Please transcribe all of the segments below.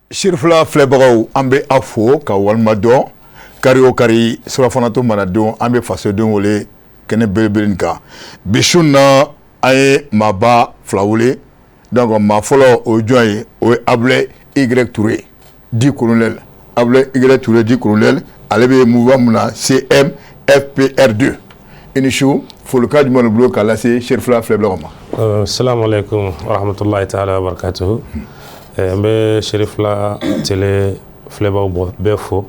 Sirifila filɛbagaw, an bɛ aw fo ka walima dɔn. Kari o kari, surafanato mana don, an bɛ fasodenw wele kɛnɛ belebele kan. Bi su na, an ye maaba fila wele. Donc maa fɔlɔ, o ye jɔn ye? O ye Abulaye Y Touré dit colonel. Abulaye Y Touré dit colonel, ale bɛ mouvement mun na? CMFPR2. I ni su. Folikan jumɛn de bolo k'a lase Sirifila filɛbagaw ma? Salamu aleykum warahmatulahi taala wabarakatuhu. N bɛ Sirifila Télé filɛbaw bɛɛ fo,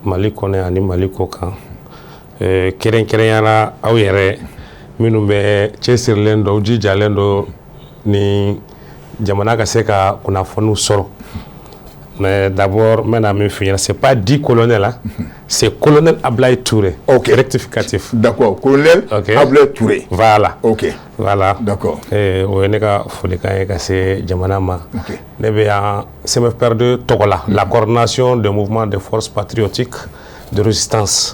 Mali kɔnɔ ani Mali kɔ kan, kɛrɛnkɛrɛnyala aw yɛrɛ minnu bɛ cɛsirilen don, jijalen don ni jamana ka se ka kunnafoniw sɔrɔ. Mais d'abord, n bɛna min f'i ɲɛna, c'est pas dit colonel, hein, c'est colonel Ablaye Touré. Ok. Rectificatif. D'accord, colonel. Ok. Ablaye Touré. Voilà. Ok. Voilà. D'accord. O ye ne ka folikan ye ka se jamana ma. Ok. Ne bɛ yan CMFPR2 tɔgɔ la, la coordination des mouvements de forces patriotiques de résistance.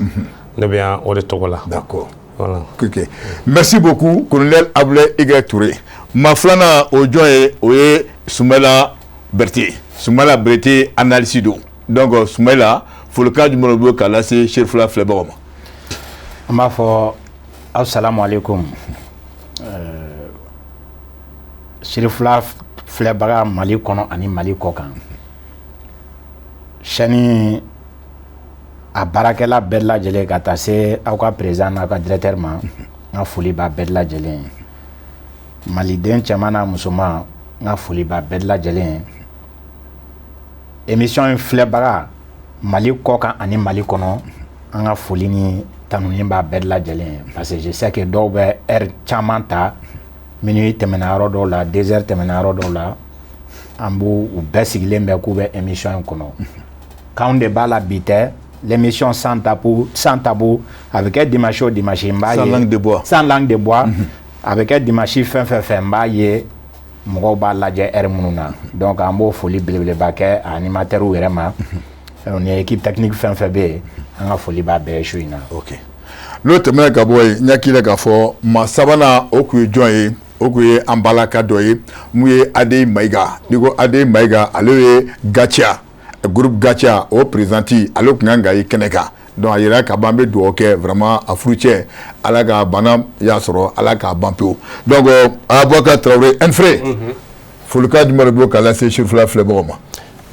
Ne bɛ yan o de tɔgɔ la. D'accord. Voilà. Ok, merci beaucoup, colonel Ablaye Y Touré. Maa filanan, o ye jɔn ye? O ye Soumaïla Berté. Soumaïla Berté, analyste don. Donc Soumaïla, folikan jumɛn de bolo k'a lase Sirifila filɛbagaw ma? An b'a fɔ assalamu alaikum, Sirifila filɛbaga Mali kɔnɔ ani Mali kɔ kan, chaîne a baarakɛla bɛɛ lajɛlen, ka taa se aw ka président n'a ka directeur ma, n ka foli b'a bɛɛ lajɛlen ye. Maliden cɛman n'a musoman, n ka foli b'a bɛɛ lajɛlen ye. Émission in filɛbaga Mali kɔ kan ani Mali kɔnɔ, an ka foli ni tanuni b'a bɛɛ lajɛlen ye, parce que je sais que dɔw bɛ heure caman ta, minuit tɛmɛna yɔrɔ dɔw la, 2 heures tɛmɛna yɔrɔ dɔw la, an b'u u bɛɛ sigilen bɛ k'u bɛ émission in kɔnɔ. K'anw de b'a la bi tɛ, l'émission sans tabou, sans tabou, a bɛ kɛ dimanche o dimanche, n b'a ye. Sans langue de bois. Sans langue de bois. A bɛ kɛ dimanche fɛn fɛn fɛ, n b'a ye mɔgɔw b'a lajɛ heure minnu na. Donc an b'o foli belebeleba kɛ a animateurs yɛrɛ ma ni équipe technique fɛn fɛn bɛ yen, an ka foli b'a bɛɛ ye su in na. Ok, n'o tɛmɛna ka bɔ yen, n hakili k'a fɔ maa sabanan, o kun ye jɔn ye? O kun ye an balaka dɔ ye mun ye, Adeyi Mayiga. N'i ko Adeyi Mayiga, ale ye Gatia, groupe Gatia, o présidente. Ale tun kan ka ye kɛnɛ kan. Donc a yira ka ban, an bɛ dugawu kɛ vraiment a furucɛ, Ala ka bana y'a sɔrɔ, Ala k'a ban pewu. Donc Abubakar Tarawele Ɛnfere, folikan jumɛn de bolo k'a lase Sirifila filɛbagaw ma?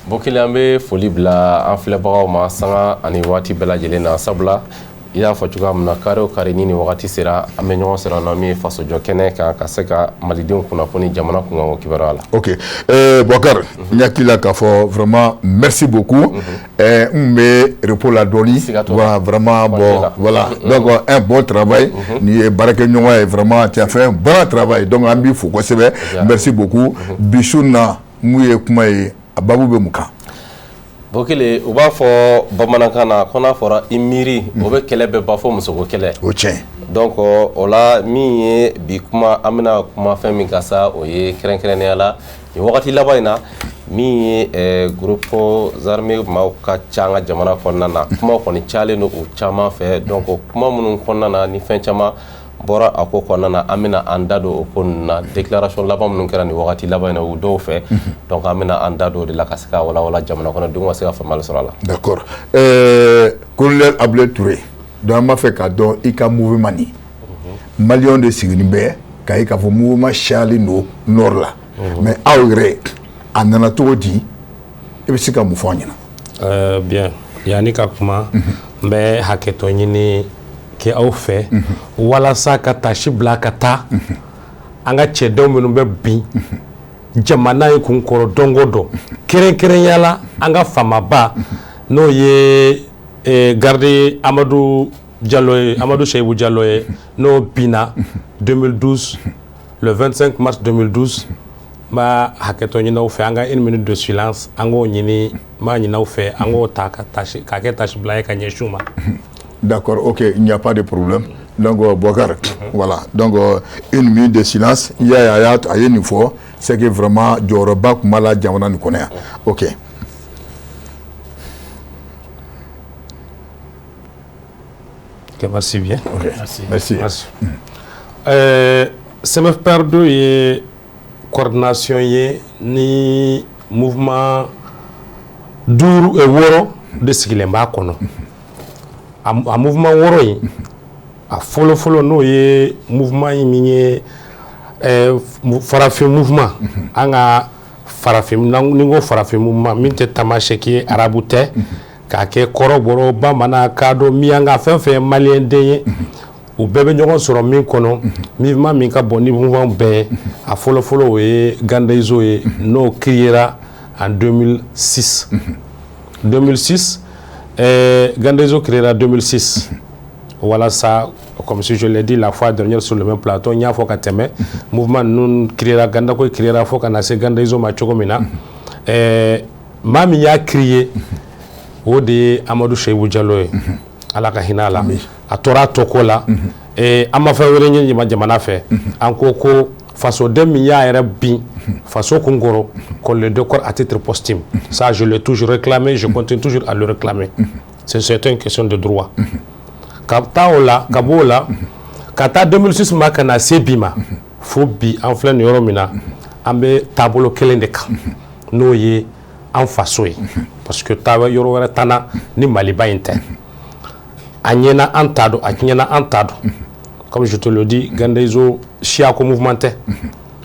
Bokele, an bɛ foli bila an filɛbagaw ma sanga ani waati bɛɛ lajɛlen na, sabula i y'a fɔ cogoya min na, kari o kari ni nin wagati sera, an bɛ ɲɔgɔn sɔrɔ na min ye fasojɔ kɛnɛ kan, ka se ka malidenw kunnafoni jamana kunkanko kibaruya la. Ok, Boubacar, n hakili la k'a fɔ vraiment merci beaucoup. N bɛ repos la dɔɔni. Voilà, vraiment bon, voilà. Donc un bon travail, nin ye baarakɛɲɔgɔn ye. Vraiment, tu as fait un bon travail, donc an b'i fo kosɛbɛ. Merci beaucoup. Bi su in na, mun ye kuma ye? A baabu bɛ mun kan? Bokele, u b'a fɔ bamanankan na ko n'a fɔra i miiri, o bɛ kɛlɛ bɛɛ ba fɔ musoko kɛlɛ. O tiɲɛ. Donc o la, min ye bi kuma, an bɛna kuma fɛn min kan sa, o ye kɛrɛnkɛrɛnnenya la nin wagati laban in na, min ye groupe armé maaw ka ca an ka jamana kɔnɔna na. Kuma kɔni cayalen don o caman fɛ. Donc kuma minnu kɔnɔna na ni fɛn caman bɔra a ko kɔnɔna na, an bɛna an da don o ko ninnu na. Déclaration laban minnu kɛra nin wagati laban in na o dɔw fɛ, donc an bɛna an da don o de la ka se ka walawala jamana kɔnɔdenw ka se ka faamuyali sɔrɔ a la. D'accord, colonel Abdoulaye Touré, donc an b'a fɛ k'a dɔn i ka mouvement nin, maliyɛnw de sigilen bɛ k'a ye k'a fɔ mouvement cayalen don nord la, mais aw yɛrɛ, a nana cogo di? I bɛ se ka mun fɔ an ɲɛna? Bien, yanni ka kuma, n bɛ hakɛtɔ ɲini kɛ aw fɛ walasa ka tasi bila ka taa an ka cɛdenw minnu bɛ bin jamana in kun kɔrɔ don o don, kɛrɛnkɛrɛnya la an ka faamaba, n'o ye garde Amadu Jalo ye, Amadu Seyibu Jalo ye, n'o binna 2012, le 25 mars 2012. N b'a hakɛtɔ ɲini aw fɛ, an ka une minute de silence, an k'o ɲini, n b'a ɲini aw fɛ, an k'o ta ka tasi k'a kɛ tasi bila ye ka ɲɛsin u ma. D'accord, ok, il n'y a pas de problème. Donc, Bokar, voilà. Donc, une minute de silence, il y a, il y a une fois, c'est que vraiment, jɔyɔrɔba tun b'a la jamana nin kɔnɔ yan. Ok. Ok, merci bien. Ok, merci. Merci. Merci. CMFPR2 ye coordination ye ni mouvement Duuru, wɔɔrɔ de sigilen b'a kɔnɔ. A mouvement 6 in, a fɔlɔ fɔlɔ, n'o ye mouvement in min ye farafin mouvement, an ka farafin, ni n ko farafin mouvement, min tɛ tamaseki ye, arabu tɛ, k'a kɛ kɔrɔbɔrɔ, bamanan, kadɔ, miyanka, fɛn fɛn ye maliyɛn den ye, u bɛɛ bɛ ɲɔgɔn sɔrɔ min kɔnɔ, mouvement min ka bon ni mouvement bɛɛ ye, a fɔlɔ fɔlɔ, o ye Gandaizo ye, n'o créera en 2006. 2006, Gandaizo créera 2006 walasa, comme si je l'ai dit la fois dernière sur le même plateau, n y'a fɔ ka tɛmɛ, mouvement ninnu créera, Gandako créera fo ka na se Gandaizo ma cogo min na, maa min y'a créé, o de ye Amadu Seyibu Jalo ye, Ala ka hinɛ a la. A tora a tɔko la. An ma fɛn wɛrɛ ɲini jamana fɛ, an ko ko fasoden min y'a yɛrɛ bin faso kun kɔrɔ, qu'on le décore à titre posthume. Ça, je l'ai toujours réclamé, je continue toujours à le réclamer. C'est une question de droit. Ka taa o la, ka b'o la, ka taa 2006 ma, ka na se bi ma, fo bi an filɛ nin yɔrɔ min na, an bɛ taabolo kelen de kan, n'o ye an faso ye, parce que taa yɔrɔ wɛrɛ t'an na ni Maliba in tɛ. A ɲɛna, an t'a dɔn, a tiɲɛna, an t'a dɔn. Comme je te le dis, Gandaizo siyako mouvement tɛ,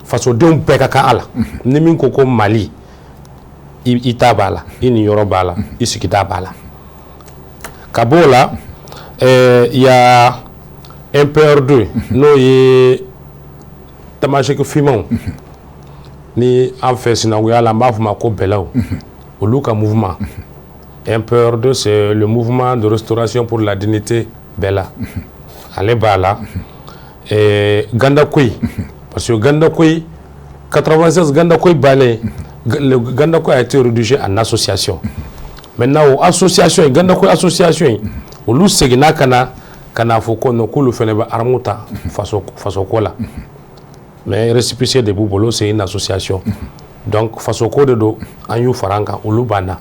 fasodenw bɛɛ ka kan a la. Ni min ko ko Mali, i ta b'a la, i niyɔrɔ b'a la, i sigida b'a la. Ka b'o la, il y a MPR2, n'o ye tamaseki finmanw ni an fɛ sinankunya la, an b'a fɔ ma ko bɛlɛw, olu ka mouvement MPR2, c'est le Mouvement de restauration pour la dignité bɛla, ale b'a la. Gandakoyi, parce que Gandakoyi 96, Gandakoyi bannen, le Gandakoyi a été rédigé en association. Maintenant, o association in, Gandakoyi association in, olu seginna ka na fɔ ko non, k'olu fana bɛ arme ta faso fasoko la, mais récépissé de b'u bolo, c'est une association, donc fasoko de don, an y'u fara an kan, olu b'an na.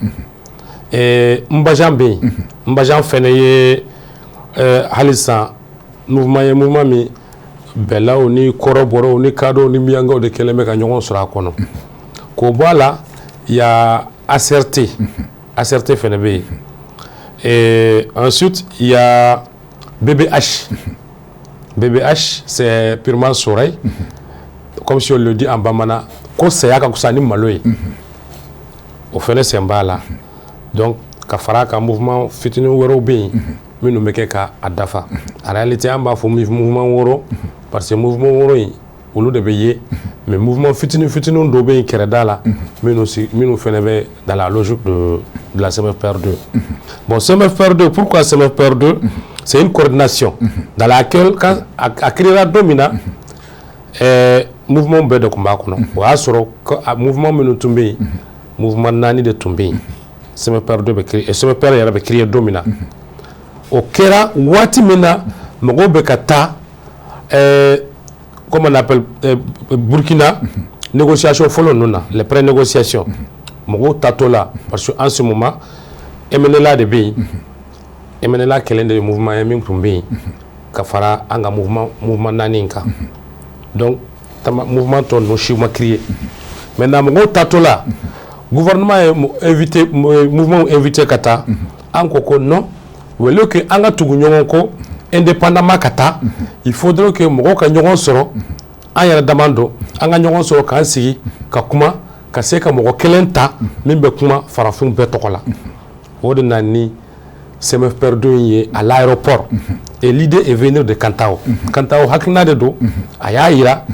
Nbajan bɛ yen, Nbajan fɛnɛ ye hali sisan mouvement ye, mouvement min bɛlaw ni kɔrɔbɔrɔw ni kadɔw ni miyankaw de kɛlen bɛ ka ɲɔgɔn sɔrɔ a kɔnɔ. K'o bɔ a la, il y a ACRT, ACRT fɛnɛ bɛ yen. Et ensuite, il y a BBH. BBH, c'est purement Soreil. Comme si on le dit en bamana, ko saya ka fisa ni malo ye. O fɛnɛ sen b'a la. Donc, ka fara a kan, mouvement fitinin wɛrɛw bɛ yen minnu bɛ kɛ ka a dafa. En réalité, an b'a fɔ mouvement 6, parce que mouvement 6 in, olu de bɛ ye, mais mouvement fitinin fitinin dɔw bɛ yen kɛrɛda la, minnu si minnu fɛnɛ bɛ dans la logique de la CMFPR2. Bon, CMFPR2, pourquoi CMFPR2? C'est une coordination dans laquelle, quand a créera don min na, mouvement bɛɛ de tun b'a kɔnɔ. O y'a sɔrɔ mouvement minnu tun bɛ yen, mouvement naani de tun bɛ yen. CMFPR2 bɛ créer, CMFPR yɛrɛ bɛ créer don min na, o kɛra waati min na mɔgɔw bɛ ka taa, comment on appelle, Burkina, négociation fɔlɔ ninnu na, les pré-négociations, mɔgɔw tatɔ la, parce que en ce moment MNLA de bɛ yen. MNLA kɛlen de ye mouvement ye min tun bɛ yen ka fara an ka mouvement naani in kan. Donc tama mouvement tɔ ninnu si ma créer. Maintenant, mɔgɔw tatɔ la, gouvernement ye invité, mouvement invité ka taa. An ko ko non, au lieu que an ka tugu ɲɔgɔn kɔ indépendamment ka taa, il faudrait que mɔgɔw ka ɲɔgɔn sɔrɔ, an yɛrɛ dama don, an ka ɲɔgɔn sɔrɔ k'an sigi ka kuma, ka se ka mɔgɔ kelen ta min bɛ kuma farafinw bɛɛ tɔgɔ la. O de nana ni CMFPR2 in ye à l'aéroport. Et l'idée est venue de Kantao. Kantao hakilina de don, a y'a yira,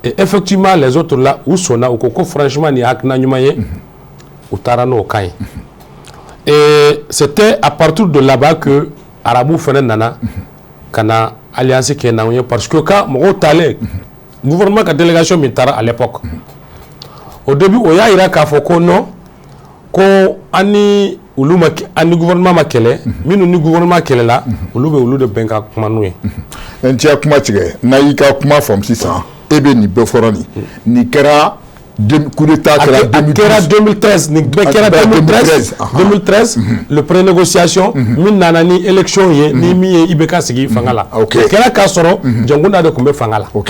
et effectivement, les autres là, u sɔnna, u ko ko franchement, nin ye hakilina ɲuman ye, u taara n'o kan ye. Et c'était à partir de là-bas que arabu fana nana ka na alliance kɛ n'anw ye, parce que quand mɔgɔw taalen, gouvernement ka délégation min taara à l'époque, au début, o y'a yira k'a fɔ ko non, ko an ni olu ma, an ni gouvernement ma kɛlɛ, minnu ni gouvernement kɛlɛla, olu bɛ olu de bɛn ka kuma n'u ye. N tɛ kuma tigɛ n'a y'i ka kuma faamu sisan, e bɛ nin bɛɛ fɔra, nin kɛra coup d'état kɛra. A kɛra 2013, nin bɛɛ kɛra 2013, 2013, le pré-négociation min nana ni élection ye, ni min ye IBK sigi fanga la. O kɛra k'a sɔrɔ Dioncounda de tun bɛ fanga la. O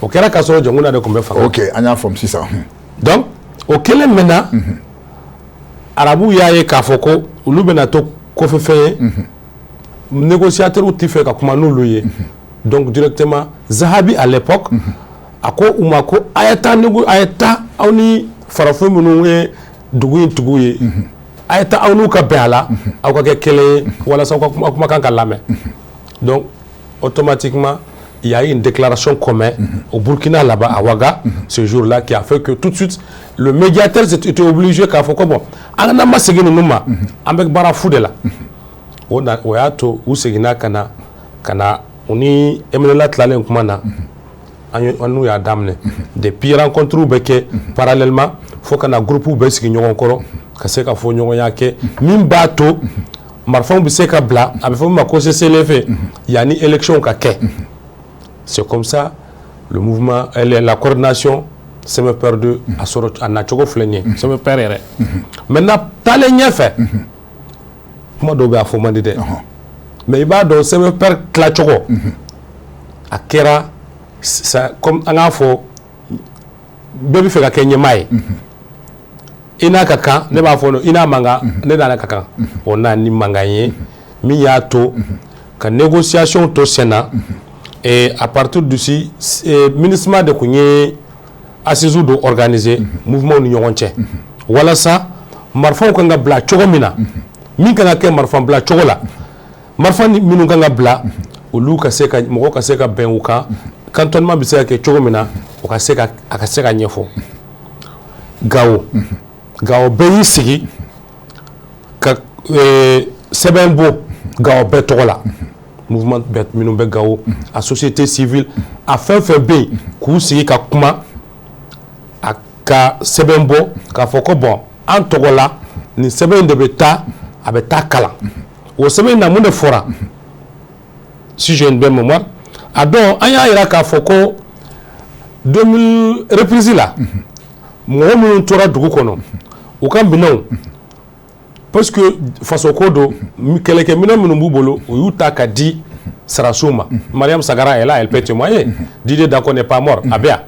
kɛra k'a sɔrɔ Dioncounda de tun bɛ fanga la. Ok, an y'a faamu sisan. Donc o kɛlen maintenant, Arabuw y'a ye k'a fɔ ko olu bɛna to kɔfɛfɛn ye, négociateurs tɛ fɛ ka kuma n'olu ye. Donc directement, Zahabi à l'époque a ko u ma ko a ye taa négo, a ye taa aw ni farafin minnu ye dugu in tigiw ye, a ye taa aw n'u ka bɛn a la, aw ka kɛ kelen ye walasa aw ka kumakan ka lamɛn. Donc automatiquement, il y a eu une déclaration commune au Burkina là-bas à Ouaga ce jour-là, qui a fait que tout de suite le médiateur était obligé k'a fɔ ko bon, an n'an ma segin ninnu ma, an bɛ baara fu de la. O na, o y'a to u seginna ka na u ni MNLA tilalen kuma na, an n'u y'a daminɛ. Depuis, rencontre bɛ kɛ parallèlement fo ka na groupe bɛ sigi ɲɔgɔn kɔrɔ ka se ka fɔ ɲɔgɔnya kɛ min b'a to marifaw bɛ se ka bila, a bɛ fɔ min ma ko cessez-le-feu, yanni élection ka kɛ. C'est comme ça le mouvement, la coordination CMFPR2 a sɔrɔ, a nacogo filɛ nin ye, CMFPR yɛrɛ. Maintenant, taalen ɲɛfɛ, kuma dɔw bɛ a fɔ man di dɛ, mais i b'a dɔn CMFPR tilacogo a kɛra comme an k'a fɔ, bɛɛ bɛ fɛ ka kɛ ɲɛmaa ye. I n'a ka kan, ne b'a fɔ i n'a man kan, ne n'a ka kan. O na ni mankan ye min y'a to ka négociation to sen na. Et à partir d'ici, MINUSMA de tun ye assises dɔ organiser mouvement ni ɲɔgɔn cɛ walasa marifaw kan ka bila cogo min na, min kan ka kɛ marifa bila cogo la, marifa minnu kan ka bila, olu ka se ka mɔgɔw ka se ka bɛn u kan, cantonnement bɛ se ka kɛ cogo min na, o ka se ka a ka se ka ɲɛfɔ. Gawo, Gawo bɛɛ y'i sigi ka sɛbɛn bɔ Gawo bɛɛ tɔgɔ la, mouvement bɛɛ minnu bɛ Gawo, a société civile, a fɛn fɛn bɛ yen, k'u sigi ka kuma, a ka sɛbɛn bɔ k'a fɔ ko bon, an tɔgɔ la, nin sɛbɛn in de bɛ taa, a bɛ taa kalan. O sɛbɛn in na, mun de fɔra? Si j'ai une bonne mémoire, a dɔn an y'a yira k'a fɔ ko 2000 reprise la, mɔgɔ minnu tora dugu kɔnɔ, u ka minɛnw, parce que fasoko don, kɛlɛkɛminɛn minnu b'u bolo, u y'u ta ka di sarasiw ma. Mariam Sagara est là, elle peut témoigner. Didier Dako n'est pas mort, a bɛ yan.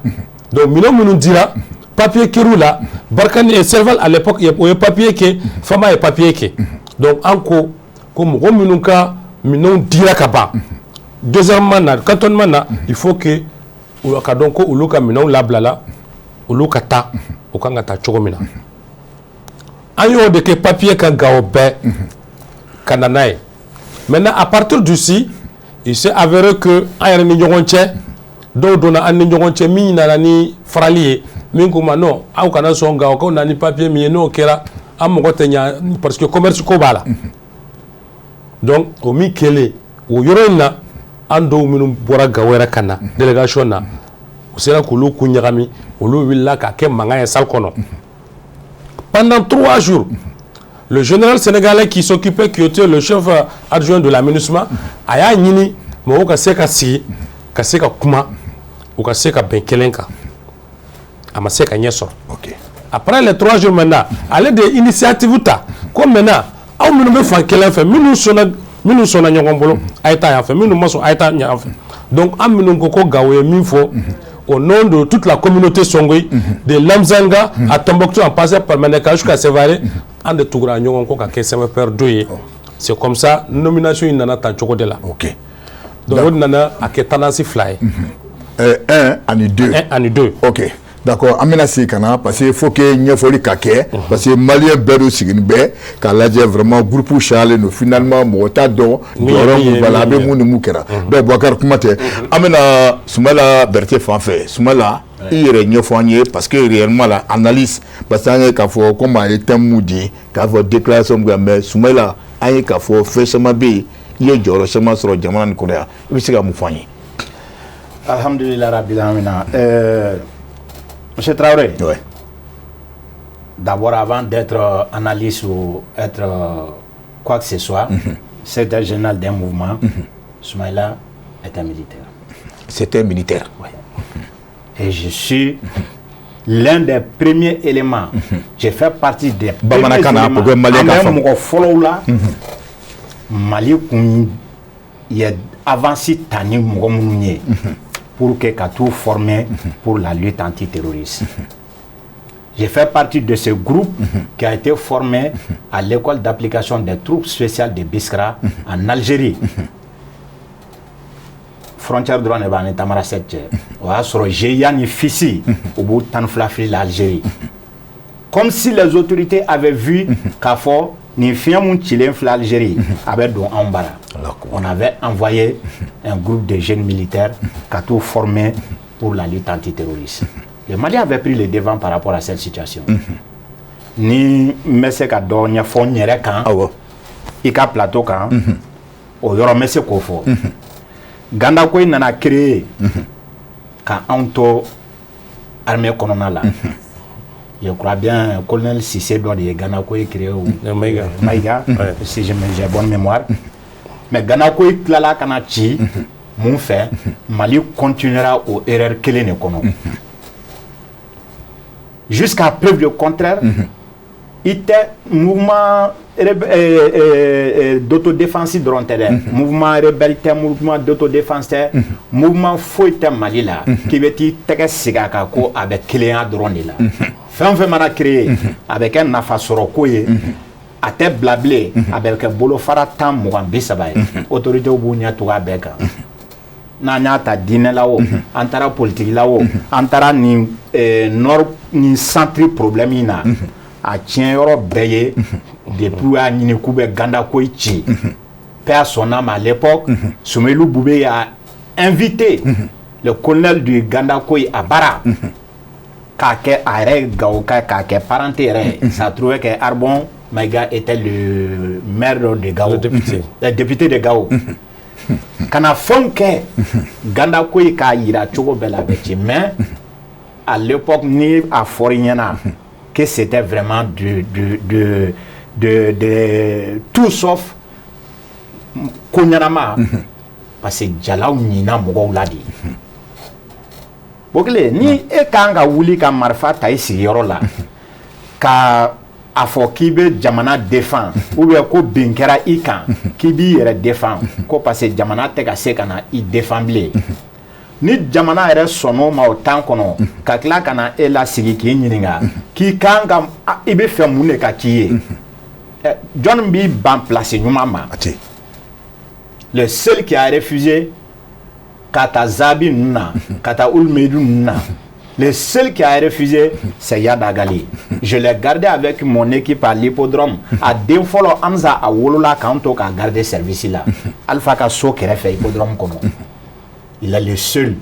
Donc minɛn minnu dira, papier kɛr'u la. Barkhane et Serval à l'époque, o ye papier kɛ, FAMA ye papier kɛ. Donc an ko ko mɔgɔ minnu ka minɛnw dira ka ban, deuxièmement na, cantonnement na, il faut que ka dɔn ko olu ka minɛnw labilala, olu ka taa, u kan ka taa cogo min na. An y'o de kɛ papier kan Gawo bɛɛ ka na n'a ye. Maintenant, à partir d'ici, il s'est avéré que an yɛrɛ ni ɲɔgɔn cɛ, dɔw donna an ni ɲɔgɔn cɛ min nana ni farali ye, min ko ma non, aw kana sɔn Gawo k'aw na ni papier min ye, n'o kɛra an mɔgɔ tɛ ɲa, parce que commerce ko b'a la. Donc o min kɛlen o yɔrɔ in na, an dɔw minnu bɔra Gawo yɛrɛ ka na délégation na, u sera k'olu kun ɲagami, olu wulila ka kɛ mankan ye salle kɔnɔ pendant 3 jours. Le général sénégalais qui s'occupait, qui était le chef adjoint de la MINUSMA, a y'a ɲini mɔgɔw ka se ka sigi, ka se ka kuma, u ka se ka bɛn kelen kan. A ma se ka ɲɛ sɔrɔ. Après les 3 jours maintenant, ale de ye initiative ta ko maintenant, aw minnu bɛ fan kelen fɛ, minnu sɔnna ɲɔgɔn bolo, a ye taa yan fɛ, minnu ma sɔn, a ye taa yan fɛ. Donc an minnu ko ko Gawo ye min fɔ au nom de toute la communauté Songhoï, de Lamzanga à Tombouctou, en passant par Meneka jusqu'à Sévaré, an de tugura ɲɔgɔn kɔ ka kɛ CMFPR 2 ye. C'est comme ça nomination in nana tan cogo de la. Donc o nana a kɛ tendance fila ye. Un ani deux. Un ani deux. Ok, d'accord. An bɛna segin ka na, parce que faut que ɲɛfɔli ka kɛ, parce que malien bɛɛ dun sigilen bɛ k'a lajɛ. Vraiment, groupe cayalen don. Finalement, mɔgɔ t'a dɔn jɔyɔrɔ mun b'a la, a bɛ mun ni mun kɛra. Donc Boubacar, kuma tɛ, an bɛna Sumala Berete fan fɛ. Sumala, i yɛrɛ ɲɛfɔ an ye, parce que réellement la analyse, parce que an ye k'a fɔ komi a ye thème mun di, k'a fɔ déclaration mun kɛ, mais Sumala, an ye k'a fɔ fɛn caman bɛ yen, i ye jɔyɔrɔ caman sɔrɔ jamana nin kɔnɔ yan, i bɛ se ka mun fɔ an ye? Alhamdulillah rabbil alamin. Monsieur Traoré, d'abord, avant d'être analyste ou être quoi que ce soit, secrétaire général d'un mouvement, Soumaïla est un militaire. C'est un militaire. Ouais. Et je suis l'un des premiers éléments. J'ai fait partie des premiers Bamanankan na, éléments. pour que Malien ka An bɛ faamu. mɔgɔ fɔlɔw la, Mali kun ye avance ta ni mɔgɔ minnu ye pour que ka t'u former pour la lutte antiterroriste. J'ai fait partie de ce groupe qui a été formé à l'école d'application des troupes spéciales de Biskra en Algérie. Frontière dɔrɔn de b'an ni Tamarasɛti cɛ. O y'a sɔrɔ GIA ni FIS u b'u 12 fili la Algérie. Comme si les autorités avaient vu k'a fɔ nin fiɲɛ mun cilen filɛ Algérie, a bɛ don anw bara. On avait envoyé un groupe de jeunes militaires ka t'u former pour la lutte antiterroriste. Le Mali avait pris le devant par rapport à cette situation. Ni n bɛ se ka dɔ ɲɛfɔ n yɛrɛ kan i ka plateau kan, o yɔrɔ n bɛ se k'o fɔ. Gandako in nana créer ka anw to armée kɔnɔna la. Je crois bien colonel Cissé dɔ de ye Gandako in créé o. Maïga. Maïga, si j'ai bonne mémoire. Mais Gandako in tilala ka na ci mun fɛ? Mali continuera o erreur kelen de kɔnɔ. Jusqu'à preuve du contraire, i tɛ mouvement d'autodéfense dɔrɔn tɛ dɛ, mouvement rebelle tɛ, mouvement d'autodéfense tɛ, mouvement foyi tɛ Mali la k'i bɛ t'i tɛgɛ sigi a kan ko a bɛ kelenya dɔrɔn de la. Fɛn o fɛn mana créer, a bɛ kɛ nafasɔrɔ ko ye, a tɛ bila bilen, a bɛ kɛ bolofara 10, 20, 30 ye. Autorités b'u ɲɛ tugu a bɛɛ kan. N'an y'a ta diinɛ la o, an taara politique la o, an taara nin nord ni centre problème in na, a tiɲɛ yɔrɔ bɛɛ ye depuis u y'a ɲini k'u bɛ Gandako ci. Paix à son âme, à l'époque, Soumeylou Boubèye a invité le colonel du Gandakoy à Bara k'a kɛ a yɛrɛ ye Gawo ka k'a kɛ parenté yɛrɛ ye. Ça trouvait que Arbon Maïga était le maire de Gao. Le député. Le député de Gao. Ka na fɛnw kɛ Gandakoy k'a yira cogo bɛɛ la a bɛ ci. Mais à l'époque, ni a fɔr'i ɲɛna que c'était vraiment de tout sauf ko ɲɛnama, parce que jalaw ɲinna mɔgɔw la de. Bokele, ni e kan ka wuli ka marifa ta i sigiyɔrɔ la ka a fɔ k'i bɛ jamana défend ou bien ko bin kɛra i kan k'i b'i yɛrɛ défend, ko parce que jamana tɛ ka se ka na i défend bilen, ni jamana yɛrɛ sɔnn'o ma o temps kɔnɔ, ka tila ka na e lasigi k'i ɲininka k'i kan ka i bɛ fɛ mun de ka k'i ye, jɔnni b'i ban place ɲuman ma? A tɛ. Le seul qui a refusé, ka taa Zabi ninnu na, ka taa Ould ninnu na, le seul qui a refusé, c'est Iyad Ag Ghali. Je l'ai gardé avec mon équipe à l'hippodrome. A den fɔlɔ Hamza, a wolola k'an to k'a garder service la Alpha ka so kɛrɛfɛ hippodrome kɔnɔ. Il est le seul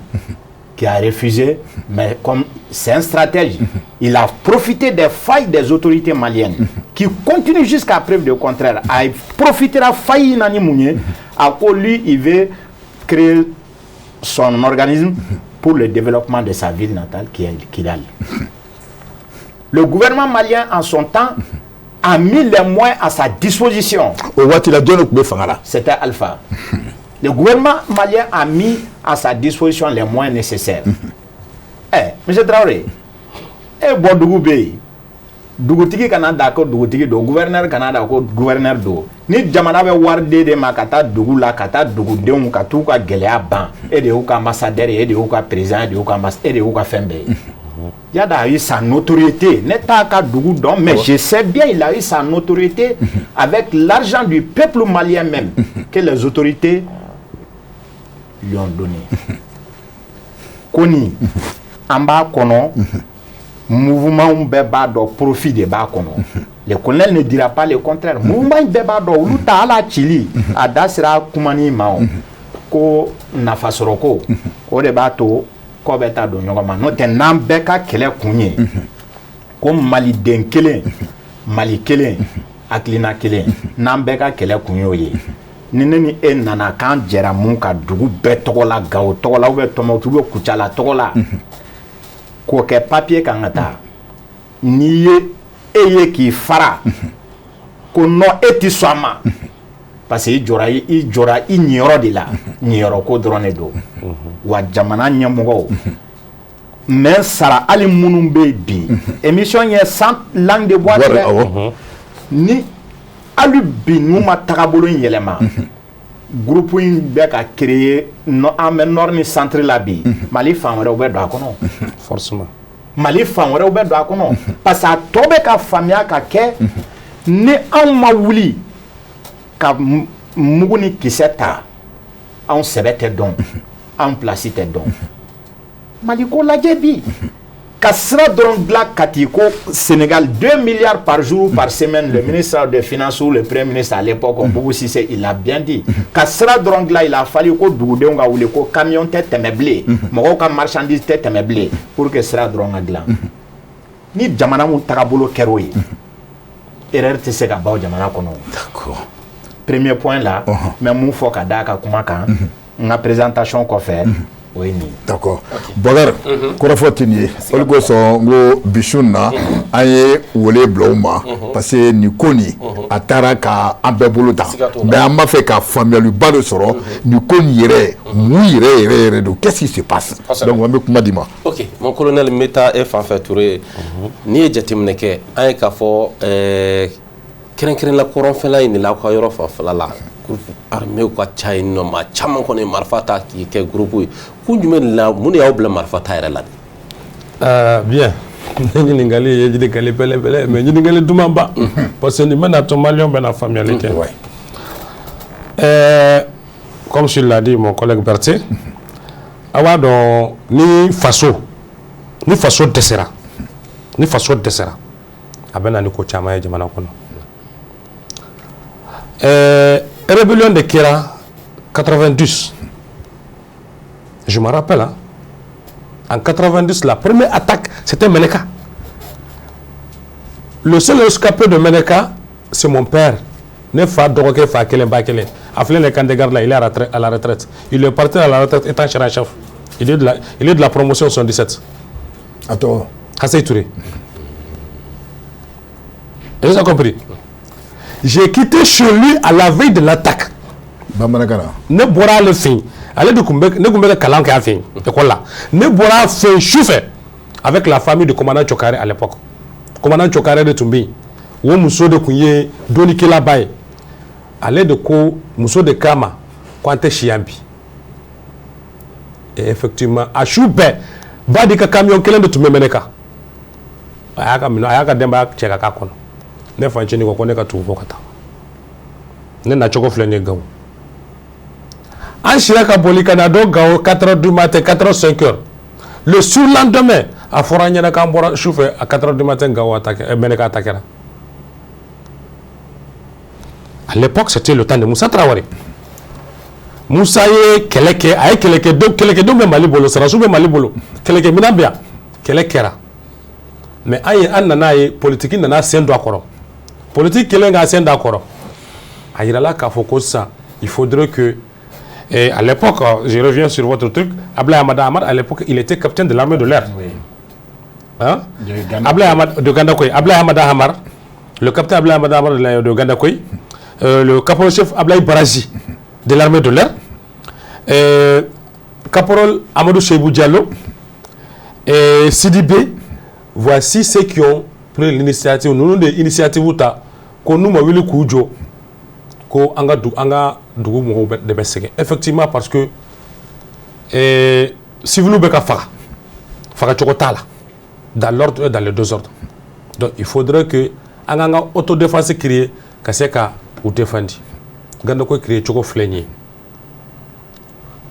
qui a refusé, mais comme c'est un stratège, il a profité des failles des autorités maliennes qui continuent jusqu'à preuve de contraire. A profitera faille na ni mun ye? A ko lui, il veut créer son organisme pour le développement de sa ville natale qui est Kidal. Le gouvernement malien en son temps a mis les moyens à sa disposition. O waati la, jɔn de tun bɛ fanga la? C'était Alpha. Le gouvernement malien a mis à sa disposition les moyens nécessaires. Eh, monsieur Traoré, e bɔ dugu bɛ yen, dugutigi kana da ko dugutigi don, gouverneur kana da ko gouverneur don. Ni jamana bɛ wari den de ma ka taa dugu la, ka taa dugudenw ka t'u ka gɛlɛya ban, e de y'u ka ambassadeur ye, e de y'u ka président, e de y'u ka e de y'u ka fɛn bɛɛ ye. Iyad a eu sa notoriété. Ne t'a ka dugu dɔn, mais je sais bien il a eu sa notoriété avec l'argent du peuple malien même que les autorités lui ont donné. Ko nin an b'a kɔnɔ, mouvement bɛɛ b'a dɔn, profit de b'a kɔnɔ. Le colonel ne dira pas le contraire. Mouvement bɛɛ b'a dɔn, olu ta ala cili a da sera kumani ma o ko nafa sɔrɔ ko o de b'a to kɔ bɛ taa don ɲɔgɔn ma. N'o tɛ, n'an bɛɛ ka kɛlɛ kun ye ko maliden kelen, Mali kelen, hakilina kelen, n'an bɛɛ ka kɛlɛ kun y'o ye, ni ne ni e nana k'an jɛra mun ka dugu bɛɛ tɔgɔ la, Gawo tɔgɔ la ou bien Tɔnbukutu ou bien Kucala tɔgɔ la, k'o kɛ papier kan ka taa, n'i ye e ye k'i fara ko non, e ti sɔn a ma parce que i jɔra i jɔra i ɲiyɔrɔ de la, ɲiyɔrɔ ko dɔrɔn de don. Wa jamana ɲɛmɔgɔw mɛ sara, hali minnu bɛ yen bi, émission ye sans langue de bois dɛ, ni hali bi n'u ma tagabolo in yɛlɛma, groupe in bɛ ka créer, an bɛ nord ni centre la bi, Mali fan wɛrɛw bɛ don a kɔnɔ. Forcément. Mali fan wɛrɛw bɛ don a kɔnɔ, parce que a tɔ bɛ ka faamuya ka kɛ ni anw ma wuli ka mugu ni kisɛ ta, anw sɛbɛ tɛ dɔn, anw place tɛ dɔn. Mali ko lajɛ bi, ka sira dɔrɔn dilan Kati ko Sénégal, 2 milliards par jour, par semaine. Le ministre des Finances ou le Premier ministre à l'époque, Boubou Cissé, il a bien dit, ka sira dɔrɔn dilan, il a fallu ko dugudenw ka wuli ko camion tɛ tɛmɛ bilen, mɔgɔw ka marchandise tɛ tɛmɛ bilen, pour que sira dɔrɔn ka dilan. Ni jamana mun tagabolo kɛra o ye, erreur tɛ se ka ban o jamana kɔnɔ. D'accord. Premier point là, n bɛ mun fɔ ka d'a ka kuma kan, n ka présentation kɔfɛ, o ye nin ye. D'accord. Bakari, kɔrɔfɔ tɛ nin ye. O de kosɔn n ko bi su in na, an ye wele bila u ma, parce que nin ko nin, a taara ka an bɛɛ bolo ta, mais an b'a fɛ ka faamuyaliba dɔ sɔrɔ nin ko nin yɛrɛ, mun yɛrɛ yɛrɛ yɛrɛ don, qu'est-ce qui se passe? Donc an bɛ kuma di ma. Ok, mon colonel, n bɛ taa e fan fɛ, Touré. N'i ye jateminɛ kɛ, an ye k'a fɔ kɛrɛnkɛrɛn la, kɔrɔnfɛla in de la, aw ka yɔrɔ fanfɛla la, groupe armé ka ca yen nɔ. Maa caman kɔni ye marifa ta k'i kɛ groupe ye. Kun jumɛn de la, mun de y'aw bila marifa ta yɛrɛ la? Bien, ɲininkali ye ɲininkali bɛlɛbɛlɛ, mais ɲininkali dumanba, parce que nin bɛna to maliyɛnw bɛna faamuyali kɛ. Comme sur l'a dit mon collègue Berthé, a b'a dɔn, ni faso dɛsɛra, ni faso dɛsɛra, a bɛ na ni ko caman ye jamana kɔnɔ. Rébellion de kɛra 90, je me rappelle, hein, en 90, la première attaque, c'était Ménaka. Le seul rescapé de Ménaka, c'est mon père. Ne fa dɔgɔkɛ, fa kelen ba kelen, a filɛ nin ye camp de garde là, il est à la retraite. Il est parti à la retraite étant chef. Il est de la promotion 77. A tɔgɔ? Hassey Touré. Vous avez compris? J'ai quitté chez lui à la veille de l'attaque. Bamanankan na. Ne bɔra ale fɛ yen, ale de tun bɛ, ne tun bɛ ka kalan kɛ a fɛ yen école la. Ne bɔra a fɛ yen su fɛ avec la famille de commandant Tchokare à l'époque. Commandant Tchokare de tun bɛ yen, o muso de tun ye dɔnnikɛlaba ye. Ale de ko muso de kama ko an tɛ si yan bi. Et effectivement, a su bɛɛ, ba di ka camion kelen de tun bɛ Ménaka. A y'a ka minɛn, a y'a ka denbaya cɛ ka k'a kɔnɔ. Ne fancinin ko ko ne ka tugu fɔ ka taa. Ne nacogo filɛ nin ye Gawo. An sira ka boli ka na dɔn Gawo 4 heures du matin, 4 heures, 5 heures. Le surlendemain, a fɔra an ɲɛna k'an bɔra su fɛ à 4 heures du matin, Gawo attaqué, Ménaka attaqué. À l'époque, c'était le temps de Moussa Traoré. Moussa ye kɛlɛ kɛ, a ye kɛlɛkɛdenw, kɛlɛkɛdenw bɛ Mali bolo, sɔrɔdasiw bɛ Mali bolo, kɛlɛkɛminɛn bɛ yan, kɛlɛ kɛra. Mais an ye, an nana ye, politique nana sen don a kɔrɔ. Politique kɛlen k'a sen don a kɔrɔ, a yirala k'a fɔ ko sisan, il faudrait que, et à l'époque, je reviens sur votre truc, Ablaye Hamada Hamar, à l'époque, il était capitaine de l'armée de l'air. Oui. Hein? De Ganda. Ablaye Hamad, de Gandakoy. Ablaye Hamada Hamar, le capitaine Ablaye Hamada Hamar de Gandakoy, le caporal-chef Ablaye Barazi de l'armée de l'air, caporal Amadou Cheibou Diallo et Sidibé, voici ceux qui ont pris l'initiative. Nous, nous, initiative ta, ko n'u ma wuli k'u jɔ, ko an ka dugu mɔgɔw bɛ de bɛ sɛgɛn. Effectivement, parce que civils bɛ ka faga, fagacogo t'a la, dans l'ordre et dans le désordre. Donc il faudrait que an k'an ka autodéfense créer ka se ka u défendre. Gandako créer cogo filɛ nin ye.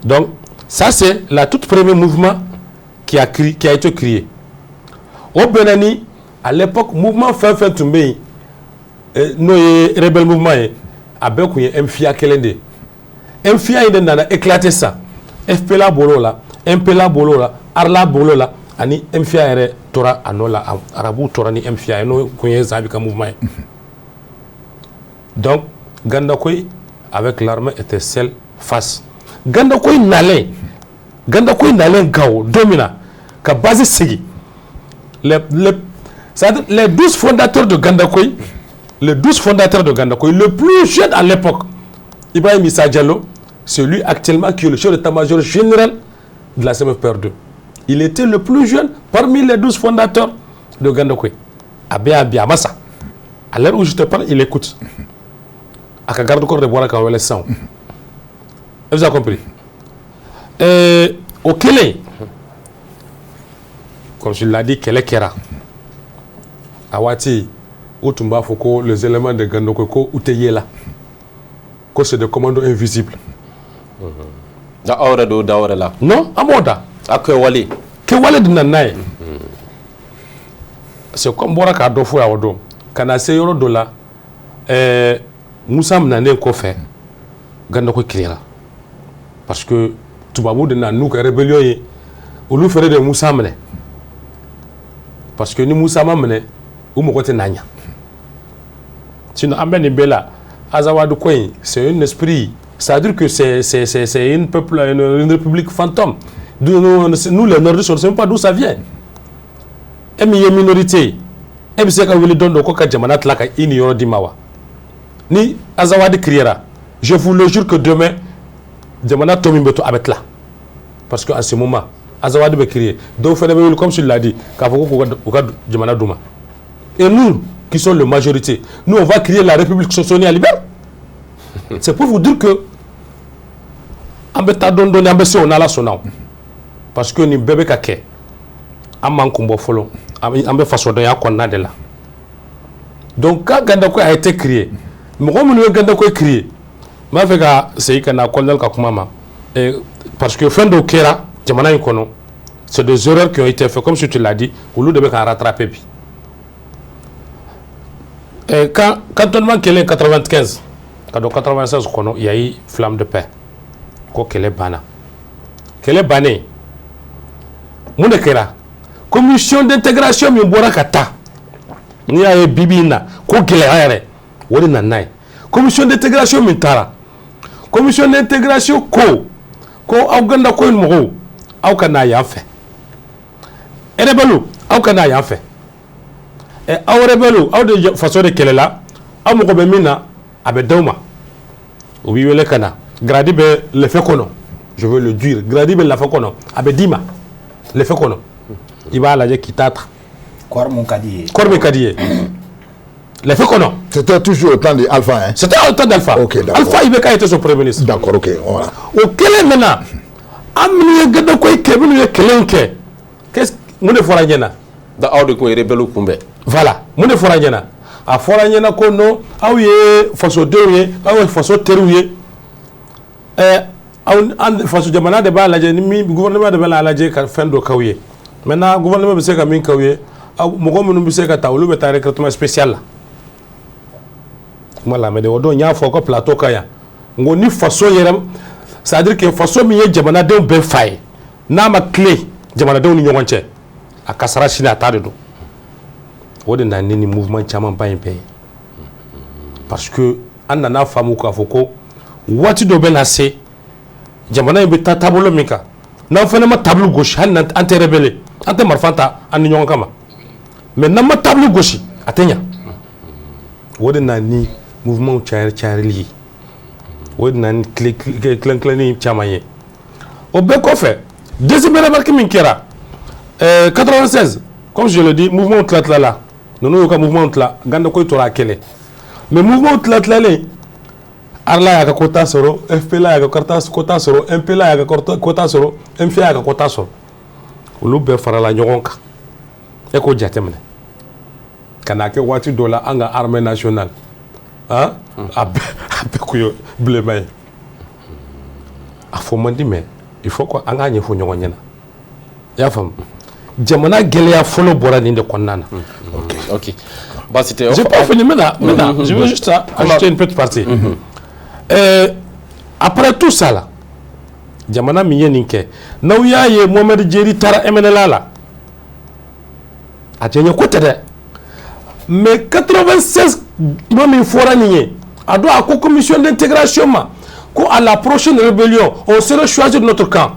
Donc ça, c'est la toute premier mouvement qui a été créé. O bɛnna ni, à l'époque, mouvement fɛn fɛn tun bɛ yen, n'o ye rebelle mouvement ye, a bɛɛ tun ye MFA kelen de ye. MFA in de nana éclater sisan. FPLA bɔr'o la, MPLA bɔr'o la, ARLA bɔr'o la, ani MFA yɛrɛ tora a nɔ la. Arabuw tora ni MFA ye, n'o tun ye Zabi ka mouvement ye. Donc Gandakoy avec l'armée était seul face. Gandakoy nalen Gao don min na ka base sigi, les, c'est-à-dire les 12 fondateurs de Gandakoy, les 12 fondateurs de Gandakoy, le plus jeune à l'époque, Ibrahim Issa Diallo, c'est lui actuellement qui est le chef d'état-major général de la CMFPR2. Il était le plus jeune parmi les 12 fondateurs de Gandakoy. A bɛ a ma sa. À l'heure où je te parle, il écoute. A ka garde corps de bɔra ka wele sisan. Vous avez compris? O kɛlen, Comme je l'ai dit, kɛlɛ kɛra a waati, u tun b'a fɔ ko les éléments de Gandokoye ko u tɛ ye la, ko c'est des commandos invisibles. Da aw yɛrɛ don da wɛrɛ la. Non, an b'o da. A kɛwale. Kɛwale de nana n'a ye. C'est comme n bɔra k'a dɔ fɔ yan o don ka na se yɔrɔ dɔ la, Musa minɛnen kɔfɛ, Gandokoye créera parce que tubabu de nana n'u ka rébellion ye. Olu fɛnɛ de ye Musa minɛ parce que ni Musa ma minɛ, u mago tɛ na ɲa. Sinon an bɛ nin bɛɛ la, Azawad ko in, c'est un esprit, c'est-à-dire que c'est une peuple, une république fantôme. Nous, nous les nordistes, on ne sait même pas d'où ça vient. E min ye minorité ye, e bɛ se ka wuli don dɔ ko ka jamana tila ka i ni yɔrɔ d'i ma wa? Ni Azawad créera, je vous le jure que demain, jamana tɔ min bɛ to, a bɛ tila, parce que à ce moment Azawad bɛ créer, dɔw fana bɛ wuli, comme tu l'as dit, k'a fɔ ko u ka jamana d'u ma. Et nous qui sommes la majorité, nous, on va créer la République Sosoni Alibert. C'est pour vous dire que an bɛ taa dɔɔni dɔɔni, an bɛ se o, n'Ala sɔnna o, parce que nin bɛɛ bɛ ka kɛ, an m'an kun bɔ fɔlɔ, an bɛ fasodenya kɔnɔna de la. Donc quand Gandakoye a été créé, mɔgɔ minnu ye Gandakoye créé, n b'a fɛ ka segin ka na colonel ka kuma ma, parce que fɛn dɔw kɛra jamana in kɔnɔ, c'est des erreurs qui ont été faites, comme si tu l'as dit, olu de bɛ ka rattraper bi. Quand cantonnement kɛlen 95 ka don 96 kɔnɔ, il y a eu flamme de paix, ko kɛlɛ banna. Kɛlɛ bannen, mun de kɛra? Commission d'intégration min bɔra ka taa, n'i y'a ye bi bi in na ko gɛlɛya yɛrɛ, o de nana n'a ye. Commission d'intégration min taara, commission d'intégration ko aw Gandakoye mɔgɔw, aw ka na yan fɛ, rebelle, aw ka na yan fɛ. Aw rebelle, aw de faso de kɛlɛla, aw mago bɛ min na, a bɛ d'aw ma. U b'i wele ka na, grade bɛ lɛfɛ kɔnɔ, je veux le dire, grade bɛ lɛfɛ kɔnɔ, a bɛ d'i ma lɛfɛ kɔnɔ, i b'a lajɛ k'i t'a ta. Kɔri mun ka di ye? Kɔri min ka di ye lɛfɛ kɔnɔ. C'était toujours au temps de Alpha, hein? C'était au temps d'Alpha. Ok, d'accord. Alpha IBK était son premier ministre. D'accord, ok, voilà. O kɛlen nana, an minnu ye Gandakoye kɛ, minnu ye kɛlɛ in kɛ, qu'est-ce mun de fɔra an ɲɛna? Da aw de kun ye rebelle kunbɛn. Voilà, mun de fɔra an ɲɛna? A fɔra an ɲɛna ko non, aw ye fasodenw ye, aw ye faso teriw ye. Aw, an faso jamana de b'a lajɛ ni min, gouvernement de b'a lajɛ ka fɛn dɔ k'aw ye. Maintenant, gouvernement bɛ se ka min k'aw ye, aw mɔgɔ minnu bɛ se ka taa, olu bɛ taa recrutement spécial la. Kuma lamɛn de, o don n y'a fɔ aw ka plateau kan yan, n ko ni faso yɛrɛ, c'est à dire que faso min ye jamanadenw bɛɛ fa ye, n'a ma tilen jamanadenw ni ɲɔgɔn cɛ, a kasara sini a ta de don. O de nana ni mouvement camanba in bɛɛ ye, parce que an nana faamu k'a fɔ ko waati dɔ bɛ na se, jamana in bɛ taa taabolo min kan, n'an fana ma table gosi, hali n'an tɛ rebelle, an tɛ marifa ta an ni ɲɔgɔn kama, mais n'an ma table gosi, a tɛ ɲa. O de nana ni mouvement cayali cayali ye, o de nana ni tilan tilanni caman ye. O bɛɛ kɔfɛ, deuxième remarque min kɛra, 96, comme je le dis, mouvement tila tilala, ninnu y'u ka mouvement tila, Gandakoye tora a kɛlɛ. Mais mouvement tila tilalen, ARLA y'a ka quota sɔrɔ, FPLA y'a ka quota sɔrɔ, MPLA y'a ka quota sɔrɔ, MFA y'a ka quota sɔrɔ, olu bɛɛ farala ɲɔgɔn kan. E k'o jateminɛ ka n'a kɛ waati dɔ la, an ka armée nationale, han, a bɛɛ kun ye bilenman ye. A fɔ man di, mais il faut que an k'a ɲɛfɔ ɲɔgɔn ɲɛna. I y'a faamu, jamana gɛlɛya fɔlɔ bɔra nin de kɔnɔna na. Ok, baasi tɛ. J'ai pas fini maintenant. Maintenant, je veux juste ajouter une petite partie. Après tout ça là, jamana min ye nin kɛ, n'aw y'a ye Mohamed Djeri taara MNLA la, a jɛɲɛ ko tɛ dɛ, mais 96 tuma min fɔra nin ye, a don a ko commission d'intégration ma ko à la prochaine rébellion, on serait choisir notre camp.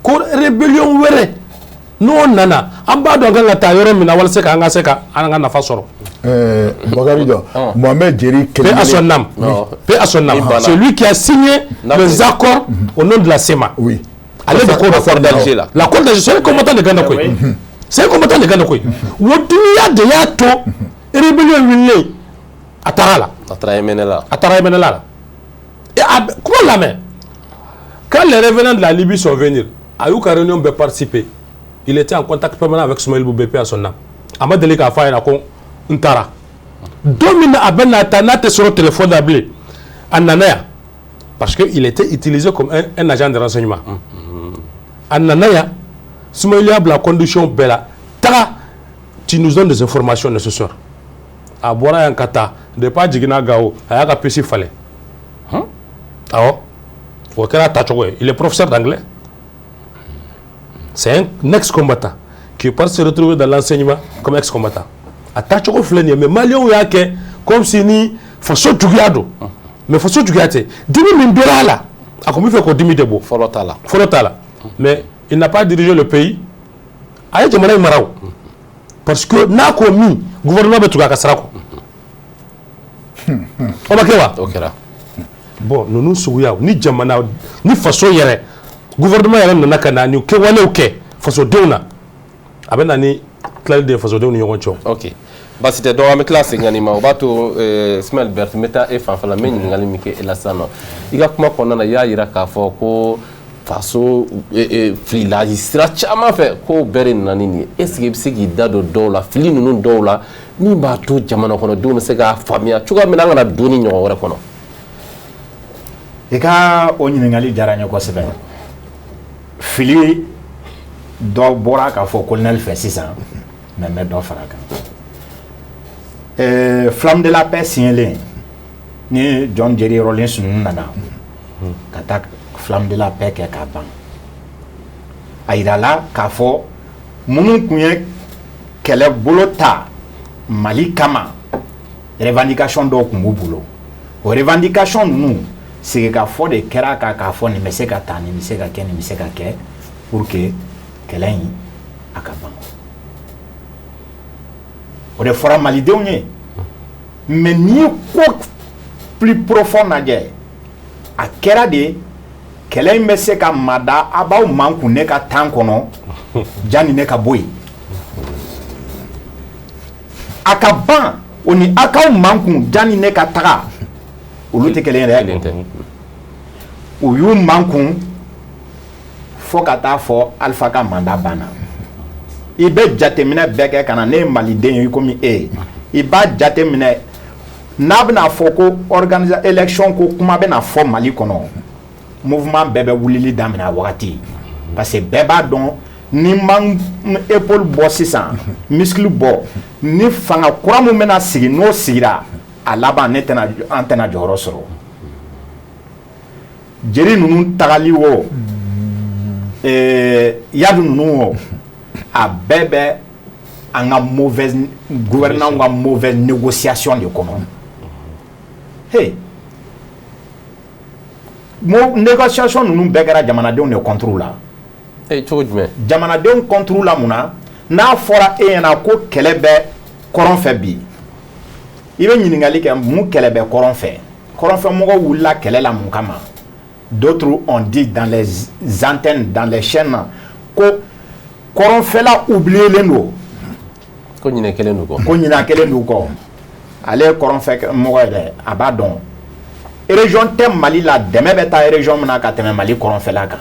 Ko rébellion wɛrɛ n'o nana, an b'a dɔn kan ka taa yɔrɔ min na walasa k'an ka se ka an ka nafa sɔrɔ. Bakary Jɔ, Mohamed Djeri. Paix à son âme. Paix à son âme. C'est lui qui a signé les accords au nom de la CMA. Oui. Ale de ko L'accord d'Alger là. L'accord d'Alger, c'est un combattant de Gandakoye. C'est un combattant de Gandakoye. O dunya de y'a to rébellion wulilen, a taara la. A taara MNLA. A taara MNLA la. Et a kuma lamɛn. Quand les revenants de la Libye sont venus, A y'u ka réunion bɛɛ participer. Il était en contact permanent avec Soumaïla Boubé, paix à son âme. A ma deli k'a fɔ a ɲɛna ko n taara. Don min na a bɛ na taa, n'a tɛ sɔrɔ téléphone na bilen, a nana yan parce que il était utilisé comme un agent de renseignement. A nana yan, Soumaïla y'a bila condition bɛɛ la: taga, tu nous donnes des informations nécessaires. A bɔra yan ka taa, depuis a jiginna Gawo, a y'a ka puce falen. Awɔ, o kɛra a tacogo ye. Il est professeur d'anglais, c'est un ex-combattant qui part se retrouver dans l'enseignement comme ex-combattant. A taacogo filɛ nin ye, mais maliyɛnw y'a kɛ comme si ni faso juguya don, mais faso juguya tɛ. Dimi min bɔra a la, a kun bɛ fɛ k'o dimi de bɔ. Fɔlɔ t'a la. Fɔlɔ t'a la, mais il n'a pas dirigé le pays. A ye jamana in mara o, parce que n'a ko min, gouvernement bɛ tugu a ka sira kɔ. O ma kɛ wa? O kɛra. Bon, ninnu suguya ni jamana ni faso yɛrɛ, gouvernement yɛrɛ nana ka na nin kɛwalew kɛ fasodenw na, a bɛ na ni tilali de ye fasodenw ni ɲɔgɔn cɛ. Ok, basi tɛ. Donc an bɛ tila segin ka nin ma. O b'a to Ismaël Berthe, n bɛ taa e fanfɛla, n bɛ ɲininkali min kɛ e la sisan nɔ, i ka kuma kɔnɔna na, i y'a yira k'a fɔ ko faso filila sira caman fɛ, ko bɛɛ de nana ni nin ye. Est ce que i bɛ se k'i da don dɔw la, fili ninnu dɔw la, min b'a to jamana kɔnɔdenw bɛ se k'a faamuya cogoya min na, an kana don ni ɲɔgɔn wɛrɛ kɔnɔ? I ka o ɲininkali diyara n ye kosɛbɛ. Fili dɔ bɔra k'a fɔ colonel fɛ sisan, mais n bɛ dɔ fara a kan. Flamme de la paix signelen ni John Jerry Rawlings ninnu nana ka taa flamme de la paix kɛ k'a ban, a yirala k'a fɔ minnu tun ye kɛlɛbolo ta Mali kama, revendication dɔw tun b'u bolo. O revendication ninnu, sigikafɔ de kɛra kan k'a fɔ nin bɛ se ka ta, nin bɛ se ka kɛ, nin bɛ se ka kɛ pour que kɛlɛ in a ka ban. O de fɔra malidenw ye. Mais n'i ye ko plus profond lajɛ, a kɛra de kɛlɛ in bɛ se ka mada, a b'aw mankun ne ka temps kɔnɔ janni ne ka bɔ yen, a ka ban. O ni aw k'aw mankun janni ne ka taga, olu tɛ kelen ye dɛ. Kelen tɛ. U y'u mankun fo ka taa fɔ Alifa ka mandat banna. I bɛ jateminɛ bɛɛ kɛ ka na, ne ye maliden ye komi e, i b'a jateminɛ n'a bɛna fɔ ko organiser élection, ko kuma bɛna fɔ Mali kɔnɔ, mouvement bɛɛ bɛ wulili daminɛ a wagati, parce que bɛɛ b'a dɔn ni ma épaule bɔ sisan, muscle bɔ, ni fanga kura min bɛna sigi, n'o sigira a laban, ne tɛna, an tɛna jɔyɔrɔ sɔrɔ. Jeri ninnu tagali o, Yadu ninnu o, a bɛɛ bɛ an ka mauvaise gouvernants ka mauvaise négociation de kɔnɔ. Hey, négociation ninnu bɛɛ kɛra jamanadenw de contre la. E, cogo jumɛn? Jamanadenw contre la mun na? N'a fɔra e ɲɛna ko kɛlɛ bɛ kɔrɔn fɛ bi, i bɛ ɲininkali kɛ: mun kɛlɛ bɛ kɔrɔn fɛ? Kɔrɔnfɛ mɔgɔw wulila kɛlɛ la mun kama? D'autres ont dit dans les antennes, dans les chaînes, ko kɔrɔnfɛla oubliélen don. Ko ɲinɛ kelen don kɔ. Ko ɲinɛ kelen don kɔ. Ale ye kɔrɔnfɛ mɔgɔ ye dɛ, a b'a dɔn région tɛ Mali la, dɛmɛ bɛ taa région min na ka tɛmɛ Mali kɔrɔnfɛla kan.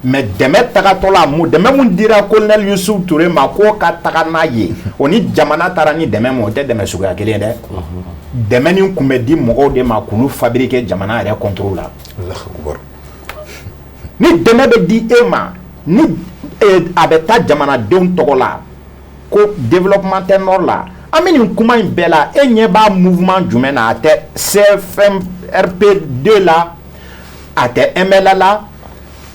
Mais dɛmɛ tagatɔ la, mun dɛmɛ mun dira colonel Youssouf Touré ma k'o ka taga n'a ye, o ni jamana taara ni dɛmɛ mun, o tɛ dɛmɛ suguya kelen ye dɛ. Dɛmɛ nin kun bɛ di mɔgɔw de ma k'olu fabriquer jamana yɛrɛ contre la. Ni dɛmɛ bɛ di e ma, ni a bɛ taa jamanadenw tɔgɔ la ko développement tɛ nord la, an bɛ nin kuma in bɛɛ la, e ɲɛ b'a mouvement jumɛn na? A tɛ CFMRP2 la, a tɛ MLA la,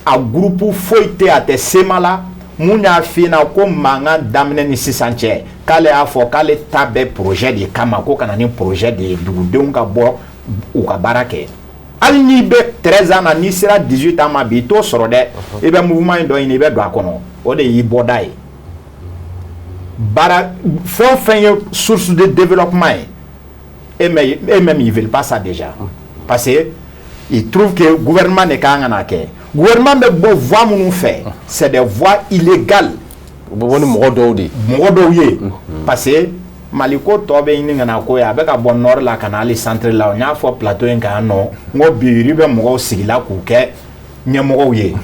a groupe foyi tɛ, a tɛ CMA la. Mun y'a f'i ɲɛna ko mankan daminɛ ni sisan cɛ, k'ale y'a fɔ k'ale ta bɛ projet de kama, ko ka na ni projet de ye, dugudenw ka bɔ u ka baara kɛ? Hali n'i bɛ 13 ans na, n'i sera 18 ans ma bi, i t'o sɔrɔ dɛ. I bɛ mouvement in dɔ ɲini, i bɛ don a kɔnɔ, o de y'i bɔda ye. Baara fɛn o fɛn ye source de développement ye, et mais eux-mêmes, ils veulent pas ça déjà, parce que ils trouvent que gouvernement de kan ka n'a kɛ. Gouvernement bɛ bɔ voie minnu fɛ, c'est des voies illégales. U bɛ bɔ ni mɔgɔ dɔw de ye. Mɔgɔ dɔw ye, parce que Mali ko tɔ bɛ ɲini ka na ko ye, a bɛ ka bɔ nord la ka na hali centre la. N y'a fɔ plateau in kan yan nɔ, n ko bi yiri bɛ mɔgɔw sigila k'u kɛ ɲɛmɔgɔw ye.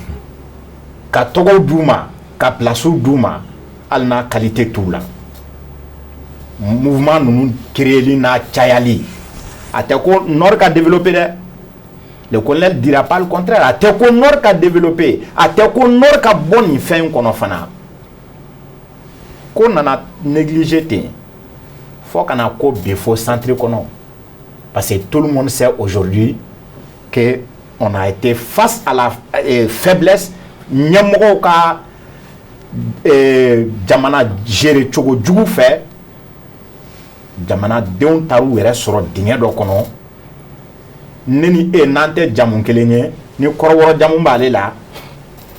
Ka tɔgɔw d'u ma, ka placew d'u ma, hali n'a qualité t'u la. Mouvement ninnu créeli n'a cayali, a tɛ ko nord ka développer dɛ. Le colonel dira pas le contraire. A tɛ ko nord ka développer, a tɛ ko nord ka bɔ nin fɛn in kɔnɔ fana. Ko nana négliger ten fo ka na ko bi fo centre kɔnɔ, parce que tout le monde sait aujourd'hui que on a été face à la faiblesse ɲɛmɔgɔw ka jamana gérer cogo jugu fɛ. Jamanadenw taar'u yɛrɛ sɔrɔ dingɛ dɔ kɔnɔ. Ne ni e n'an tɛ jamu kelen ye, ni kɔrɔbɔrɔ jamu b'ale la,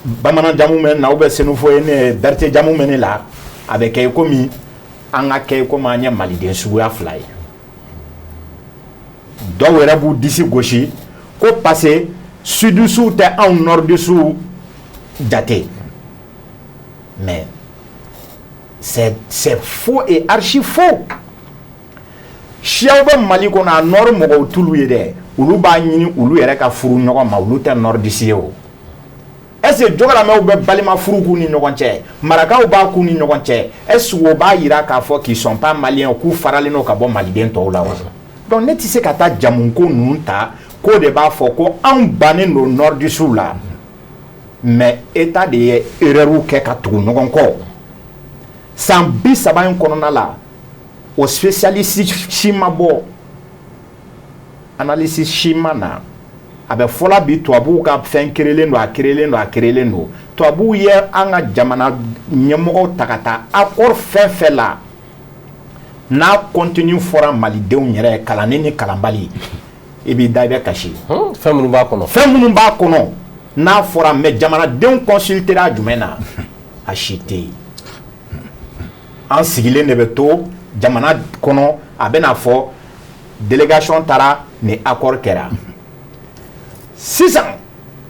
bamanan jamu bɛ na, ou bien senufo ye, ne berete jamu bɛ ne la, a bɛ kɛ i komi an ka kɛ i komi an ye maliden suguya fila ye. Dɔw yɛrɛ b'u disi gosi ko parce que sudistew tɛ anw nordistew jate, mais c'est faux et archi faux. Siyaw bɛ Mali kɔnɔ, a nord mɔgɔw t'olu ye dɛ. Olu b'a ɲini olu yɛrɛ ka furu ɲɔgɔn ma, olu tɛ nordiste ye. O est ce que jogalamɛw bɛ balima furu k'u ni ɲɔgɔn cɛ, marakaw b'a k'u ni ɲɔgɔn cɛ? Est ce que o b'a yira k'a fɔ qu'ils sont pas maliens, k'u faralen don ka bɔ maliden tɔw la wa? Donc ne tɛ se ka taa jamuko ninnu ta k'o de b'a fɔ ko anw bannen don nordistew la. Mais état de ye erreur kɛ ka tugu ɲɔgɔn kɔ san 30 in kɔnɔna la. O spécialiste si ma bɔ, analyse si ma na. A bɛ fɔla bi tubabuw ka fɛn créelen don, a créelen don, a créelen don. Tubabuw ye an ka jamana ɲɛmɔgɔw ta ka taa accord fɛn fɛn la, n'a contenu fɔra malidenw yɛrɛ kalannen ni kalanbali, i b'i da, i bɛ kasi. Fɛn minnu b'a kɔnɔ. Fɛn minnu b'a kɔnɔ n'a fɔra, mais jamanadenw consultera jumɛn na? A si tɛ yen. An sigilen de bɛ to jamana kɔnɔ, a bɛna fɔ délégation taara, ni accord kɛra. Sisan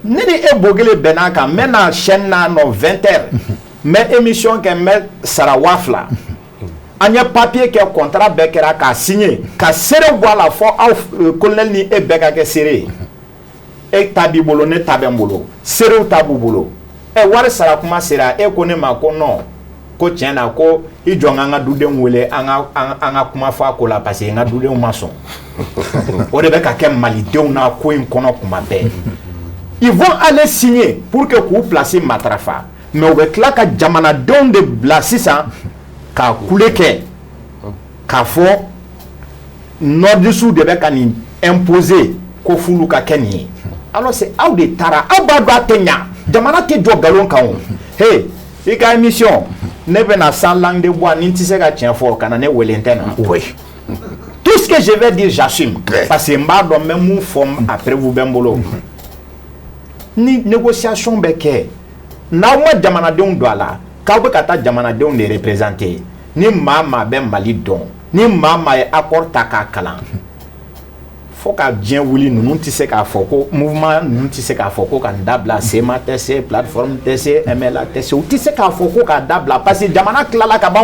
ne ni e Bogele bɛnn'a kan, n bɛ na chaîne na nɔ 20 heures, n bɛ émission kɛ, n bɛ sara 2000. An ye papier kɛ, contrat bɛɛ kɛra k'a signer, ka seerew bɔ a la, fɔ aw colonel ni e bɛɛ ka kɛ seere ye. E ta b'i bolo, ne ta bɛ n bolo, seerew ta b'u bolo. Ɛ, wari sara kuma sera, e ko ne ma ko non, ko tiɲɛ na, ko i jɔ n ka dudenw wele, an ka kuma fɔ a ko la, parce que n ka dudenw ma sɔn. O de bɛ ka kɛ malidenw na ko in kɔnɔ kuma bɛɛ. Ils vont aller signer pour que k'u place matarafa, mais u bɛ tila ka jamanadenw de bila sisan k'a kule kɛ k'a fɔ nordistew de bɛ ka nin imposer, ko f'olu ka kɛ nin ye. Alors c'est aw de taara, aw b'a dɔn a tɛ ɲa. Jamana tɛ jɔ nkalon kan. O he, i ka émission, ne bɛna sans langue de bois, ni n tɛ se ka tiɲɛ fɔ, ka na ne wele, n tɛ na. Tout ce que je vais dire, j'assume, parce que n b'a dɔn n bɛ mun fɔ, a preuve bɛ n bolo. Ni négociation bɛ kɛ, n'aw ma jamanadenw don a la, k'aw bɛ ka taa jamanadenw de représenter, ni maa maa bɛ Mali dɔn, ni maa maa ye accord ta k'a kalan, fo ka diɲɛ wuli, ninnu tɛ se k'a fɔ ko mouvement ninnu tɛ se k'a fɔ ko ka nin dabila. CMA tɛ se, plateforme tɛ se, MLA tɛ se, u tɛ se k'a fɔ ko k'a dabila, parce que jamana tilala ka ban.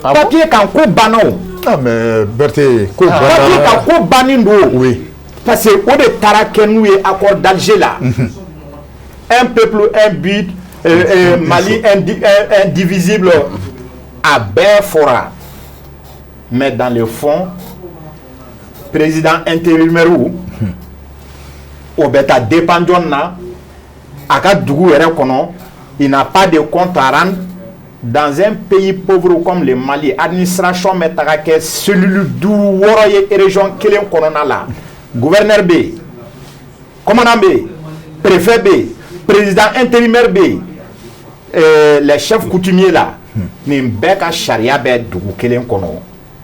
O papier kan, ko banna o. Ah mais Berthé, ko papier kan, ko bannen don. Parce que o de taara kɛ n'u ye accord d'Alger la: un peuple, un but, Mali indivisible. A bɛɛ fɔra, mais dans le fond, président intérimaire o bɛ taa dépend jɔn na? A ka dugu yɛrɛ kɔnɔ, il n'a pas de compte à rendre. Dans un pays pauvre comme le Mali, administration bɛ taga kɛ cellule duuru wɔɔrɔ ye région kelen kɔnɔna la. Gouverneur bɛ yen, commandant bɛ yen, préfet bɛ yen, président intérimaire bɛ yen, les chefs coutumiers là, nin bɛɛ ka sariya bɛ dugu kelen kɔnɔ,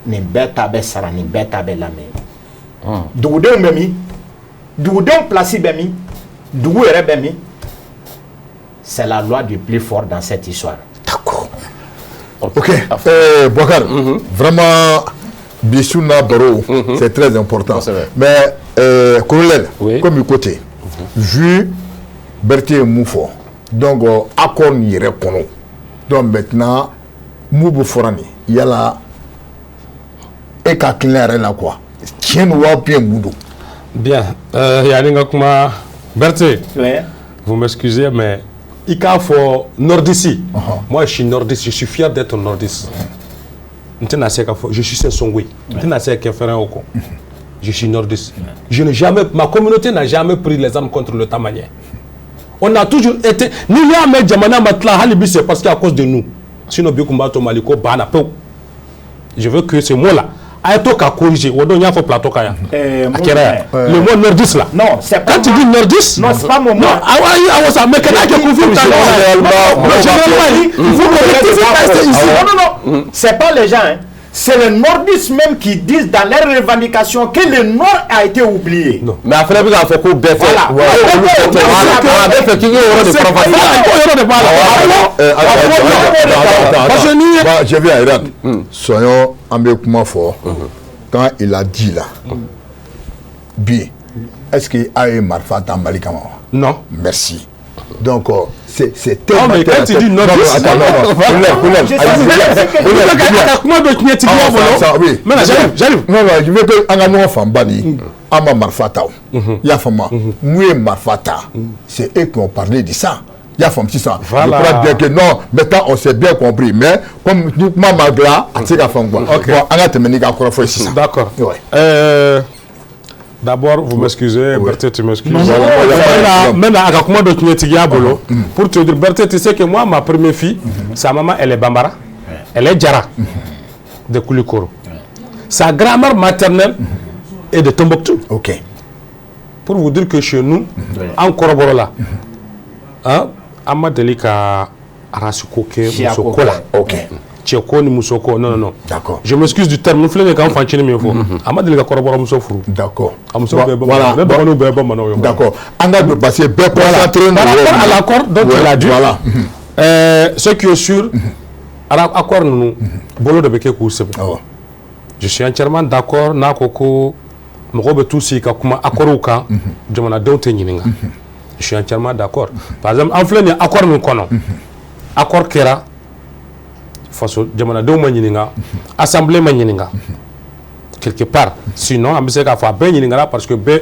nin bɛɛ ta bɛ sara, nin bɛɛ ta bɛ lamɛn. Dugudenw bɛ min? Dugudenw place bɛ min? Dugu yɛrɛ bɛ min? C'est la loi du plus fort dans cette histoire. D'accord. Ok. Boubacar, vraiment, bi su n'a baro, c'est très important. Mais, colonel, comme i ko ten, vu Berthé ye mun fɔ, donc accord nin yɛrɛ kɔnɔ, donc maintenant, mun bɛ fɔra nin, yala e ka hakilina yɛrɛ la quoi, tiɲɛ don wa bien mun don? Bien, yanni n ka kuma, Berthé, Ouais. vous m'excusez, mais I k'a fɔ nordiste, moi je suis nordiste, je suis fier d'être nordiste. N tɛna se ka fɔ je suis Songhoï, n tɛna se ka kɛ fɛrɛ o kɔ. Je suis nordiste. Je n'ai jamais, ma communauté n'a jamais pris les armes contre l'État malien. On a toujours été, n'i y'a mɛn jamana ma tila hali bi, c'est parce qu'à cause de nous. Sinon bi kun b'a to Mali ko banna pewu. Je veux que ce mot là a ye to ka corriger. O don n y'a fɔ plateau kan yan, a kɛra yan, le mot nordiste là. Non, c'est pas Quand tu dis nordiste, Non, c'est pas mon mot. Non, awɔ, awɔ sa, mais kana kɛ kunfin ta. Généralement, Généralement, il faut que rester ici. Non, non, non. C'est pas les gens, hein. C'est les nordistes même qui disent dans leurs revendications que le Nord a été oublié. Non. Mais a fana bɛ k'a fɔ ko bɛɛ tɛ. Voilà. Olu bɛɛ tɛ. Voilà, a bɛ fɛ k'i k'o yɔrɔ de faranfasiya. Voilà, il faut yɔrɔ de b'a la. Parce que n'i ye Bon, je viens, Iran. Soyons an bɛ kuma fɔ. Quand il a dit là, bi, est-ce que a ye marifa ta Mali kama wa? Non. Merci. Donc, c'est Non, mais quand tu dis non, non, nordiste- attends, non, non, Koulel, Koulel, Je sais allez-y, ce que- Koulel, Koulel. A ka kuma dɔ tiɲɛtigiya Ah, bolo. ça, oui. Maintenant, j'arrive, j'arrive. Non, non, je veux que an ka ɲɔgɔn fanba nin, an ma marifa ta o. I y'a faamu wa? Mun ye marifa ta? C'est eux qui ont parlé de ça. I y'a faamu sisan? Voilà. Je crois bien que non, maintenant on s'est bien compris, mais comme ni kuma ma dilan, a tɛ se ka faamu quoi. Ok. Bon, an ka tɛmɛ n'i ka kɔrɔfɔ ye sisan. D'accord. Ouais. D'abord, vous m'excusez, Berthe, tu m'excuses. Non, non, non, Maintenant, non. maintenant, a ka kuma dɔ tiɲɛtigiya bolo. Pour te dire, Berthe, tu sais que moi, ma première fille, sa maman, elle est Bambara. Elle est Djara, de Koulikoro. Sa grand-mère maternelle est de Tombouctou. Ok. Pour vous dire que chez nous, an kɔrɔbɔrɔ la, hein, an ma deli ka race ko kɛ Siya ko muso ko la. kɛ. Ok. Cɛ ko ni muso ko, non, non, non. D'accord. Je m'excuse du terme, n filɛ nin ye k'an fancinin min fɔ, a ma deli ka kɔrɔbɔrɔ muso furu. D'accord. A muso Bon, bɛɛ ye voilà. bamananw ye. Ne dɔgɔninw bɛɛ ye bamananw ye. D'accord. An ka don parce que bɛɛ concentré Par rapport à l'accord dont il a dit, Voilà. Ce qui est sûr, accord ninnu, bolo de bɛ kɛ k'u sɛbɛn. Awɔ. Je suis entièrement d'accord n'a ko ko mɔgɔw bɛ t'u sigi ka kuma accords kan, jamanadenw tɛ ɲininka. Je suis entièrement d'accord. Par exemple, an filɛ nin ye accord min kɔnɔ, accord kɛra faso jamanadenw ma ɲininka, assemblée ma ɲininka quelque part. Sinon an bɛ se k'a fɔ a bɛɛ ɲininkara, parce que bɛɛ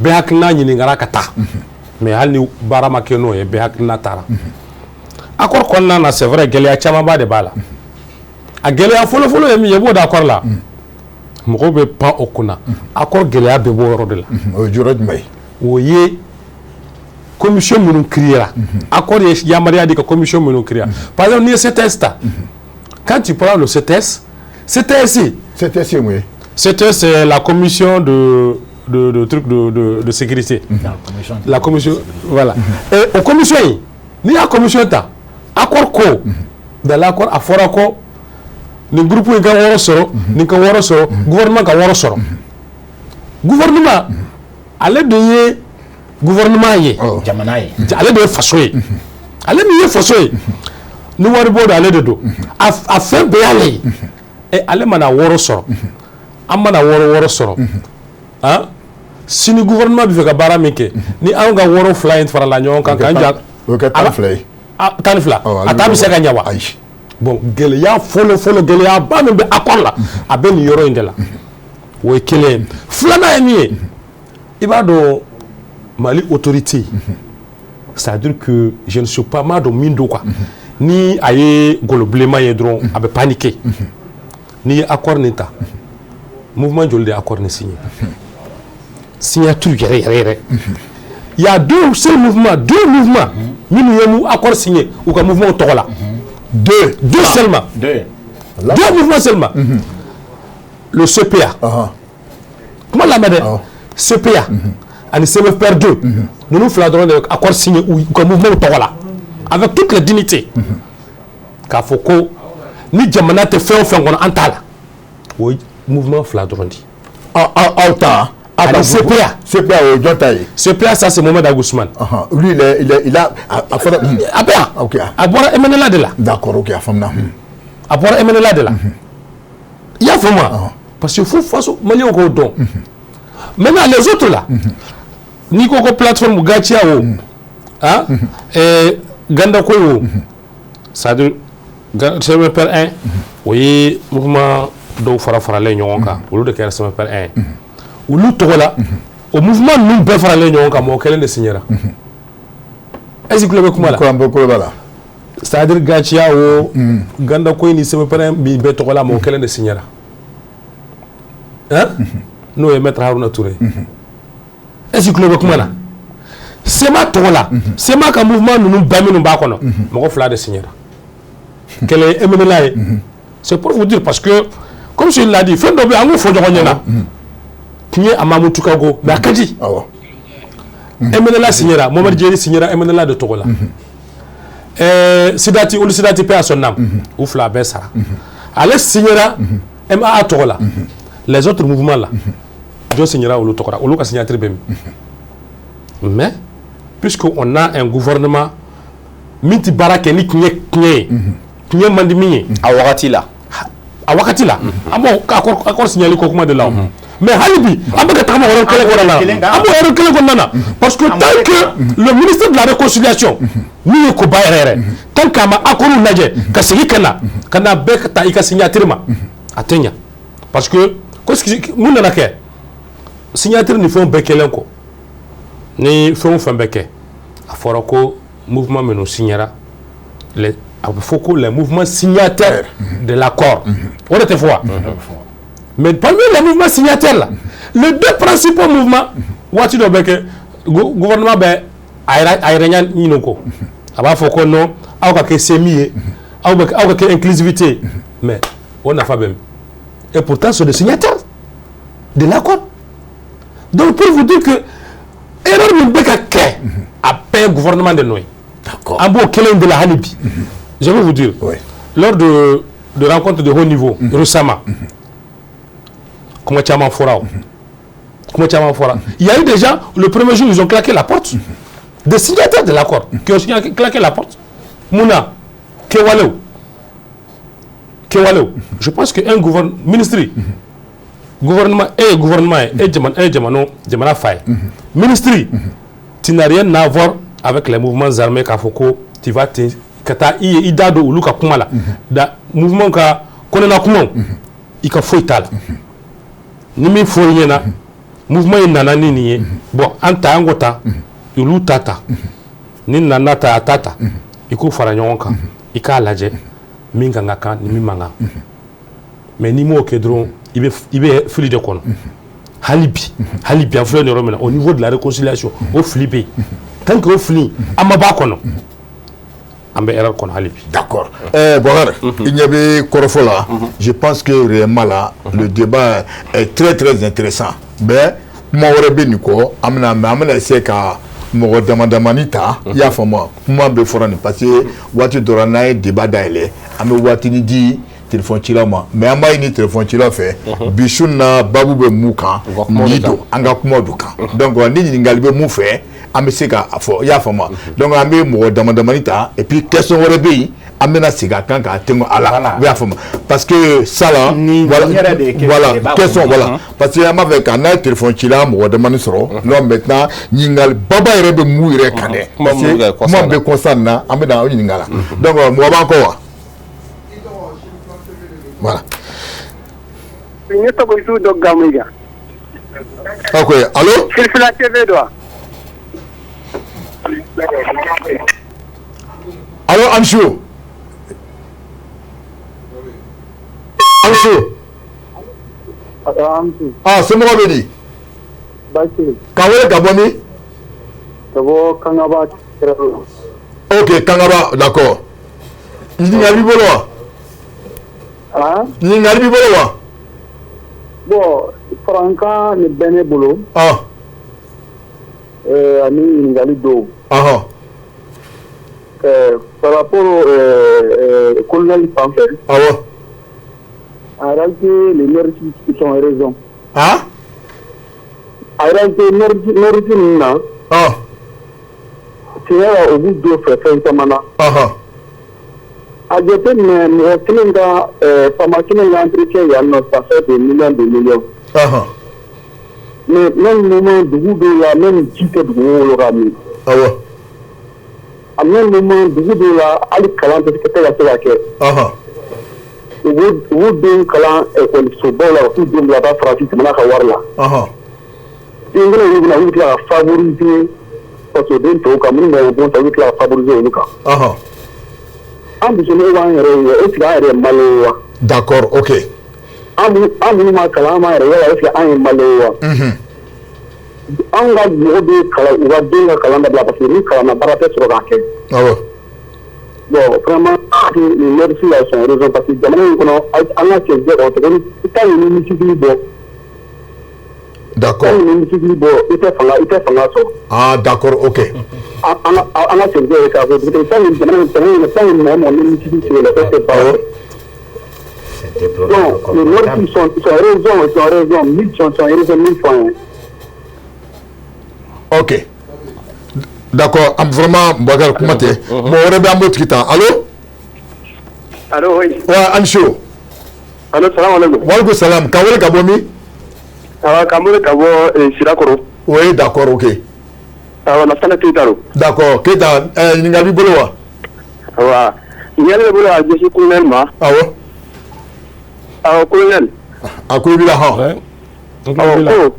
bɛɛ hakilina ɲininkara ka taa, mais hali ni baara ma kɛ n'o ye, bɛɛ hakilina taara accord kɔnɔna na. C'est vrai, gɛlɛya camanba de b'a la. A gɛlɛya fɔlɔfɔlɔ ye min ye, i b'o d'accord la, mɔgɔw bɛ pan o kunna. Accord gɛlɛya bɛ bɔ yɔrɔ de la. O ye yɔrɔ jumɛn ye? O ye commission minnu créera. Accord ye yamaruya di ka commission minnu créera. Par exemple, n'i ye CTS ta, quand tu prends le CTS, CTS, CTS ye mun ye? CTS, c'est la commission de truc de sécurité. La commission. La commission, voilà. Et o commission in, n'i y'a commission ta, accord ko, dans l'accord a fɔra ko nin groupe in ka wɔɔrɔ sɔrɔ, nin ka wɔɔrɔ sɔrɔ, gouvernement ka wɔɔrɔ sɔrɔ. Gouvernement, ale de ye gouvernement ye. Jamana ye. Ale de ye faso ye. Ale min ye faso ye, ni wari b'o don, ale de don. A fɛn bɛɛ y'ale ye. Ɛ, ale mana wɔɔrɔ sɔrɔ, an mana wɔɔrɔ wɔɔrɔ sɔrɔ, han, sini gouvernement bɛ fɛ ka baara min kɛ, ni anw ka wɔɔrɔ fila in farala ɲɔgɔn kan k'an ja O bɛ kɛ 12 ye. 12. Awɔ, ale A ta bɛ se ka ɲɛ wa? Ayi. Bon, gɛlɛya fɔlɔ fɔlɔ, gɛlɛyaba min bɛ accord la, a bɛ nin yɔrɔ in de la. O ye kelen ye. Filanan ye min ye, i b'a dɔn Mali autorité, c'est à dire que je ne sais pas, m'a dɔn min don quoi, ni a ye golo bilenman ye dɔrɔn, a bɛ paniquer. N'i ye accord nin ta, mouvement joli de ye accord nin signé, signature yɛrɛ yɛrɛ yɛrɛ? Il y a deux seuls mouvements, deux mouvements minnu ye mu accord signé u ka mouvement tɔgɔ la. Deux. Deux seulement. Deux. Deux mouvements seulement. Le CPA, kuma lamɛn dɛ, CPA ani CMFPR 2, ninnu fila dɔrɔn de ye accord signé u ka mouvement tɔgɔ la avec toute la dignité, k'a fɔ ko ni jamana tɛ fɛn o fɛn kɔnɔ, an t'a la. O ye mouvement fila dɔrɔn de ye. Aw ta. Ani CPA. CPA, o ye jɔn ta ye? CPA, ça c'est Mohamed Ag Ousmane. Lui, il a a fɔra. A bɛ yan. Ok. A bɔra MNLA de la. D'accord, ok, a faamuna. A bɔra MNLA de la. I y'a faamu wa? Parce que fo faso maliyɛnw k'o dɔn. Maintenant, les autres là, n'i ko ko plateforme GATIA o, ah, Ganda Koy o, c'est à dire CMPR 1, o ye mouvement dɔw fara faralen ɲɔgɔn kan, olu de kɛra CMPR 1 ye. Olu tɔgɔ la, o mouvement ninnu bɛɛ faralen ɲɔgɔn kan, mɔgɔ kelen de signera. Est-ce que tulo bɛ kuma la? Ko an bɛ kulo b'a la. C'est-à-dire Gatia o Ganda ko in ni CMPR min bɛɛ tɔgɔ la, mɔgɔ kelen de signera, hein, n'o ye maître Haruna Touré. Est-ce que tulo bɛ kuma la? CMA tɔgɔ la, CMA ka mouvement ninnu bɛɛ minnu b'a kɔnɔ, mɔgɔ fila de signera, kelen ye MNLA ye. C'est pour vous dire, parce que comme je l'a dit, fɛn dɔ bɛ yen, an k'o fɔ ɲɔgɔn ɲɛna, tiɲɛ a ma mutukago, mais a ka di. MNLA signera, Mohamed Djeri signera MNLA de tɔgɔ la. Sidati, olu Sidati, paix à son âme, u fila bɛɛ sara, ale signera MAA tɔgɔ la. Les autres mouvements là, jɔ signera olu tɔgɔ la? Olu ka signature bɛ min? Mais puisque on a un gouvernement min ti baara kɛ ni tiɲɛ tiɲɛ ye, tiɲɛ man di min ye. A wagati la. A wagati la, an b'o accord signali ko kuma de la o. Mais hali bi an bɛ ka tagama yɔrɔ kelen kɔnɔna na, an b'o yɔrɔ kelen kɔnɔna na, parce que tant que le ministre de la réconciliation min ye koba yɛrɛ yɛrɛ, tant que a ma accord lajɛ ka segin ka na bɛɛ ka taa i ka signature ma, a tɛ ɲa. Parce que ko mun nana kɛ, signature ni fɛnw bɛɛ kɛlen kɔ, ni fɛn o fɛn bɛ kɛ, a fɔra ko mouvement minnu signera, a bɛ fɔ ko les mouvements signataires de l'accord, o de tɛ fɔ wa? Mais parmi les mouvements signataires là, les deux principaux mouvements, waati dɔ bɛ kɛ, gouvernement bɛ a yɛrɛ ɲa ɲini ko a b'a fɔ ko non, aw ka kɛ CMI ye, aw ka kɛ inclusivité ye, mais o nafa bɛ min? Et pourtant c'est des signataires de l'accord. Donc pour vous dire que erreur min bɛ ka kɛ, a bɛɛ ye gouvernement de nɔ ye. An b'o kelen de la hali bi. Je vais vous dire, lors de rencontres de haut niveau récemment, kuma caman fɔra o, kuma caman fɔra. Il y a eu des gens, le premier jour, ils ont claqué la porte, des signataires de l'accord qui ont claqué la porte. Mun na? Kɛwalew, kɛwalew. Je pense que un gouvernement, ministre, gouvernement, e ye gouvernement ye, e jamana, e ye jamana, jamana fa ye, ministre, tu n'as rien à voir avec les mouvements armés, k'a fɔ ko tu vas te ka taa i ye i da don olu ka kuma la, da mouvement ka kɔnɔna kumaw, i ka foyi t'a la. Ni min fɔr'i ɲɛna, mouvement in nana ni nin ye, bon, an ta, an ko ta, olu ta ta, ni nana ta, a ta ta, i k'u fara ɲɔgɔn kan, i k'a lajɛ min kan ka kan ni min man kan. Mais n'i m'o kɛ dɔrɔn, i bɛ fili de kɔnɔ. Hali bi, hali bi, an filɛ nin yɔrɔ min na, au niveau de la réconciliation, o fili bɛ yen. Tant que o fili an ma b'a kɔnɔ, an bɛ erreur kɔnɔ hali bi. D'accord. Boubacar, il y avait kɔrɔfɔ la. Je pense que réellement là, le débat est très très intéressant. Mais kuma wɛrɛ bɛ nin kɔ, an bɛna, mais an bɛna essayer ka mɔgɔ dama damani ta. I y'a faamu wa? Kuma bɛ fɔra nin, parce que waati dɔ la, n'an ye débat dayɛlɛ, an bɛ waatinin di téléphone cilaw ma. Mais an b'a ɲini téléphone cilaw fɛ, bi su in na, baabu bɛ mun kan? Nin don, an ka kuma don kan. Donc ni ɲininkali bɛ mun fɛ, an bɛ se k'a fɔ, i y'a faamu wa? Donc an bɛ mɔgɔ dama damani ta, et puis question wɛrɛ bɛ yen, an bɛna segin a kan k'a tɛnku a la, i y'a faamu? Parce que ça là, voilà, voilà question, voilà, parce que an b'a fɛ ka n'a ye téléphone cila mɔgɔ damani sɔrɔ. Donc maintenant, ɲininkali baba yɛrɛ bɛ mun yɛrɛ kan dɛ, parce que kuma bɛ kɔsa nin na, an bɛ na aw ɲininka la. Donc mɔgɔ b'an kɔ wa? Voilà. Ne tɔgɔ Isu dɔ Gamuja. Ok, allo. Silsila TV don wa? Allo, Amsu. Amsu. Amsu. Ah, somɔgɔw bɛ di? Baasi. K'an wele ka bɔ min? Ka bɔ Kangaba kɛrɛfɛ la. Ok, Kangaba, d'accord. Ɲininkali b'i bolo wa? Ah? Ɲininkali b'i bolo wa? Bon, farankan de bɛ ne bolo. Ah. Ani ɲininkali dɔw. Ahɔ. Par rapport colonel fan fɛ. Awɔ. En réalité, les nordistes, ils ont raison. Ah? En réalité, nordiste ninnu na. Ah. Tiɲɛ la, u b'u don fɛ fɛn caman na. Ahɔ. A jateminɛ, mɔgɔ kelen ka, faama kelen ka entretien yan nɔ, ça fait des millions de millions. Ahɔ. Mais même moment, dugu dɔw la, même ji tɛ dugu wolo ka min. Awɔ. A même moment, dugu dɔw la, hali kalan tɛ ka se ka kɛ. Ahɔ. U b'u denw kalan ekɔlisobaw la, u t'u denw bila ka taa Faransi jamana ka wari la. Ahɔ. Den kelen olu bɛna, olu bɛ tila ka favoriser. fasoden tɔw kan minnu bɛ bon ta, u bɛ tila ka favoriser olu kan. An bisimilaw b'an yɛrɛ ye, est ce que an yɛrɛ ye malien ye wa? D'accord, ok. An minnu ma kalan, an b'an yɛrɛ yala, est ce que an ye malien ye wa? Anw ka mɔgɔ bɛ kalan, u ka den ka kalan dabila parce que ni kalanna, baara tɛ sɔrɔ k'a kɛ. Bon, vraiment, les nordistes là sont raison, parce que jamana in kɔnɔ, an ka cɛ jɛ kɔ tuguni, i t'a ɲini misibili bɔ. D'accord. I t'a ɲini misibili bɔ, i tɛ fanga sɔrɔ. Ah, d'accord, ok. An ka cɛ jɛ ye k'a fɔ i t'a ɲini jamana in t'a ɲini mɔgɔ mɔgɔ ni misibili sigi la, e tɛ baara kɛ. Donc, les nordistes sont raison, ils ont raison, mille, sont raison mille fois. Hein. Ok. D'accord, vraiment, Boubacar, kuma tɛ. Mɔgɔ wɛrɛ bɛ, an b'o tigi ta. Allo? Allo, oui. Wa, an su. Allo, salam alaikum. Walekum salam. Ka wele ka bɔ min? Awa, k'an wele ka bɔ Sirakɔrɔ. Oui, d'accord, ok. Awa, Lasana Keyita don. D'accord, Keyita, ɲininkali b'i bolo wa? Awa, ɲininkali bɛ bolo ka ɲɛsin colonel ma. Awɔ. Awɔ, colonel. A ko i b'i la hɔn. Awɔ, ko.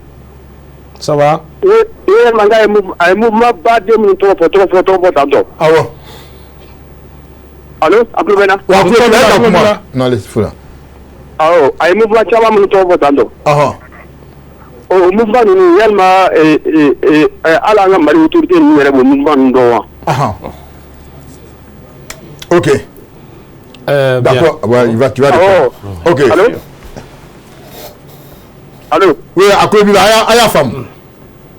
Ça va? Yɛlɛma k'a ye, a ye mouvement baden minnu tɔgɔ fɔ tantɔ. Awɔ. Allo, a tulo bɛ n na? Wa, a tulo b'i la, e ka kuma. N'ale fula. Awɔ, a ye mouvement caman minnu tɔgɔ fɔ tantɔ. O mouvement ninnu, yalima hali an ka Mali autorité ninnu yɛrɛ b'o mouvement ninnu dɔn wa? Ok. D'accord, ouais, tu vas répondre. Ok. Allo? Allo? Oui, a tulo b'i la, a y'a faamu.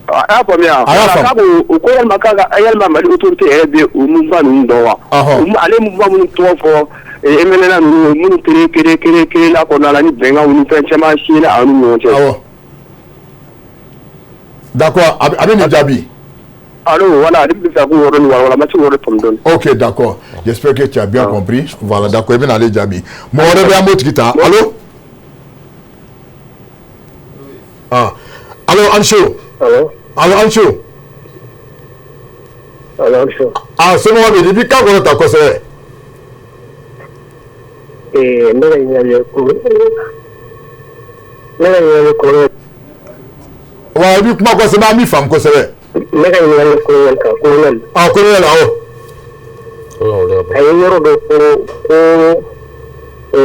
A y'a faamuya. A y'a faamu. K'a ko o ko yalima k'a ka yalima Mali autorité yɛrɛ bɛ o mouvement ninnu dɔn wa? Ale mouvement minnu tɔgɔ fɔ, MNLA ninnu, minnu créé la kɔnɔna la ni bɛnkanw ni fɛn caman signé a n'u ɲɔgɔn cɛ. Awɔ. D'accord, a bɛ nin jaabi. Allo, voilà, ne bɛ fɛ k'o yɔrɔ nin walawala, n ma se k'o yɔrɔ faamu dɔɔni. Ok, d'accord. J'espère que tu as bien compris. Voilà, d'accord, i bɛna ale jaabi. Mɔgɔ wɛrɛ bɛ, an b'o tigi ta. Allo? Ah. Allo, Anso. Allo? Allo, Anso. Allo, Anso. Ah, somɔgɔw bɛ di? I b'i kan kɔrɔta kosɛbɛ. Ne ka ɲininkali ye colonel. Wa, i b'i kuma kosɛbɛ, an b'i faamu kosɛbɛ. Ne ka ɲininkali ye colonel kan, colonel. Ah, colonel, awɔ. A ye yɔrɔ dɔ fɔ ko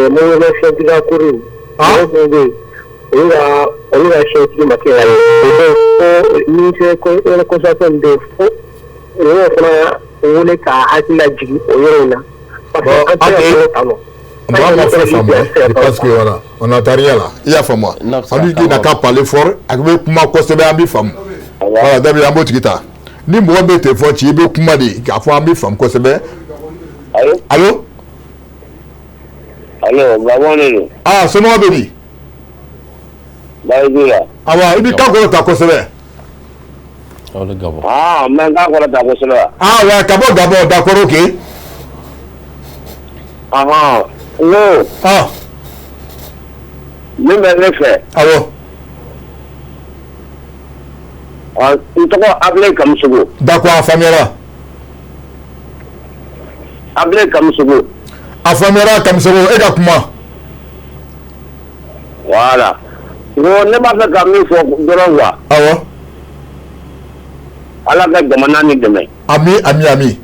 mouvement scientifique kuru mɔgɔ dɔw bɛ yen, olu ka scientifique ma kɛ ka ɲɛ, ko ministère concertation bɛ yen, fo olu fana wele k'a hakili lajigin o yɔrɔ in na. Parce que an tɛ se ka tan nɔ. Moi, ma fɛn faamu, je pense que voilà, on n'entend rien là. I y'a faamu wa? On dit qu'il n'a qu'à parler fort, a bɛ kuma kosɛbɛ, an b'i faamu. Voilà, Dabi, an b'o tigi ta. Ni mɔgɔ bɛ téléphone ci, i bɛ kuma de k'a fɔ an b'i faamu kosɛbɛ. Allo? Allo? Allo, Gabon de don. Ah, somɔgɔw bɛ di? Baasi t'u la. Awa, i b'i kan kɔrɔta kosɛbɛ. Ah, n bɛ n kan kɔrɔta kosɛbɛ. Ah ouais, ka bɔ Gabon, d'accord, ok. Ahan, n ko. Ah. Min bɛ ne fɛ. Awɔ. N tɔgɔ Abulayi Kamisogo. D'accord, a faamuyara. Abulayi Kamisogo. A faamuyara, Kamisogo, e ka kuma. Voilà. N ko ne b'a fɛ ka min fɔ dɔrɔn quoi. Awɔ. Ala ka jamana nin dɛmɛ. Ami, ami, ami.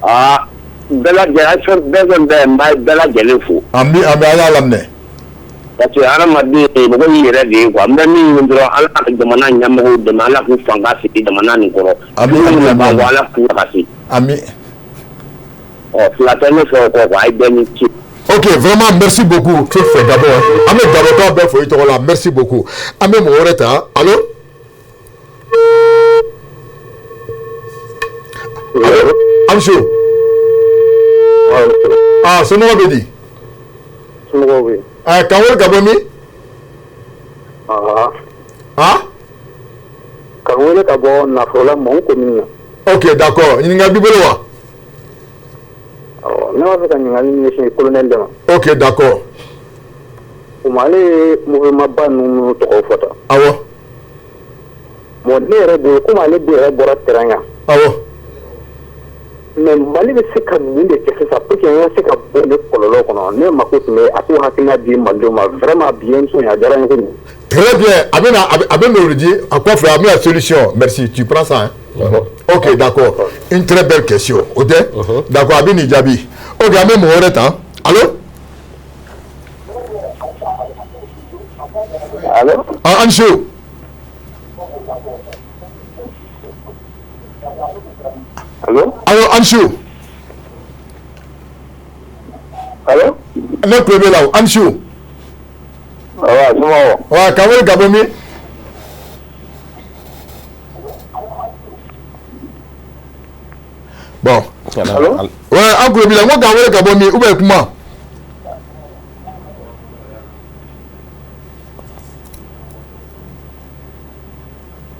Aa, bɛɛ lajɛlen, fɛn bɛɛ fɛn bɛɛ, n b'a bɛɛ lajɛlen fo. Ami, ami, a y'a laminɛ. Parce que hadamaden, mɔgɔ y'i yɛrɛ de ye quoi. N bɛ min ɲini dɔrɔn, Ala ka jamana ɲɛmɔgɔw dɛmɛ, Ala k'u fanga sigi jamana nin kɔrɔ. Ami, ami, ami. Ala k'u kasi. Ami. Ɔ, fila tɛ ne fɛ o kɔ quoi, a ye bɛɛ ni ce. Ok, vraiment, merci beaucoup. Tout fait d'abord. An bɛ Gabɔtɔ bɛɛ fo i tɔgɔ la. Merci beaucoup. An bɛ mɔgɔ wɛrɛ ta. Allo? Allo? Anso. Ah, somɔgɔw bɛ di? Somɔgɔw bɛ yen. Ah, k'an wele ka bɔ min? Ah. Ah? Ka wele ka bɔ Naforola, Mɔn commune na. Ok, d'accord. Ɲininkali b'i bolo wa? Awɔ, ne b'a fɛ ka ɲininkali ɲɛsin colonel de ma. Ok, d'accord. Komi ale ye mouvement ba ninnu tɔgɔ fɔ tan. Awɔ. Bon, ne yɛrɛ bolo, komi ale yɛrɛ bɔra terrain kan. Awɔ. Mais Mali bɛ se ka mun de kɛ sisan pour que an ka se ka bɔ nin kɔlɔlɔ kɔnɔ? Ne mako tun bɛ a k'o hakilina di malidenw ma. Vraiment, bi émission in, a diyara n ye kojugu. Très bien. A bɛna a bɛ n'o di a kɔfɛ, a bɛna solution. Merci. Tu prends ça, hein? Ok, d'accord. Une très belle question. O tɛ? D'accord, a bɛ nin jaabi. Ok, an bɛ mɔgɔ wɛrɛ ta. Allo? Allo? Ah, an su. Allo? Allo, an su. Allo? Ne tulo b'e la o. An su. Awa, somɔgɔw? Wa, k'an wele ka bɔ min? Bon. Allo? Ouais, an tulo b'i la. N ko k'an wele ka bɔ min ou bien kuma?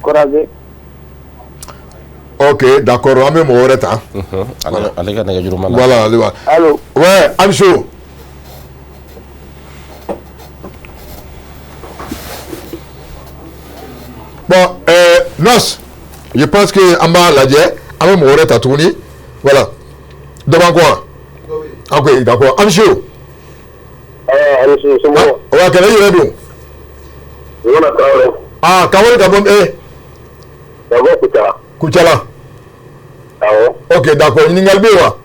Kɔrɔbe. Ok, d'accord. An bɛ mɔgɔ wɛrɛ ta. Ale ka nɛgɛjuru ma na. Voilà, ale b'a. Allo? Ouais, an su. Bon, Nos, je pense que an b'a lajɛ, an bɛ mɔgɔ wɛrɛ ta tuguni. Voilà. Dɔ b'an kɔ wa? Ok, d'accord. An su. Allo, somɔgɔw? Wa, kɛlɛ i yɛrɛ don. Zumana Tarawele. Ah, k'an wele ka bɔ Ka bɔ Kucala. Kucala. Awɔ. Ok, d'accord. Ɲininkali bɛ yen wa?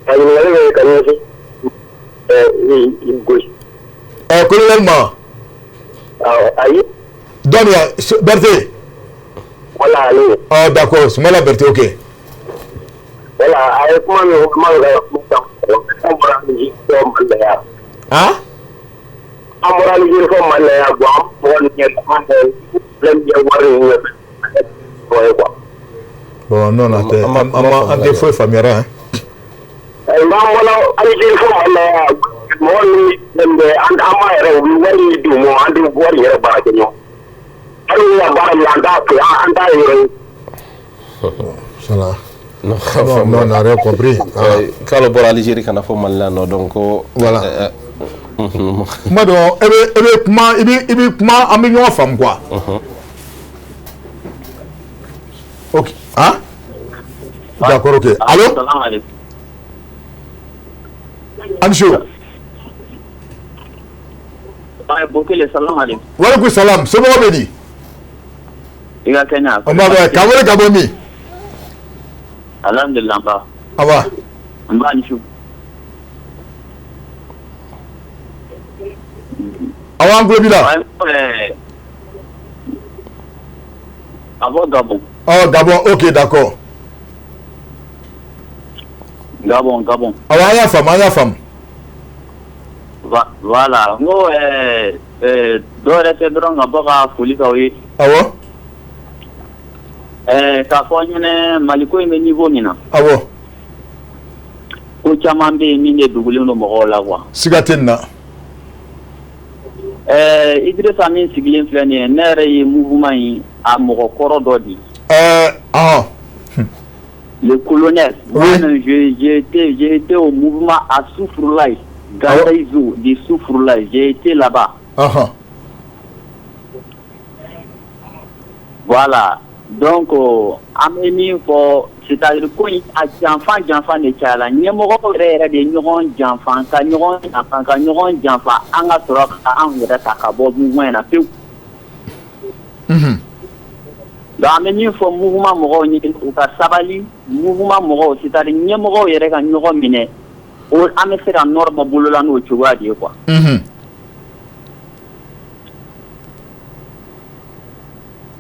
A ɲininkali bɛ ka ɲɛsin gosi. Colonel ma. Awɔ, ayi. Dɔnni ya Berté. Voilà, ale. Ah, d'accord. Sumala Berté, ok. Voilà, a ye kuma min fɔ, kuma bɛ ka kuma ta. An bɔra Algérie fɔ Mali la yan. Ah? An bɔra Algérie fɔ Mali la yan, bon, an mɔgɔ nin ɲɛ, an bɛ problème ɲɛ, wari nin ɲɛ fɔ ye quoi. Bon, non, non, tɛ an an tɛ foyi faamuyara, hein. N'an bɔra Algérie fɔ Mali la yan, mɔgɔ ninnu bɛ an b'a yɛrɛ, u bɛ wari min d'u ma, an tɛ wari yɛrɛ baara kɛ ɲɔgɔn. Hali n'u ka baara min, an t'a kɛ, an t'a yɛrɛ ye. Voilà. Non, non, on n'a rien compris. Ah. K'ale bɔra Algérie ka na fɔ Mali la nɔ, donc ko. Voilà. Kuma dɔ, e bɛ kuma, i bɛ kuma, an bɛ ɲɔgɔn faamu quoi. Ok. Hein? D'accord, ok. Allo? Salam alaikum. An su. Bokele, salam alaikum. Walekum salam. Somɔgɔw bɛ di? I ka kɛnɛ? An b'a bɛ k'an wele ka bɔ min? Alhamdulillah, ba. Awa. N b'a ni su. Awa, an tulo b'i la. Ka bɔ Gabon. Oh, Gabon, ok, d'accord. Gabon, Gabon. Awa, an y'a faamu, an y'a faamu. Voilà, n ko dɔ wɛrɛ tɛ dɔrɔn ka bɔ ka foli k'aw ye. Awɔ. K'a fɔ an ɲɛnɛ, Mali ko in bɛ niveau min na. Awɔ. Ko caman bɛ yen min de dogolen don mɔgɔw la quoi. Siga tɛ nin na. Idrissa min sigilen filɛ nin ye, ne yɛrɛ ye mouvement in a mɔgɔ kɔrɔ dɔ di. Ɔhɔn. Le colonel. Oui. Moi-même, j'ai été au mouvement à Soufroulaye, Gandaizo de Soufroulaye. J'ai été là-bas. Voilà. Donc, an bɛ min fɔ, c'est-à-dire ko in a janfa janfa de cayala, ɲɛmɔgɔw yɛrɛ yɛrɛ de ye ɲɔgɔn janfa ka ɲɔgɔn janfa ka ɲɔgɔn janfa, an ka sɔrɔ ka anw yɛrɛ ta ka bɔ mouvement in na pewu. Donc an bɛ min fɔ mouvement mɔgɔw ye, u ka sabali, mouvement mɔgɔw, c'est-à-dire ɲɛmɔgɔw yɛrɛ ka ɲɔgɔn minɛ, o an bɛ se ka nɔrɔ bɔ bolo la n'o cogoya de ye quoi.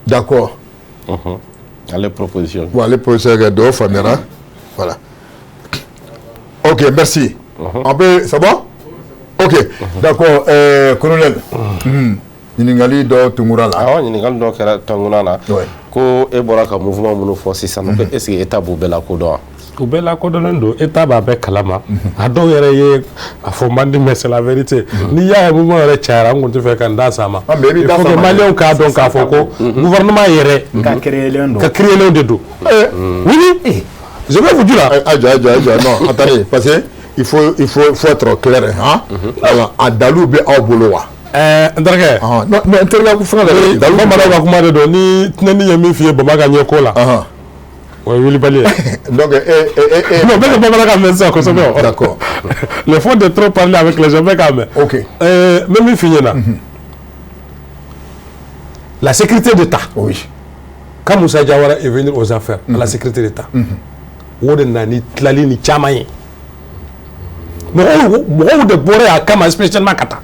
D'accord. Ale proposition. Bon, ale proposition kɛ dɔw faamuyara. Voilà. Ok, merci. On peut, c'est bon? Ok, d'accord, colonel. Ɲininkali dɔ tungura la. Awɔ, ɲininkali dɔ kɛra tanguna la. Ouais. Ko e bɔra ka mouvement minnu fɔ sisan, ko est ce que état b'u bɛɛ lakodɔn wa? U bɛɛ lakodɔnnen don, État b'a bɛɛ kalama. A dɔw yɛrɛ ye a fɔ man di, mais c'est la vérité. N'i y'a ye mouvement yɛrɛ cayara, n kun tɛ fɛ ka n da s'a ma. Ah, mais i b'i Il da faut s'a que ma. Maliyɛnw k'a dɔn k'a fɔ ko gouvernement yɛrɛ Ka créelen don. Ka créelen de don. Oui, je vais vous dire là. Ah, jɔ, jɔ, jɔ, non, attendez, parce que il faut être clair, hein. Voilà, a dalu bɛ aw bolo wa? N terikɛ. Non, mais n terikɛ, ko fɛngɛ dɛ, dalu Bamananw ka kuma de don, ni tɛnɛni ye min f'i ye, bama ka ɲɛ ko la. O ye wulibali ye. Donc e Non, bɛɛ ka bamanankan mɛn sisan kosɛbɛ. D'accord. Le fait de trop parler avec les gens, bɛɛ k'a mɛn. Ok. N bɛ min f'i ɲɛna, la sécurité d'État, quand Moussa Diawara est venu aux affaires, à la sécurité d'État, o de nana ni tilali ni caman ye. Mɔgɔw de bɔra yan a kama spécialement ka taa.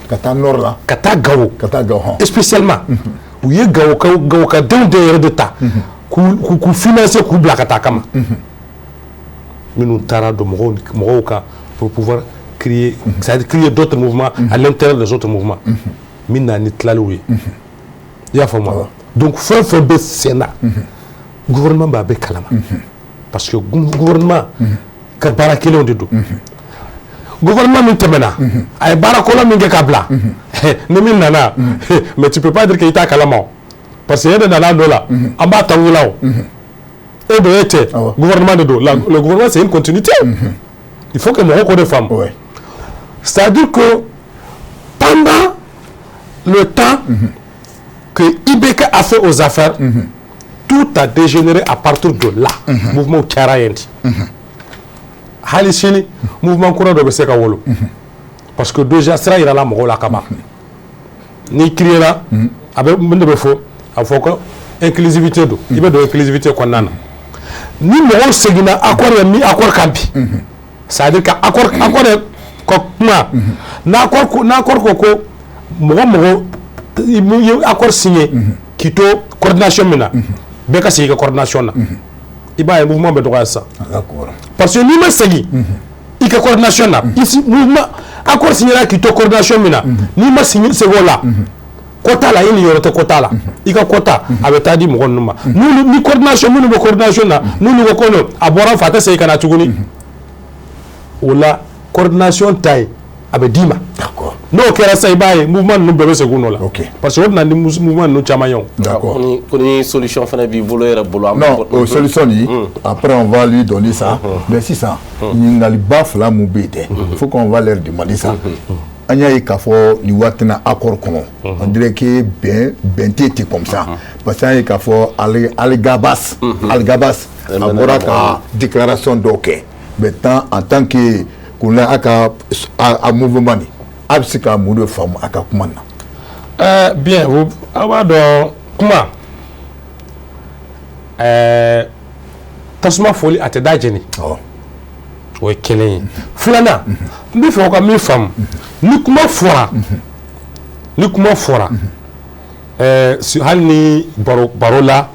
Ka taa nord la. Ka taa Gawo. Ka taa Gawo hɔn. Spécialement u ye Gawokaw, Gawokadenw de yɛrɛ de ta k'u financer, k'u bila ka taa kama, minnu taara don mɔgɔw kan pour pouvoir créer, c'est-à-dire créer d'autres mouvements à l'intérieur des autres mouvements, min nana ni tilaliw ye. I y'a faamu wa? Donc fɛn fɛn bɛ sen na, gouvernement b'a bɛɛ kalama, parce que gouvernement ka baara kelenw de don. Gouvernement min tɛmɛna, a ye baara kɔlɔn min kɛ ka bila, ni min nana, mais tu peux pas dire que i t'a kalama o, parce que e de nana a nɔ la. An b'a ta la o, e de e tɛ, gouvernement de don. Le gouvernement, c'est une continuité. Il faut que mɔgɔw k'o de faamu. C'est-à-dire que pendant le temps que IBK a fait aux affaires, tout a dégénéré. À partir de là, mouvement cayara yen ten. Hali sini, mouvement kura dɔ bɛ se ka wolo, parce que déjà sira yirala mɔgɔw la ka ban. N'i créera, a bɛ mun de bɛ fɔ? A fɔ ko inclusivité don. I bɛ don inclusivité kɔnɔna na, ni mɔgɔw seginna accord ye min accord kan bi, c'est à dire que accord ye ka kuma, n'accord ko mɔgɔ i ye accord signé k'i to coordination min na, bɛɛ ka segin i ka coordination na, i b'a ye mouvement bɛ dɔgɔya sisan. Parce que n'i ma segin i ka coordination na, ici mouvement accord signé k'i to coordination min na, n'i ma segin o la, quota la, i ni yɔrɔ tɛ quota la, i ka quota a bɛ taa di mɔgɔ ninnu ma. N'olu ni coordination, minnu bɛ coordination na, n'olu ko non, a bɔra fɛ, a tɛ segin ka na tuguni, o la coordination ta ye a bɛ d'i ma. N'o kɛra sisan, i b'a ye mouvement ninnu bɛɛ bɛ segin u nɔ la. Parce que o bɛ na ni mouvement ninnu caman ye o. D'accord. Ko ni solution fana b'i bolo yɛrɛ bolo. Non, o solution nin, après on va lui donner ça. Mais sisan, ɲininkaliba fila mun bɛ yen dɛ, faut qu'on va leur demander ça. An y'a ye k'a fɔ nin waati na, accord kɔnɔ, on dirait que bɛn tɛ ten comme ça, parce que an ye k'a fɔ Algabas a bɔra ka déclaration dɔw kɛ. Maintenant, en tant que kunna a ka a mouvement nin, a bɛ se ka mun de faamu a ka kuma na? Bien, aw b'a dɔn, kuma tasuma foli a tɛ da jeni, o ye kelen ye. Filanan, n bɛ fɛ aw ka min faamu, ni kuma fɔra, hali ni baro la,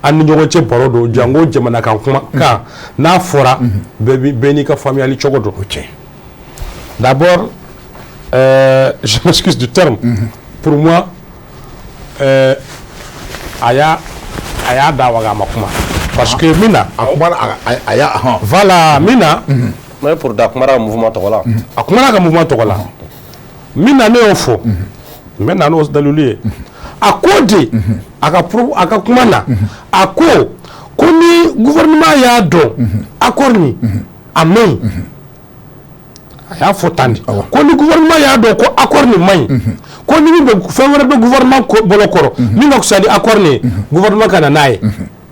an ni ɲɔgɔn cɛ baro don, jango jamana kan kuma kan, n'a fɔra, bɛɛ n'i ka faamuyali cogo don. D'abord, je m'excuse du terme, pour moi, a y'a da waga, a ma kuma, parce que min na A kuma a y'a hɔn. Voilà, min na. Mais pour da kumara mouvement tɔgɔ la. A kumana ka mouvement tɔgɔ la. Min na ne y'o fɔ, n bɛ na n'o dalilu ye. A ko de, a ka kuma na, a ko ni gouvernement y'a dɔn accord nin a man ɲi, a y'a fɔ tan de, ko ni gouvernement y'a dɔn ko accord nin man ɲi, ko ni min bɛ fɛn wɛrɛ bɛ gouvernement bolo kɔrɔ min ka fisa ni accord nin ye, gouvernement ka na n'a ye,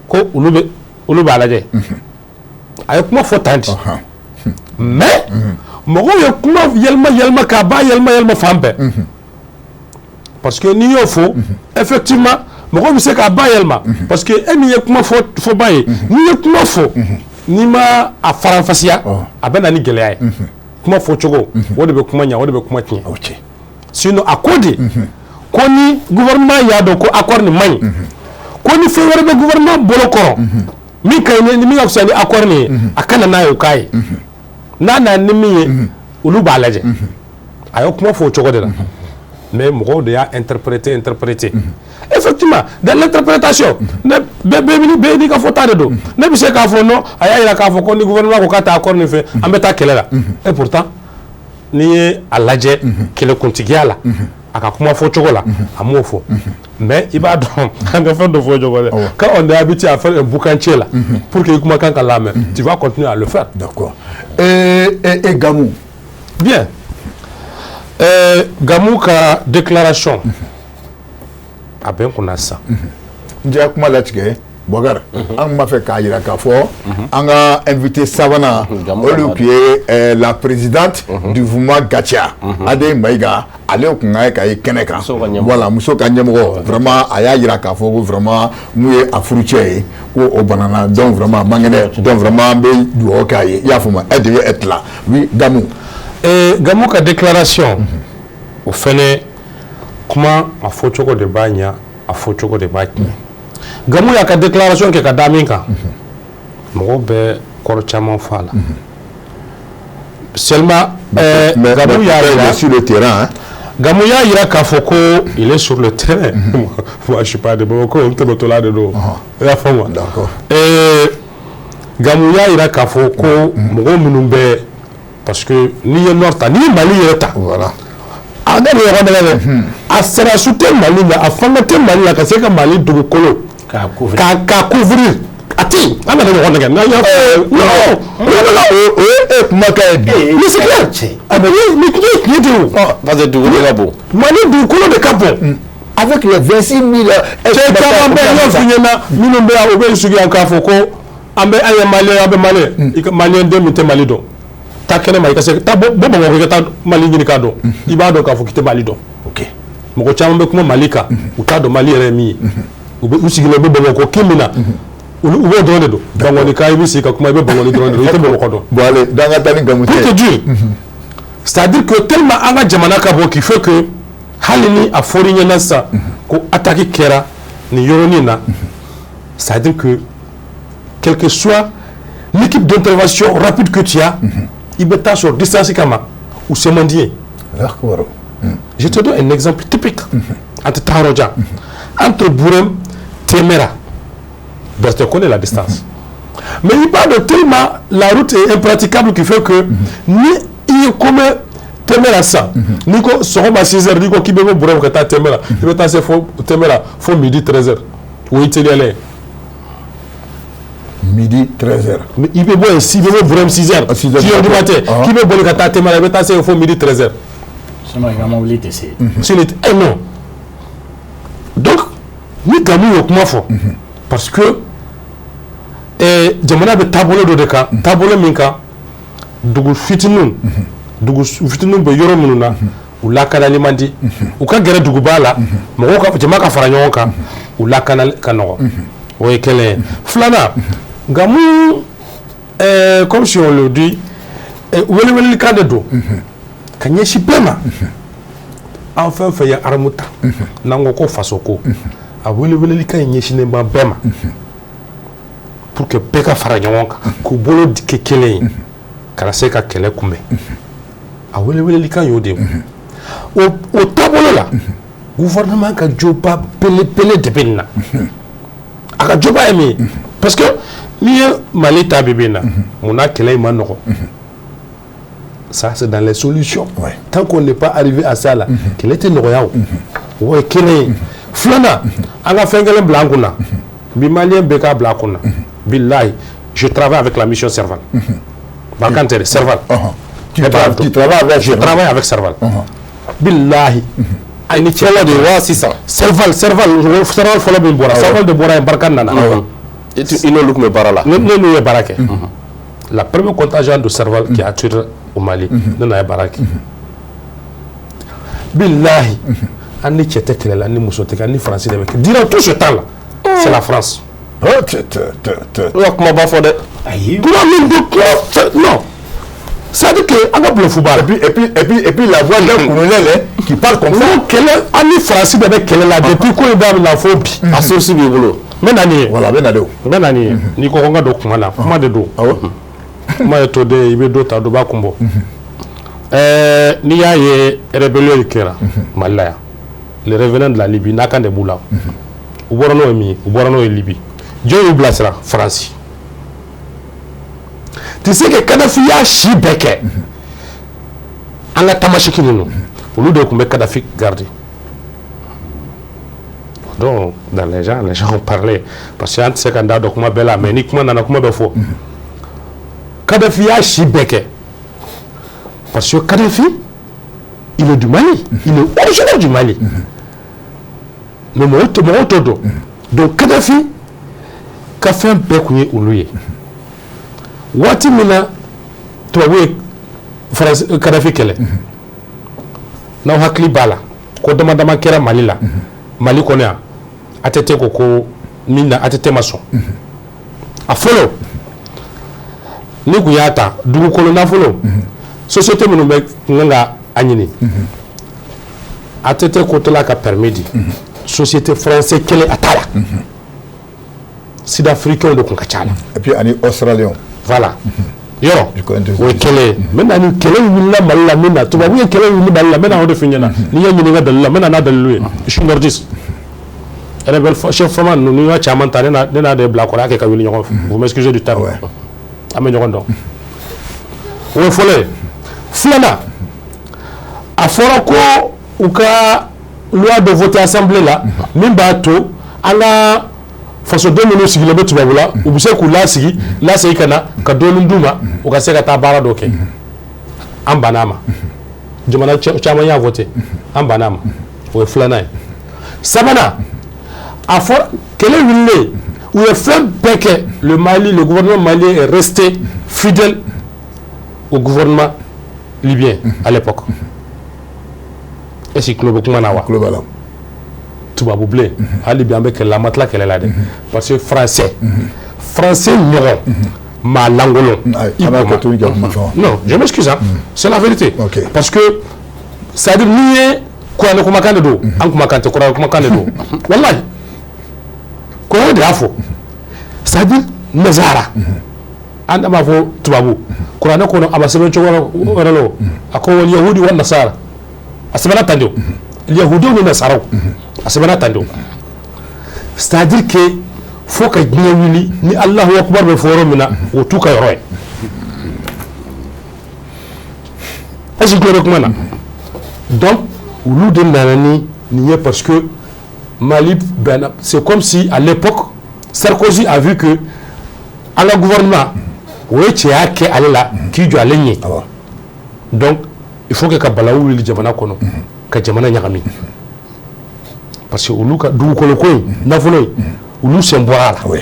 ko olu b'a lajɛ. A ye kuma fɔ tan de, mais mɔgɔw ye kuma yɛlɛma yɛlɛma k'a ba yɛlɛma yɛlɛma fan bɛɛ, parce que n'i y'o fɔ, effectivement, mɔgɔw bɛ se k'a ba yɛlɛma, parce que e min ye kuma fɔ fɔba ye, n'i ye kuma fɔ, n'i ma a faranfasiya, a bɛ na ni gɛlɛya ye. Kuma fɔcogo, o de bɛ kuma ɲɛ, o de bɛ kuma tiɲɛ. Sinon a ko de ko ni gouvernement y'a dɔn ko accord nin man ɲi, ko ni fɛn wɛrɛ bɛ gouvernement bolo kɔrɔ min ka ɲi ni min ka fisa ni accord nin ye, a ka na n'a ye, o k'a ye, n'a nana ni min ye, olu b'a lajɛ. A ye kuma fɔ o cogo de la, mais mɔgɔw de y'a interpréter. Effectivement, dans l'interprétation, ne bɛɛ bɛɛ n'i ka fɔta de don. Ne bɛ se k'a fɔ non, a y'a jira k'a fɔ ko ni gouvernement ko k'a tɛ accord nin fɛ, an bɛ taa kɛlɛ la. Et pourtant, n'i ye a lajɛ kɛlɛkuntigiya la, a ka kuma fɔcogo la, a m'o fɔ. Mais i b'a dɔn, an ka fɛn dɔ fɔ ɲɔgɔn dɛ, quand on est habitué à faire un boucantier là, pour que i kumakan ka lamɛn, tu vas continuer à le faire. D'accord. Et Gamou? Bien, Gamou ka déclaration a bɛ n kunna sisan. N jɛ kuma latigɛ. Boubacar, an b'a fɛ k'a jira k'a fɔ an ka invité sabanan, o de tun ye la présidente du mouvement Gatia, Ade Maïga. Ale tun ka ye kɛnɛ kan. Voilà, muso ka ɲɛmɔgɔ. Vraiment, a y'a jira k'a fɔ ko vraiment mun ye a furucɛ ye, ko o banana. Donc vraiment a man kɛnɛ. Donc vraiment an bɛ dugawu k'a ye. I y'a faamu, elle devait être là. Oui, Gamou. Gamou ka déclaration, o fɛnɛ kuma, a fɔcogo de b'a ɲa, a fɔcogo de b'a tiɲɛ. Gamou y'a ka déclaration kɛ ka da min kan, mɔgɔw bɛ kɔrɔ caman fɔ a la. Seulement, Gamou y'a jira sur le terrain, hein. Gamou y'a jira k'a fɔ ko il est sur le terrain. Moi, je suis pas de Bamako, n tɛmɛtɔla de don. I y'a faamu wa? D'accord. Gamou y'a jira k'a fɔ ko mɔgɔ minnu bɛ, parce que n'i ye Nord ta, n'i ye Mali yɛrɛ ta. Voilà. A ne bɛ ɲɔgɔn dɛmɛ dɛ. A sariyasu tɛ Mali la, a fanga tɛ Mali la ka se ka Mali dugukolo k'a couvrir. K'a couvrir, a tɛ yen. An kana ɲɔgɔn nɛgɛ. N'an y'a fɔ, non, o ye e kumakan ye bi. Mais c'est clair. A bɛ ni tiɲɛ tɛ o. Parce que dugukolo ka bon. Mali dugukolo de ka bon. Avec les 26 000. Cɛ caman bɛ yen, n y'o f'i ɲɛna, minnu bɛ yan, u bɛ sigi yan k'a fɔ ko an bɛ, an ye Malien, an bɛ Malien. I ka Malien den min tɛ Mali dɔn, taa kɛnɛma, i ka se taa bɔ Bamakɔ, i ka taa Mali ɲini k'a dɔn, i b'a dɔn k'a fɔ k'i tɛ Mali dɔn. Mɔgɔ caman bɛ kuma Mali kan, u t'a dɔn Mali yɛrɛ ye min ye. U bɛ u sigilen u bɛ Bamakɔ kin min na, olu u b'o dɔrɔn de dɔn. Bankɔni kan, i bɛ sigi ka kuma, i bɛ Bankɔni dɔrɔn de dɔn, i tɛ Bamakɔ dɔn. Bon, allez, donc an ka taa ni Gamou. Pour te dire, c'est-à-dire que tellement an ka jamana ka bon, qui fait que hali ni a fɔr'i ɲɛna sisan ko attaque kɛra nin yɔrɔnin na, c'est-à-dire que quelle que soit l'équipe d'intervention rapide que tu as, i bɛ taa sɔrɔ distance kama u se man di ye. Je te donne un exemple typique. An tɛ taa yɔrɔ jan. Entre Bourem, Témera, tu connais la distance. Mais il parle de tellement la route est impraticable qui fait que ni i ye comme Témera sisan, n'i ko sɔgɔma 6 heures, n'i ko k'i bɛ bɔ Bourem ka taa Témera, i bɛ taa se fo Témera fo midi 13 heures. O y'i teliyalen ye. Midi 13 heures. I bɛ bɔ yen, i bɛ bɔ Bourem 6 heures, 6 heures, 6 heures du matin, k'i bɛ boli ka taa Témera, i bɛ taa se fo midi 13 heures. Sinon i ka mobili tɛ se. Sinon, eh non. Donc ni Gamou y'o kuma fɔ, parce que jamana bɛ taabolo dɔ de kan, taabolo min kan, dugu fitininw bɛ yɔrɔ minnu na, u lakanali man di, u ka gɛrɛ duguba la, mɔgɔw ka jama ka fara ɲɔgɔn kan, u lakanali ka nɔgɔ. O ye kelen ye. Filanan, Gamou, comme si on le dit, welewelekan de don ka ɲɛsin bɛɛ ma. An fɛn fɛn ye arme ta, n'an ko ko faso ko, a welewelekan in ɲɛsinnen b'an bɛɛ ma pour que bɛɛ ka fara ɲɔgɔn kan, k'u bolo kɛ kelen ye ka na se ka kɛlɛ kunbɛn. A welewelekan y'o de ye. O taabolo la, gouvernement ka joba belebele de bɛ nin na. A ka joba ye min ye, parce que n'i ye Mali ta bi bi in na, munna kɛlɛ in ma nɔgɔ? Ça, c'est dans les solutions. Tant qu'on n'est pas arrivé à ça là, kɛlɛ tɛ nɔgɔya. O o ye kelen ye. Filanan, an ka fɛn kelen bila an kunna bi, Malien bɛɛ k'a bila a kunna. Bilahi, je travaille avec la mission Serval. Barkhane tɛ dɛ, Serval. Tu travailles avec Je travaille avec Serval. Bilahi, ayi ni cɛ. Fɔlɔ de wa sisan? Serval, Serval, Serval fɔlɔ min bɔra, Serval de bɔra yen, Barkhane nana. I n'olu tun bɛ baara la? Ne n'u ye baara kɛ. La première contingent de Serval qui a atterri au Mali, ne n'a ye baara kɛ. Bilahi, an ni cɛ tɛ kɛlɛ la, ni muso tɛ kɛ, ni Faransi de bɛ kɛ. Durant tout ce temps là, c'est la France. Oh, te, te, te, te. I ka kumaba fɔ dɛ. Ayi. Kuma min don, kuma, non, c'est à dire que an ka bluff b'a la. Et puis la voix d'un colonel, hein, qui parle comme ça. N ko kɛlɛ, an ni Faransi de bɛ kɛlɛ la depuis ko in daminɛ fo bi. A source b'i bolo. N bɛ na nin ye. Voilà, a bɛ na de o. N bɛ na nin ye. N'i ko ko n ka don kuma na, kuma de don. Kuma ye to den ye, i bɛ dɔ ta, dɔ b'a kun bɔ. N'i y'a ye rébellion in kɛra Mali la yan, les revenants de la Libye n'a kan de b'u la. U bɔra n'o ye min ye, u bɔra n'o ye Libye. Jɔn y'u bilasira? Faransi. Tu sais que Kadhafi y'a si bɛɛ kɛ, an ka tamaseki ninnu, olu de tun bɛ Kadhafi garder. Donc dans les gens ont parlé, parce que an tɛ se ka n da dɔn kuma bɛɛ la, mais ni kuma nana, kuma bɛ fɔ. Kadhafi y'a si bɛɛ kɛ, parce que Kadhafi, il est du Mali, il est originaire du Mali, mais mɔgɔw tɛ, mɔgɔw t'o dɔn. Donc Kadhafi Ka fɛn bɛɛ kun ye olu ye. Waati min na tubabu ye Kadafi kɛlɛ, n'aw hakili b'a la, ko dama dama kɛra Mali la, Mali kɔnɔ yan, ATT ko ko min na ATT ma sɔn. A fɔlɔ, ni kun y'a ta dugukolo nafolo, société minnu bɛ kun kan ka a ɲini, ATT ko tɔla ka permis di, société français kelen a t'a la, Sud-Africains de kun ka ca la. Et puis ani Australiens. Voilà. Yɔrɔ o ye kɛlɛ ye. Maintenant, ni kɛlɛ wulila Mali la min na, tubabu ye kɛlɛ wuli Mali la, n bɛna o de f'i ɲɛna. N'i ye ɲininka dalilu la, n bɛna n'a dalilu ye. Je suis nordiste. Rebelle chef fama ninnu, n'i y'a caman ta, ne n'a de bila kɔrɔ, a kɛ ka wuli ɲɔgɔn fɛ. Vous m'excusez du terme. An bɛ ɲɔgɔn dɔn. O ye fɔlɔ ye. Filanan, a fɔra ko u ka loi de voter assemblée la min b'a to an ka fasoden minnu sigilen bɛ tubabu la, u bɛ se k'u lasigi lasegin ka na ka dɔɔnin d'u ma, u ka se ka taa baara dɔ kɛ. An banna a ma. Jamana caman y'a voté, an banna a ma. O ye filanan ye. Sabanan, a fɔra kɛlɛ wulilen, u ye fɛn bɛɛ kɛ, le Mali, le gouvernement malien est resté fidèle au gouvernement libyen à l'époque. Est-ce que tulo bɛ kuma na wa? Tulo b'a la. Tubabu bilen, hali bi an bɛ kɛlɛ la, an ma tila kɛlɛ la dɛ, parce que français ɲɔgɔn maa lankolon. Non, je m'excuse, hein, c'est la vérité. Parce que c'est à dire n'i ye kuranɛ kumakan de don, an kumakan tɛ, kuranɛ kumakan de don, walahi kuranɛ de y'a fɔ. C'est à dire nazara, an b'a fɔ tubabu, kuranɛ kɔnɔ a ma sɛbɛn cogo wɛrɛ la o, a ko wal yahudi wa nasara, a sɛbɛnna tan de o, yahudiw ni nasaraw, a sɛbɛnna tan de o. C'est à dire que fo ka diɲɛ wuli, ni Alahu akubar bɛ fɔ yɔrɔ min na, o t'u ka yɔrɔ ye. Est-ce que tulo bɛ kuma na? Donc olu de nana ni nin ye, parce que Mali bɛnna, c'est comme si à l'époque Sarkozy a vu que an ka gouvernement o ye cɛya kɛ ale la k'i jɔ ale ɲɛ. Donc il faut que ka balawu wuli jamana kɔnɔ, ka jamana ɲagami, parce que olu ka dugukolo ko in, nafolo in, olu sen bɔra a la.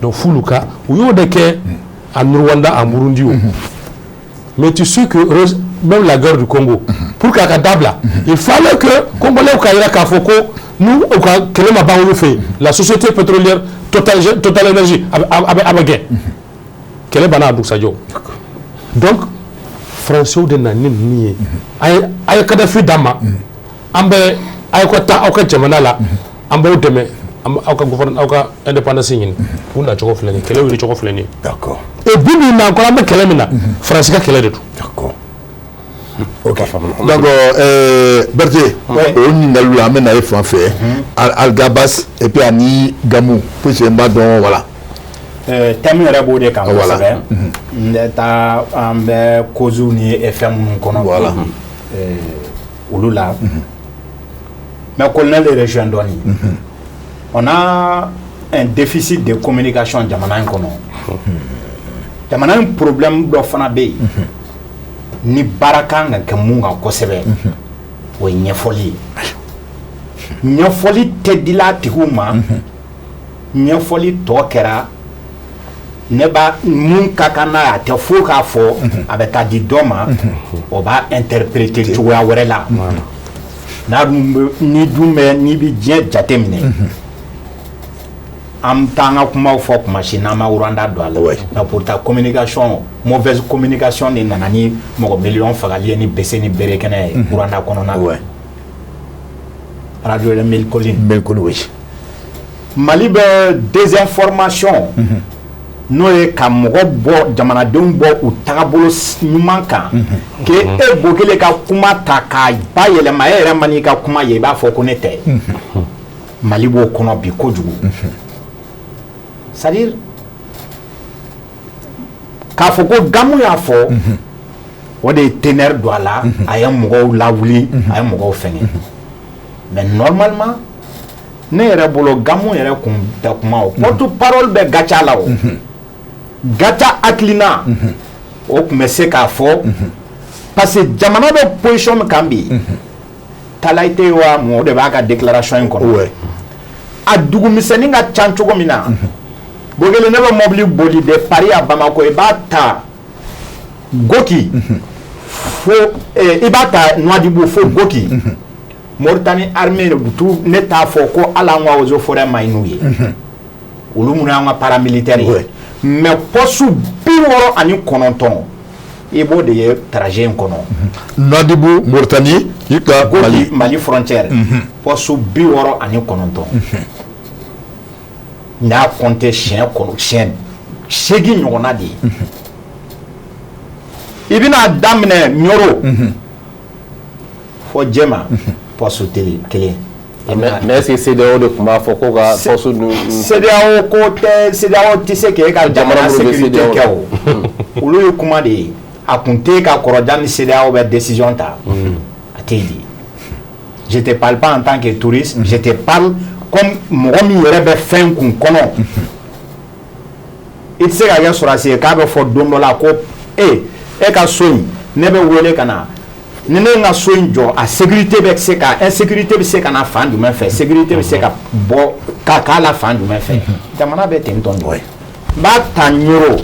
Donc f'olu ka u y'o de kɛ en Rwanda, en Burundi o. Mais tu sais que même la guerre du Congo, pour k'a ka dabila, il fallait que Congolais ka yira k'a fɔ ko n'u u ka kɛlɛ ma ban olu fɛ yen, la société pétrolière Total Energy a bɛ gɛn. Kɛlɛ banna a dugusajɛ. Donc Français de nana ni ninnu ye, a ye Kadafi d'an ma, an bɛ aw ka taa aw ka jamana la, an b'aw dɛmɛ, aw ka gouvernement, aw ka indépendance ɲini. U nacogo filɛ nin ye, kɛlɛ wuli cogo filɛ nin ye. D'accord. Et bi bi in na encore, an bɛ kɛlɛ min na, Faransi ka kɛlɛ de don. D'accord. Ok. Donc Berthe, o ɲininkaliw la, an bɛ na e fan fɛ, Algabas et puis ani Gamou, puisque n b'a dɔn, voilà. Thème yɛrɛ b'o de kan kosɛbɛ. N bɛ taa an bɛ causes ni effets minnu kɔnɔ. Voilà. Olu la. Mais colonel de rejoint dɔɔni. On a un déficit de communication jamana in kɔnɔ. Jamana in problème dɔ fana bɛ yen. Ni baara kan ka kɛ mun kan kosɛbɛ, o ye ɲɛfɔli ye. Ɲɛfɔli tɛ dila a tigiw ma. Ɲɛfɔli tɔ kɛra ne b'a mun ka kan n'a ye, a tɛ fo k'a fɔ, a bɛ taa di dɔ ma, o b'a interpréter cogoya wɛrɛ la. N'a dun bɛ, ni dun bɛ, n'i bɛ diɲɛ jate minɛ, an bɛ taa an ka kumaw fɔ kuma si n'an ma Rwanda don a la. Mais pourtant communication, mauvaise communication de nana ni mɔgɔ miliyɔn fagali ye ni bese ni bere kɛnɛ ye Rwanda kɔnɔna la. Radio de Mille Collines. Mille Collines, oui. Mali bɛ désinformation, n'o ye ka mɔgɔ bɔ, jamanadenw bɔ u tagabolo ɲuman kan, k'e e Bokele ka kuma ta k'a bayɛlɛma, e yɛrɛ ma n'i ka kuma ye, i b'a fɔ ko ne tɛ. Mali b'o kɔnɔ bi kojugu. C'est à dire k'a fɔ ko Gamou y'a fɔ, o de ye ténère don a la, a ye mɔgɔw lawuli, a ye mɔgɔw fɛngɛ. Mais normalement ne yɛrɛ bolo, Gamou yɛrɛ kun tɛ kuma o, porte parole bɛ Gatia la o. Gatia hakilina o tun bɛ se k'a fɔ, parce que jamana bɛ position min kan bi, Talayite wa mɔgɔ de b'a ka déclaration in kɔnɔ. A dugumisɛnnin ka ca cogo min na, Bokele, ne bɛ mobili boli de Paris à Bamako, i b'a ta Goki fo i b'a ta Nouadhibou fo Goki. Mauritanie armée ne t'a fɔ ko hali an ka eaux et forêts ma ɲi n'u ye, olu minnu y'an ka paramilitaire ye, mais poste 69, i b'o de ye trajet in kɔnɔ. Nouadhibou, Mauritanie, i ka Mali, Mali frontière, poste 69, n y'a compté siɲɛ kɔnɔ siɲɛ 8 ɲɔgɔnna de ye. I bɛna daminɛ Ɲɔrɔ fɔ Jɛma, poste kelen. Mais est-ce que CEDEAO de tun b'a fɔ ko ka poste ninnu? CEDEAO ko tɛ, CEDEAO tɛ se k'e ka jamana sécurité kɛ o. Olu ye kuma de ye, a kun tɛ ka kɔrɔjan ni CEDEAO bɛ décision ta, a tɛ di. Je te parle pas en tant que touriste, je te parle comme mɔgɔ min yɛrɛ bɛ fɛn kun kɔnɔ. I tɛ se ka kɛ sɔrɔdasi ye k'a bɛ fɔ don dɔ la ko e ka so in, ne bɛ wele ka na ni ne ye n ka so in jɔ, a sécurité bɛ se ka, insécurité bɛ se ka na fan jumɛn fɛ, sécurité bɛ se ka bɔ ka k'a la fan jumɛn fɛ? Jamana bɛ ten tɔ de. N b'a ta Ɲoro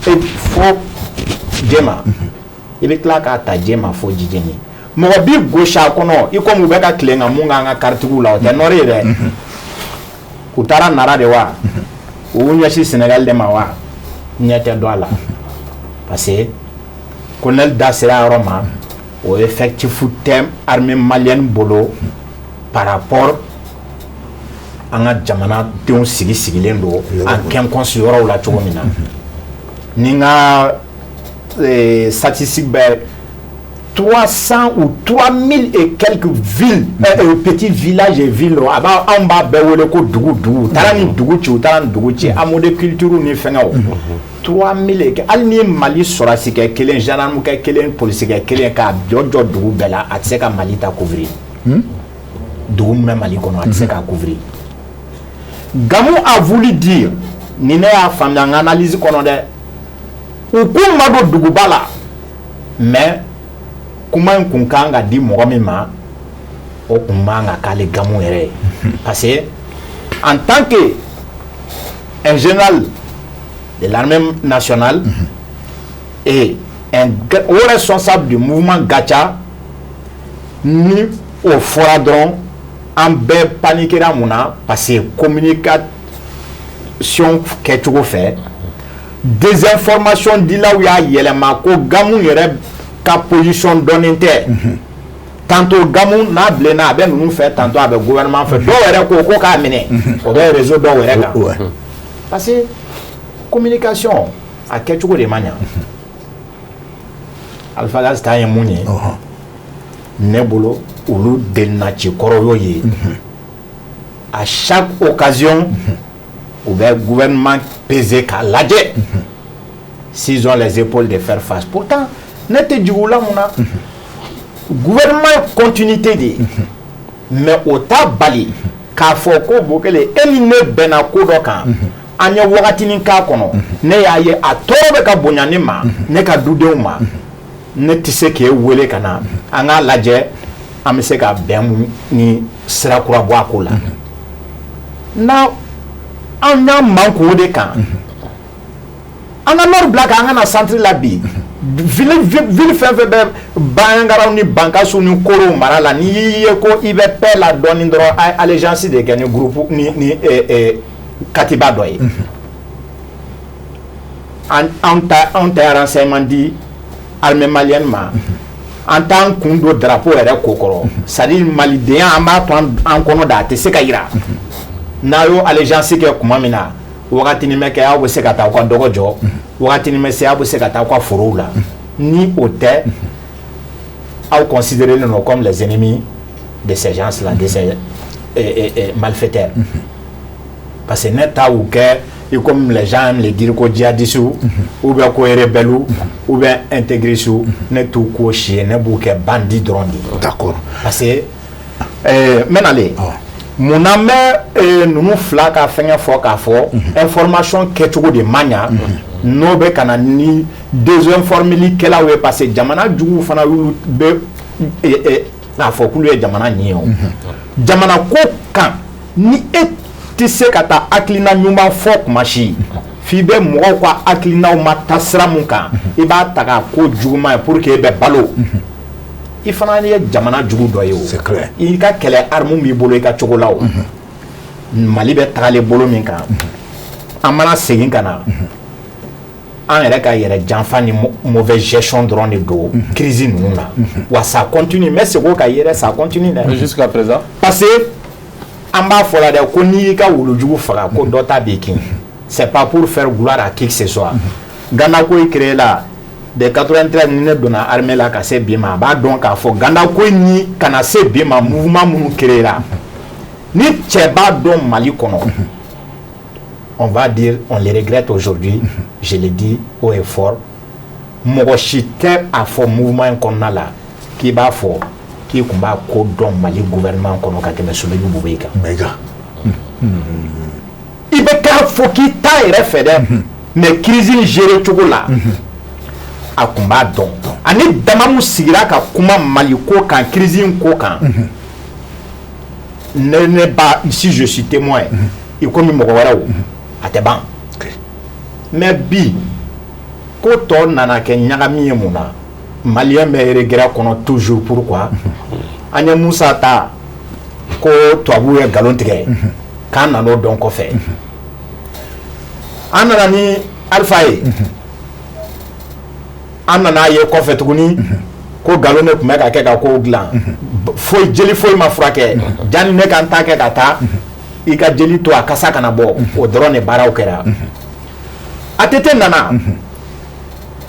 fo Jɛma, i bɛ tila k'a ta Jɛma fo Jijeni. Mɔgɔ b'i gosi a kɔnɔ i komi u bɛ ka tilen ka mun k'an ka karitigiw la, o tɛ nɔrɔ ye dɛ. U taara Nara de wa, u y'u ɲɛsin Sénégal de ma wa, ɲɛ tɛ dɔn a la, parce que colonel da sera yɔrɔ ma, o effectif tɛ armée malienne bolo par rapport an ka jamanadenw sigi sigilen don en quinconce yɔrɔw la cogo min na. Ni n ka statistique bɛ 300 ou 3000 et quelques villes, petits villages et villes, a b'a anw b'a bɛɛ wele ko dugu dugu. U taara ni dugu ci, u taara ni dugu ci, hameau de culture ni fɛngɛw, 3000 et hali ni ye Mali sɔrɔdasikɛ kelen, gendarme kɛ kelen, polisikɛ kelen k'a jɔ jɔ dugu bɛɛ la, a tɛ se ka Mali ta couvrir. Dugu min bɛ Mali kɔnɔ, a tɛ se k'a couvrir. Gamou a voulu dire, ni ne y'a faamuya n ka analyse kɔnɔ dɛ, u k'u ma don duguba la, mais kuma in kun kan ka di mɔgɔ min ma, o kun man ka k'ale Gamou yɛrɛ ye, parce que en tant que un général de l'armée nationale et un haut responsable du mouvement Gatia, ni o fɔra dɔrɔn, an bɛɛ paniquera. Mun na? Parce que communication kɛcogo fɛ, désinformation dilaw y'a yɛlɛma ko Gamou yɛrɛ ka position dɔnnen tɛ. Tantôt Gamou n'a bilenna, a bɛ ninnu fɛ, tantôt a bɛ gouvernement fɛ. Dɔw yɛrɛ ko ko k'a minɛ, o bɛ réseau dɔw yɛrɛ kan, parce que communication a kɛcogo de ma ɲa. Alpha Gas ta ye mun ye ne bolo? Olu delina ci kɔrɔ y'o ye, à chaque occasion u bɛ gouvernement peser k'a lajɛ s'ils ont les épaules de faire face. Pourtant ne tɛ jigin u la. Mun na? Gouvernement ye continuité de ye, mais o t'a bali k'a fɔ ko Bokele, e ni ne bɛnna ko dɔ kan, an ye wagatinin k'a kɔnɔ, ne y'a ye a tɔɔrɔ bɛ ka bonya ne ma, ne ka dudenw ma, ne tɛ se k'e wele ka na an k'a lajɛ an bɛ se ka bɛn mun ni sira kura bɔ a ko la. Na an y'an man o de kan, an ka nord bila k'an ka na centre la. Bi ville ville fɛn fɛn bɛ Bandiagaraw ni Bankasiw ni Korow mara la, n'i y'i ye ko i bɛ paix la dɔɔnin dɔrɔn, a ye allégeance de kɛ ni groupe ni katiba dɔ ye. An ta, anw tɛ renseignement di armée malienne ma, an t'an kun don drapeau yɛrɛ ko kɔrɔ, c'est à dire malidenya an b'a to an kɔnɔ da, a tɛ se ka yira. N'a y'o allégeance kɛ tuma min na, wagatinin bɛ kɛ, aw bɛ se ka taa aw ka dɔgɔ jɔ, wagatinin bɛ se, aw bɛ se ka taa aw ka forow la. Ni o tɛ, aw considéré don comme les ennemis de ces gens-là, de ces malfaiteurs, parce que ne ta y'u kɛ i comme les gens aiment le dire ko djihadistes ou bien ko rebelles ou bien intégristes, ne t'u k'o si ye, ne b'u kɛ bandit dɔrɔn de ye. Parce que n bɛ nalen mun na, n bɛ ninnu fila ka fɛngɛ fɔ k'a fɔ information kɛcogo de man ɲa, n'o bɛ ka na ni désinformelikɛlaw ye, parce que jamana juguw fana y'olu bɛ k'a fɔ k'olu ye jamana ɲin ye. O jamana ko kan, ni e tɛ se ka taa hakilina ɲuman fɔ kuma si f'i bɛ mɔgɔw ka hakilinaw ma taa sira mun kan, i b'a ta k'a ko juguman ye pour que e bɛ balo. I fana ye jamana jugu dɔ ye o. C'est clair. I ka kɛlɛ arme b'i bolo i ka cogo la o. Mali bɛ tagalen bolo min kan, an mana segin ka na, an yɛrɛ ka yɛrɛ janfa ni mauvaise gestion dɔrɔn de don crise ninnu na. Wa ça continue, n bɛ segin o kan yɛrɛ, ça continue dɛ. Jusqu'à présent. Parce que an b'a fɔ la dɛ ko n'i y'i ka wulujugu faga, ko dɔ ta b'i kin. C'est pas pour faire gloire à qui que ce soit. Ganda ko créé la de 93, ni ne donna armée la ka se bi ma, a b'a dɔn k'a fɔ Ganda ko ni ka na se bi ma, mouvement minnu créé la, ni cɛ b'a dɔn Mali kɔnɔ, on va dire, on les regrette aujourd'hui, je le dis haut et fort, mɔgɔ si tɛ a fɔ mouvement in kɔnɔna la k'i b'a fɔ k'i tun b'a ko dɔn Mali gouvernement kɔnɔ ka tɛmɛ Soumeylou Boubèye kan. Maïga. I bɛ k'a fɔ k'i t'a yɛrɛ fɛ dɛ, mais crise in gérer cogo la, a tun b'a dɔn. Ani dama mun sigira ka kuma Mali ko kan, crise in ko kan, ne ba, si je suis témoin i komi mɔgɔ wɛrɛw, a tɛ ban. Mais bi ko tɔ nana kɛ ɲagami ye. Mun na Malien bɛ regret kɔnɔ toujours? Pourquoi an ye Musa ta ko tubabuw ye nkalon tigɛ k'an nan'o dɔn kɔfɛ? An nana ni Alpha ye, an nana ye kɔfɛ tuguni ko nkalon de tun bɛ ka kɛ ka kow dilan. Foyi jeli foyi ma furakɛ. Janni ne ka n ta kɛ ka taa i ka jeli to a kasa kana bɔ, o dɔrɔn de baaraw kɛra. ATT nana,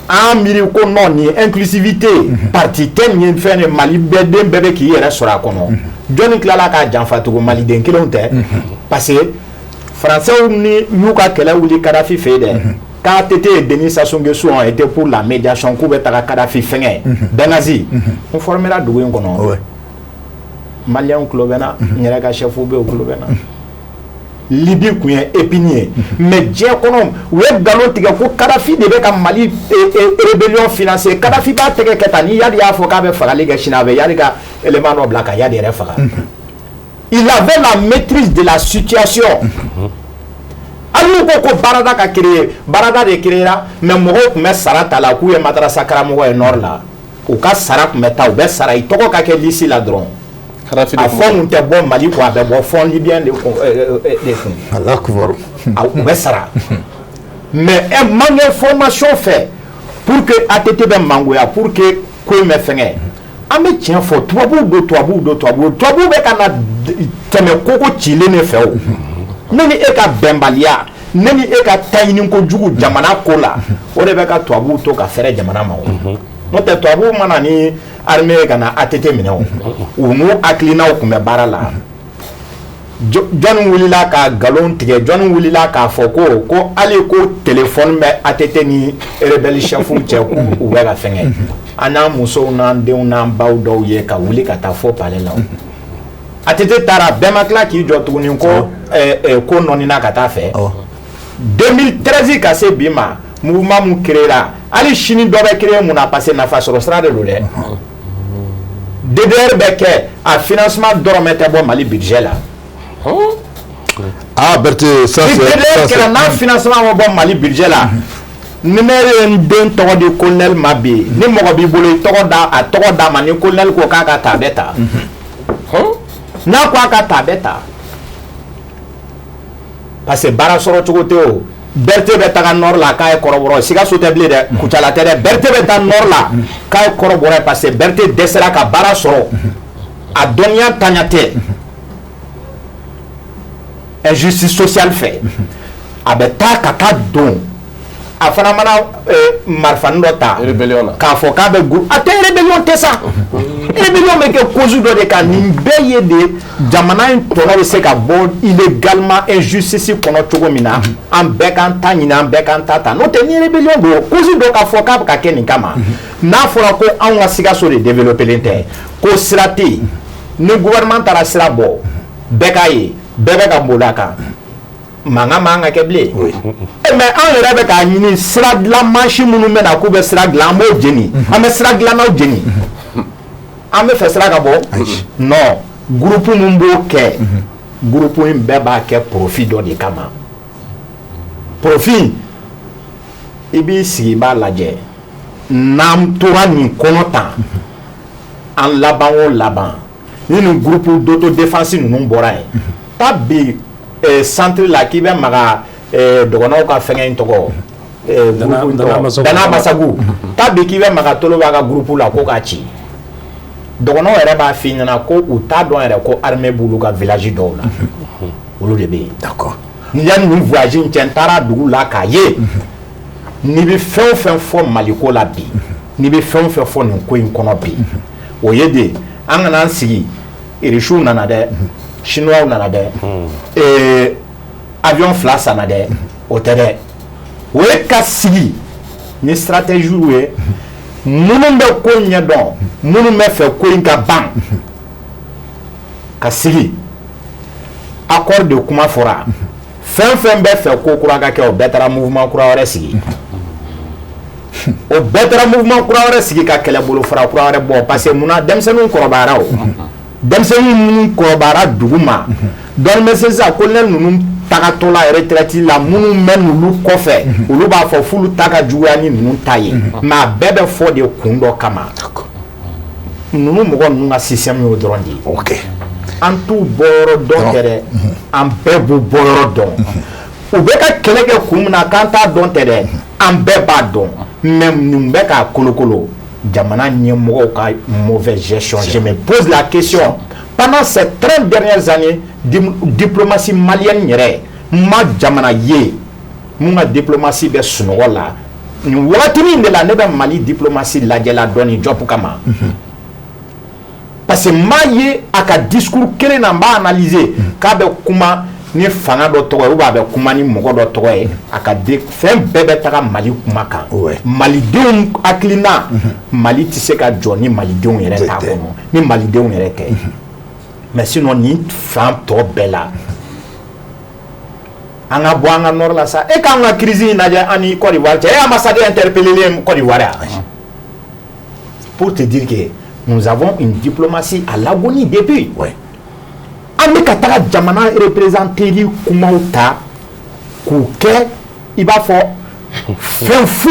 an miiri ko non, nin ye inclusivité, parti tɛ, nin ye fɛn de, Mali bɛɛ den bɛɛ bɛ k'i yɛrɛ sɔrɔ a kɔnɔ. Jɔnni tilala k'a janfa tugun? Maliden kelenw tɛ, parce que Français ni y'u ka kɛlɛ wuli Kadafi fɛ yen dɛ, k'ATT et Denis Sassou Nguesso ont été pour la médiation, k'u bɛ taga Kadafi fɛngɛ Benghazi. N formera dugu in kɔnɔ, Maliyɛnw tulo bɛ na, n yɛrɛ ka chef bɛ yen, u tulo bɛ na. Libye tun ye épine ye, mais diɲɛ kɔnɔ u ye nkalon tigɛ ko Kadafi de bɛ ka Mali rébellion financer. Kadafi b'a tɛgɛ kɛ tan, ni Iyad y'a fɔ k'a bɛ fagali kɛ sini, a bɛ Iyad ka élément dɔ bila ka Iyad yɛrɛ faga. Il avait la maîtrise de la situation. Hali n'u ko ko baarada ka créer, baarada de créera, mais mɔgɔw tun bɛ sara ta la k'u ye madarasa karamɔgɔ ye nord la, u ka sara tun bɛ taa, u bɛ sara i tɔgɔ ka kɛ liste la dɔrɔn. A fɔ mun tɛ bɔ Mali kun, a bɛ bɔ fonds libyen de kun de kun. Allahu akbar. U bɛ sara, mais un manque d'information fɛ pour que ATT bɛ mangoya, pour que ko in bɛ fɛngɛ. An bɛ tiɲɛ fɔ, tubabuw don, tubabuw don, tubabuw, tubabuw bɛ ka na tɛmɛ koko cilen de fɛ o. Ne ni e ka bɛnbaliya, ne ni e ka taɲini kojugu jamana ko la, o de bɛ ka tubabuw to ka fɛrɛ jamana ma o. N'o tɛ, tubabuw mana ni armée ye ka na ATT minɛ o, u n'u hakilinaw tun bɛ baara la. Jɔnni wulila ka nkalon tigɛ? Jɔnni wulila k'a fɔ ko hali ko téléphone bɛ ATT ni rebelle chef cɛ, k'u bɛ ka fɛngɛ? An n'an musow n'an denw n'an baw dɔw ye ka wuli ka taa fo palais la. ATT taara, bɛɛ ma tila k'i jɔ tuguni ko ko nɔnina ka taa fɛ. 2013 ka se bi ma, mouvement mun créera, hali sini dɔ bɛ créer. Mun na? Parce que nafa sɔrɔ sira de don dɛ. DDR bɛ kɛ, a financement dɔrɔmɛ tɛ bɔ Mali budget la. Ah Berthé, ça Ni c'est DDR ça, kɛra, n'a financement ma bɔ Mali budget la, ni ne ye n den tɔgɔ di colonel ma bi, ni mɔgɔ b'i bolo i tɔgɔ da a tɔgɔ d'a ma, ni colonel ko k'a ka ta, a bɛ ta. N'a ko a ka ta, a bɛ ta, parce que baara sɔrɔ cogo tɛ o. Berthé bɛ taga nord la k'a ye kɔrɔbɔrɔ ye, Sikaso tɛ bilen dɛ, Kucala tɛ dɛ, Berthé bɛ taa nord la k'a ye kɔrɔbɔrɔ ye, parce que Berthé dɛsɛra ka baara sɔrɔ, a dɔnniya tanya tɛ, injustice sociale fɛ. A bɛ taa ka taa don, a fana mana marifani dɔ ta Rébellion na. K'a fɔ k'a bɛ a tɛ rébellion tɛ sa, rébellion bɛ kɛ cause dɔ de kan. Nin bɛɛ ye de jamana in tɔnɔ bɛ se ka bɔ illégalement injustice kɔnɔ cogo min na, an bɛɛ k'an ta ɲini, an bɛɛ k'an ta ta. N'o tɛ, ni rébellion don, cause dɔ ka fɔ k'a bɛ ka kɛ nin kama. N'a fɔra ko anw ka Sikaso de développé len tɛ, ko sira tɛ yen, ni gouvernement taara sira bɔ, bɛɛ k'a ye, bɛɛ bɛ ka boli a kan, mankan man ka kɛ bilen. Mais an yɛrɛ bɛ k'a ɲini, sira dilan mansin minnu bɛ na k'u bɛ sira dilan, an b'o jeni, an bɛ sira dilannaw jeni, an bɛ fɛ sira ka bɔ. Non, groupe mun b'o kɛ. Groupe in bɛɛ b'a kɛ profit dɔ de kama. Profit, i b'i sigi, i b'a lajɛ. N'an tora nin kɔnɔ tan, an laban o laban, ni nin groupe d'autodéfense ninnu bɔra yen, taa bi centre la k'i bɛ maga dɔgɔnɔw ka fɛngɛ in tɔgɔ, groupe in tɔgɔ, Dana Masagu, taa bi k'i bɛ maga Toloba ka groupe la ko k'a ci. Dɔgɔnɔw yɛrɛ b'a f'i ɲɛna ko u t'a dɔn yɛrɛ ko armée b'olu ka village dɔw la. Olu de bɛ yen. Yanni nin voyage in cɛ, n taara dugu la k'a ye. N'i bɛ fɛn o fɛn fɔ Maliko la bi, n'i bɛ fɛn o fɛn fɔ nin ko in kɔnɔ bi, o ye de an kana an sigi. Irisiw nana dɛ, Chinois nana dɛ, avion 2 sanna dɛ, o tɛ dɛ. O ye ka sigi ni stratégie ye, minnu bɛ ko ɲɛdɔn, minnu bɛ fɛ ko in ka ban, ka sigi. Accord de kuma fɔra, fɛn fɛn bɛ fɛ ko kura ka kɛ, o bɛɛ taara mouvement kura wɛrɛ sigi. O bɛɛ taara mouvement kura wɛrɛ sigi ka kɛlɛbolo fara kura wɛrɛ bɔ, parce que munna? Denmisɛnninw kɔrɔbayara. O denmisɛnnin minnu kɔrɔbayara dugu ma dɔɔnin bɛ se sisan, colonel ninnu tagatɔ la retraite la, minnu bɛ n'olu kɔfɛ, olu b'a fɔ f'olu ta ka juguya ni ninnu ta ye. Mais a bɛɛ bɛ fɔ de kun dɔ kama. Ninnu mɔgɔ ninnu ka système y'o dɔrɔn de ye. An t'u bɔyɔrɔ dɔn tɛ dɛ, an bɛɛ b'u bɔyɔrɔ dɔn. U bɛ ka kɛlɛ kɛ kun min na, k'an t'a dɔn tɛ dɛ, an bɛɛ b'a dɔn. Mais nin bɛ k'a kolokolo, jamana ɲɛmɔgɔw ka mauvaise gestion. Je me pose la question, pendant ces 30 dernières années, diplomatie malienne yɛrɛ, n ma jamana ye mun ka diplomatie bɛ sunɔgɔ la nin wagatinin de la. Ne bɛ Mali diplomatie lajɛla dɔɔni job kama, parce que n b'a ye a ka discours kelen na, n b'a analyser k'a bɛ kuma ni fanga dɔ tɔgɔ ye ou bien a bɛ kuma ni mɔgɔ dɔ tɔgɔ ye, a ka fɛn bɛɛ bɛ taga Mali kuma kan. Malidenw hakilina, Mali tɛ se ka jɔ ni malidenw yɛrɛ t'a kɔnɔ, ni malidenw yɛrɛ tɛ. Mais sinon, nin fan tɔ bɛɛ la, an ka bɔ an ka nord la sa. E k'an ka crise in lajɛ, an ni Côte d'Ivoire cɛ, e ambassadeur interpellé Côte d'Ivoire yan, pour te dire que nous avons une diplomatie à l'agonie depuis. An bɛ ka taga jamana représenter kumaw ta k'u kɛ i b'a fɔ fɛn fu.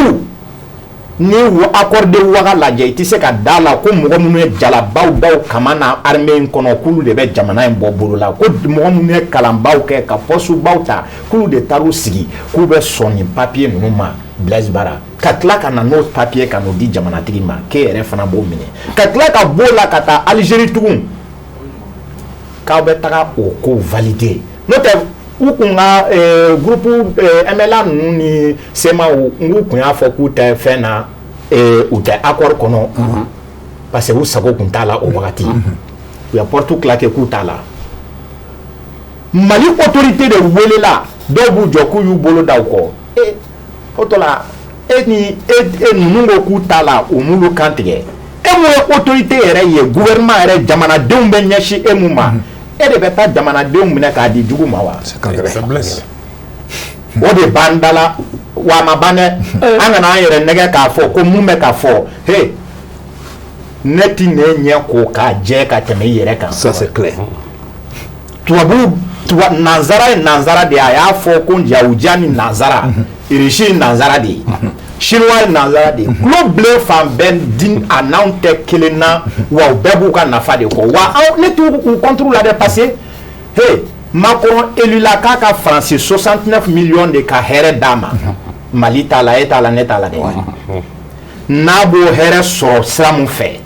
Ni accord de Ouaga lajɛ, i tɛ se ka da la ko mɔgɔ minnu ye jalabaw da u kama na armée in kɔnɔ, k'olu de bɛ jamana in bɔ bolo la, ko mɔgɔ minnu ye kalanbaw kɛ ka poste baw ta, k'olu de taar'u sigi k'u bɛ sɔn nin papier ninnu ma. Blaise Bara ka tila ka na n'o papier ka n'o di jamanatigi ma, k'e yɛrɛ fana b'o minɛ, ka tila ka b'o la ka taa Algérie tugun k'aw bɛ taga o ko valider. N'o tɛ, u kun ka groupe MLA ninnu ni CMA, n k'u kun y'a fɔ k'u tɛ fɛn na, u tɛ accord kɔnɔ, parce que u sago kun t'a la o wagati. U ye porte claqué k'u t'a la. Mali autorité de welela, dɔw b'u jɔ k'u y'u bolo da u kɔ. E o tɔ la, e ni e ninnu ko k'u t'a la, u m'olu kan tigɛ. E mun ye autorité yɛrɛ ye, gouvernement yɛrɛ, jamanadenw bɛ ɲɛsin e mun ma, e de bɛ taa jamanadenw minɛ k'a di jugu ma wa? O de b'an da la wa, a ma ban dɛ. An kana an yɛrɛ nɛgɛ k'a fɔ ko mun bɛ ka fɔ. He, ne ti ne ɲɛ ko k'a jɛ ka tɛmɛ i yɛrɛ kan. Ça, c'est clair. Tubabu tuba nanzara ye nanzara de ye. A y'a fɔ ko yahudiya ni nanzara, irisi ye nanzara de ye, chinois ye nanzara de ye. Tulo bilen fan bɛɛ di, a n'anw tɛ kelen na wa, u bɛɛ b'u ka nafa de kɔ wa. Anw ne t'u u contre la dɛ, parce que he, Macron élu la k'a ka Faransi 69 millions de ka hɛrɛ d'a ma. Mali t'a la, e t'a la, ne t'a la dɛ. N'a b'o hɛrɛ sɔrɔ sira mun fɛ,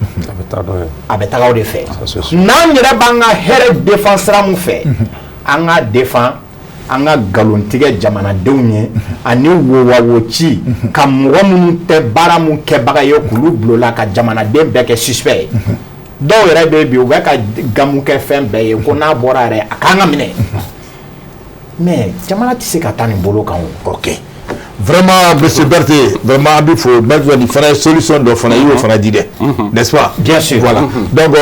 a bɛ taga o de fɛ. N'an yɛrɛ b'an ka hɛrɛ défend sira mun fɛ, an ka défend. An ka nkalontigɛ jamanadenw ye ani wowawo ci ka mɔgɔ minnu tɛ baara mun kɛbaga ye, k'olu bila o la ka jamanaden bɛɛ kɛ suspect ye. Dɔw yɛrɛ bɛ bi, u bɛ ka gamu kɛ fɛn bɛɛ ye ko n'a bɔra yɛrɛ, a k'an ka minɛ. Mais jamana tɛ se ka taa nin bolo kan o. Ok, vraiment, monsieur Berthe, vraiment an bɛ fo. Maintenant, nin fana ye solution dɔ fana, i y'o fana di dɛ, n'est-ce pas? Bien sûr. Voilà, donc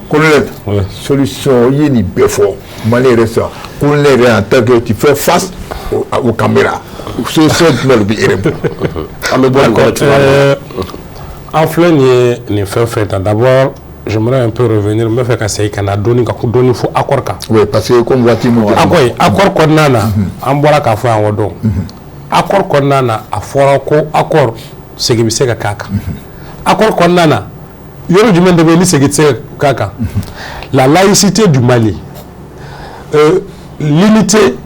colonel, solution, i ye nin bɛɛ fɔ. Mali yɛrɛ sisan, colonel yɛrɛ, en tant que tu fais face aux caméras, solution jumɛn de bɛ e yɛrɛ bolo? An bɛ bɔ nin kɔnɔ cogoya min na. An filɛ nin ye, nin fɛn fɛn ta, d'abord J'aimerais un peu revenir, n bɛ fɛ ka segin ka na dɔɔni ka dɔɔni fɔ accord kan. Oui, parce que comme waati min. Accord kɔnɔna na, an bɔra k'a fɔ yan o don. Accord kɔnɔna na, a fɔra ko accord segin bɛ se ka k'a kan. Accord kɔnɔna na, yɔrɔ jumɛn de bɛ yen ni segin tɛ se ka k'a kan? La laïcité du Mali, l'unité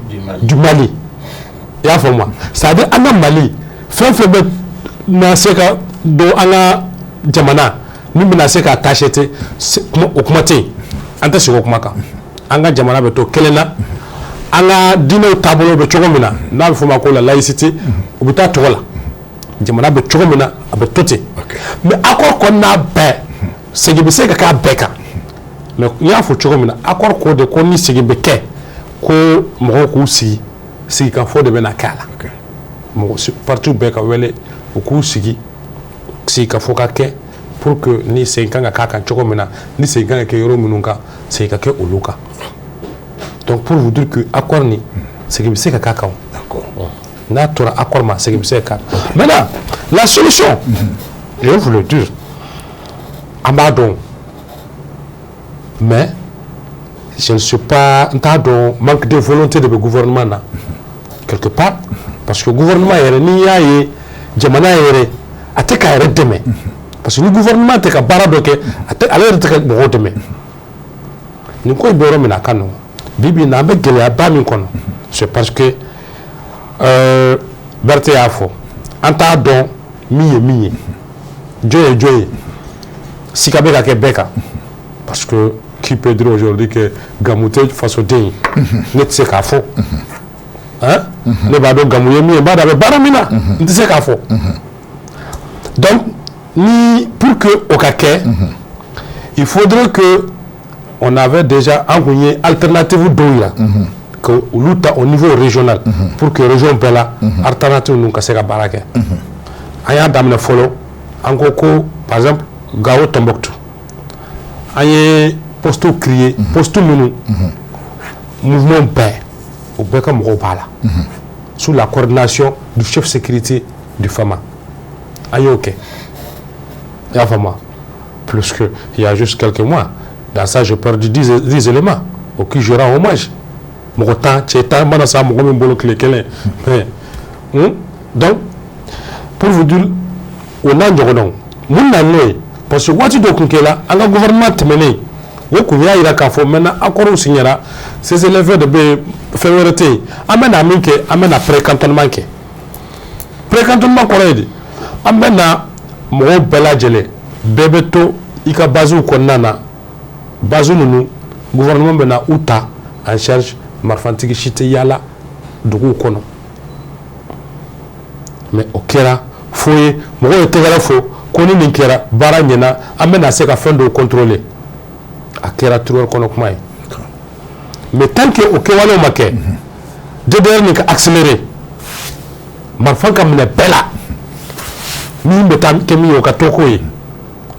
du Mali. I y'a faamu wa? C'est-à-dire an ka Mali fɛn fɛn bɛ na se ka don an ka jamana min bɛna se k'a tacheter, o kuma tɛ yen, an tɛ segin o kuma kan. An ka jamana bɛ to kelen na, an ka diinɛw taabolo bɛ cogo min na, n'a bɛ f'o ma ko la laïcité, u bɛ taa tɔgɔ la. Jamana bɛ cogo min na, a bɛ to ten. Mais accord kɔnɔna bɛɛ, segin bɛ se ka k'a bɛɛ kan. Mais n y'a fɔ cogo min na, accord ko de ko ni segin bɛ kɛ, ko mɔgɔw k'u sigi, sigikafɔ de bɛ na kɛ a la. Mɔgɔ parti bɛɛ ka wele, u k'u sigi, sigikafɔ ka kɛ pour que ni segin kan ka k'a kan cogo min na, ni segin kan ka kɛ yɔrɔ minnu kan, segin ka kɛ olu kan. Donc pour vous dire que accord ni segin bɛ se ka k'a kan. N'a tora accord ma, segin bɛ se ka k'a kan. Maintenant, la solution, je vais vous le dire, an b'a dɔn, mais je ne suis pas, n t'a dɔn, manque de volonté de bɛ gouvernement na quelque part, parce que gouvernement yɛrɛ, n'i y'a ye jamana yɛrɛ a tɛ k'a yɛrɛ dɛmɛ, parce que ni gouvernement tɛ ka baara dɔ kɛ, a tɛ ale yɛrɛ tɛ ka mɔgɔw dɛmɛ. Nin ko in bɛ yɔrɔ min na, a ka nɔgɔn. Bi bi in na, an bɛ gɛlɛyaba min kɔnɔ, c'est parce que Berete y'a fɔ, an t'a dɔn min ye min ye, jɔn ye jɔn ye, sika bɛ ka kɛ bɛɛ kan, parce que qui peut dire aujourd'hui que Gamou tɛ fasoden ye? Ne tɛ se k'a fɔ. Hein? Ne b'a dɔn Gamou ye min ye, n b'a dɔn a bɛ baara min na, n tɛ se k'a fɔ. Donc ni pour que o ka kɛ, il faudrait que on avait déjà an kun ye alternative dɔw yira que olu ta au niveau régional, pour que région bɛɛ la alternative ninnu ka se ka baara kɛ. An y'a daminɛ fɔlɔ, an ko ko par exemple Gao, Tombouctou, an ye poste créer, poste minnu mouvement bɛɛ, o bɛɛ ka mɔgɔw b'a la, sous la coordination du chef sécurité du FAMA. An y'o kɛ, i y'a faamu? Plus que il y a juste quelques mois, dans ça j'ai perdu 10 éléments auxquels je rends hommage. Mɔgɔ 10, cɛ 10 mana sa mɔgɔ min bolo tile kelen. Mais donc pour vous dire, o n'a ɲɔgɔnnaw mun na n'o ye, parce que waati dɔ tun kɛra an ka gouvernement tɛmɛnen, o kun y'a jira k'a fɔ maintenant accord signera, cessez-le-feu de bɛ yen, fɛn wɛrɛ tɛ yen. An bɛ na min kɛ, an bɛ na pré-cantonnement kɛ. Pré-cantonnement kɔrɔ ye di? An bɛ na mɔgɔw bɛɛ lajɛlen, bɛɛ bɛ to i ka base kɔnɔna na. Base ninnu, gouvernement bɛ na u ta en charge, marifatigi si tɛ yaala duguw kɔnɔ. Mais o kɛra fo ye, mɔgɔw ye tɛgɛrɛ fɔ ko ni nin kɛra, baara ɲɛna, an bɛ na se ka fɛn dɔw contrôler. A kɛra tiroir kɔnɔ kuma ye. Mais tant que o kɛwalew ma kɛ, DDR nin ka accélérer, marifa ka minɛ bɛɛ la, min bɛ taa kɛ min ye, o ka to k'o ye.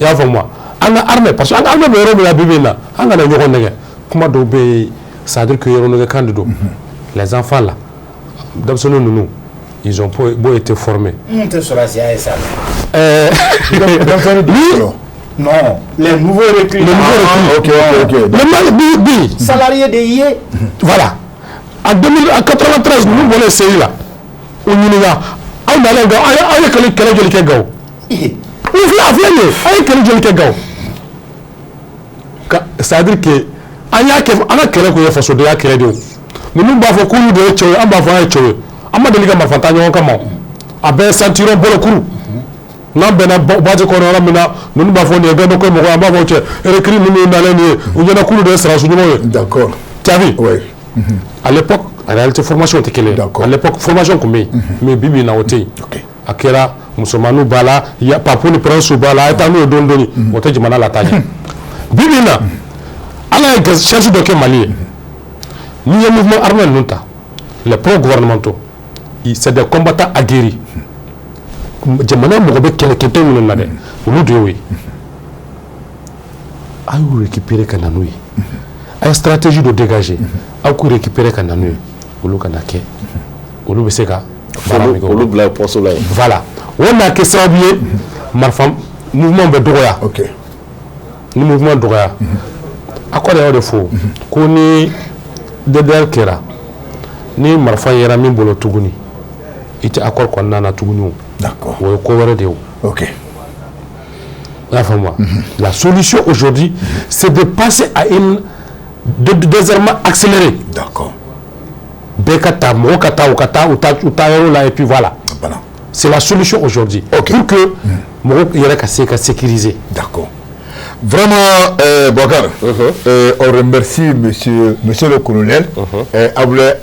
I y'a faamu wa? An ka armée, parce que an ka armée bɛ yɔrɔ min na bi bi in na, an kana ɲɔgɔn nɛgɛ. Kuma dɔw bɛ yen, c'est à dire que yɔrɔ nɛgɛ kan de don. Les enfants là, denmisɛnnin ninnu, ils ont beau été formés. Mun tɛ sɔrɔsiya ye sa? Denmisɛnnin dun. Non, les nouveaux recrues. Les nouveaux recrues. Ok. Mais Mali bi bi. Salariés de ye. Voilà. En 2000, en 93, ninnu bɔlen CI la. U ɲininka, aw nalen Gawo, aw ye kɛlɛ joli kɛ Gawo? U filɛ, a filɛ nin ye, aw ye kɛlɛ joli kɛ Gawo? C'est à dire que an y'a kɛ, an ka kɛlɛ kun ye fasodenya kɛlɛ de ye. Ninnu b'a fɔ k'olu de ye cɛw ye, an b'a fɔ an ye cɛw ye. An ma deli ka marifa ta ɲɔgɔn kama. A bɛɛ ye ceinturon bolokuru. N'an bɛnna base kɔnɔ yɔrɔ min na, ninnu b'a fɔ nin ye gɛndɔ ko mɔgɔ ye, an b'a fɔ cɛ recrue ninnu nalen nin ye, u ɲɛna k'olu de ye sɔrɔdasi ɲumanw ye. Tu as vu? Oui. À l'époque, en réalité, formation tɛ kelen ye. À l'époque, formation tun bɛ yen, mais bi bi in na, o tɛ yen. A kɛra musomaninw b'a la, ya papu ni prince b'a la, a ye taa n'u ye dɔɔni dɔɔni, o tɛ jamana lataa ɲɛ. Bi bi in na, Ala ye chance dɔ kɛ Mali ye. N'i ye mouvement armé ninnu ta, les pro-gouvernementaux, c'est des combattants aguerris. Jamana mɔgɔ bɛ kɛlɛkɛtɔn minnu na dɛ, olu de y'o ye. A y'u récupérer ka na n'u ye. A ye stratégie dɔ dégager, aw k'u récupérer ka na n'u ye, olu ka na kɛ, olu bɛ se ka baara min kɛ. Olu bila poste la yen. Voilà, o n'a kɛ sababu ye, marifa mouvement bɛ dɔgɔya. Ni mouvement dɔgɔya, accord y'o de fɔ ko ni DDR kɛra, ni marifa yera min bolo tuguni, i tɛ accord kɔnɔna na tuguni o. O ye ko wɛrɛ de ye o. I y'a faamu wa? La solution aujourd'hui, c'est de passer à une désarmement accéléré. Bɛɛ ka taa, mɔgɔ ka taa, u ka taa u taa yɔrɔ la, et puis voilà. Voilà. C'est la solution aujourd'hui. Pour que mɔgɔw yɛrɛ ka se ka sécuriser. D'accord. Vraiment, Bokar, on remercie monsieur le colonel Abdoulaye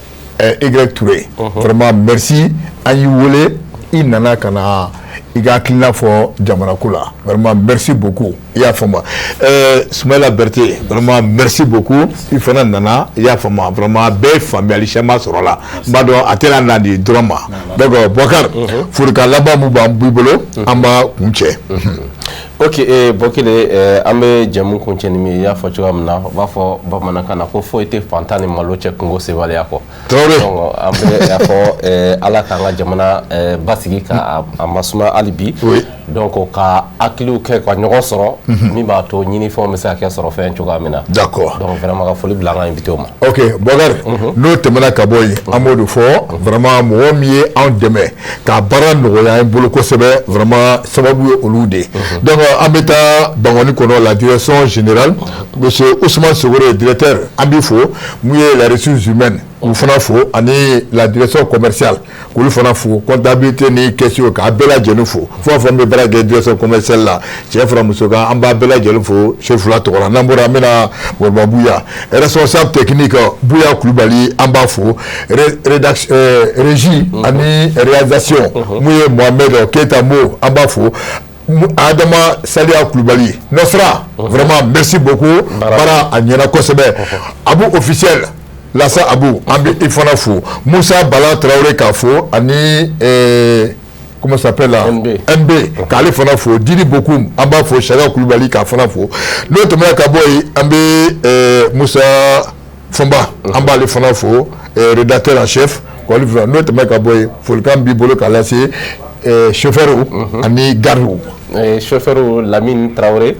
Y Touré. Vraiment, merci. An y'i wele, i nana ka na i ka hakilina fɔ jamana ko la. Vraiment, merci beaucoup. I y'a faamu. Soumaïla Berté, vraiment, merci beaucoup. I fana nana, i y'a faamu. Vraiment, bɛɛ ye faamuyali caman sɔrɔ la. N b'a dɔn a tɛna na di dɔrɔn ma. Donc, Bokar, folikan laban mun b'an b'i bolo, an b'a kun cɛ. Ok, Bokele, an bɛ jɛmu kuncɛ ni min ye, i y'a fɔ cogoya min na, u b'a fɔ bamanankan na ko foyi tɛ fantan ni malo cɛ kungo sebaliya kɔ. Traoré. Donc an bɛ a fɔ Ala k'an ka jamana basigi, ka a masuma hali bi. Donc ka hakiliw kɛ ka ɲɔgɔn sɔrɔ, min b'a to ɲinifɛnw bɛ se ka kɛ sɔrɔ fɛn cogoya min na. Donc vraiment, ka foli bila an ka invité ma. Ok, Bokar, n'o tɛmɛna ka bɔ yen, an b'o de fɔ, vraiment, mɔgɔ min ye anw dɛmɛ ka baara nɔgɔya an bolo kosɛbɛ, vraiment, sababu ye olu de ye. Donc an bɛ taa Bankɔni kɔnɔ, la direction générale, monsieur Ousmane Sogore, directeur, an b'i fo. Mun ye la ressources humaines, k'u fana fo, ani la direction commerciale, k'olu fana fo, comptabilité ni caisse, k'a bɛɛ lajɛlen fo. Fɛn o fɛn bɛ baara kɛ direction commerciale la, cɛ fara muso kan, an b'a bɛɛ lajɛlen fo Sefula tɔgɔ la. N'an bɔra, an bɛna Moriba Buya, responsable technique, Buya Kulubali, an b'a fo. Rédaction, régie ani réalisation, mun ye Mohamed Keita Mo, an b'a fo. Adama Saliya Kulubali Nɔsra, vraiment, merci beaucoup, baara a ɲɛna kosɛbɛ. Abu officiel Lasa Abu, an bɛ i fana fo. Musa Bala Tarawele k'a fo, ani comment ça s'appelle là? NB. NB, k'ale fana fo. Didi Bokum, an b'a fo. Saka Kulubali, k'a fana fo. N'o tɛmɛna ka bɔ yen, an bɛ Musa Fɔnba, an b'ale fana fo, rédacteur en chef, k'ale fana. N'o tɛmɛna ka bɔ yen, folikan b'i bolo k'a lase chauffeur ani garde. Chauffeur Lamine Traoré,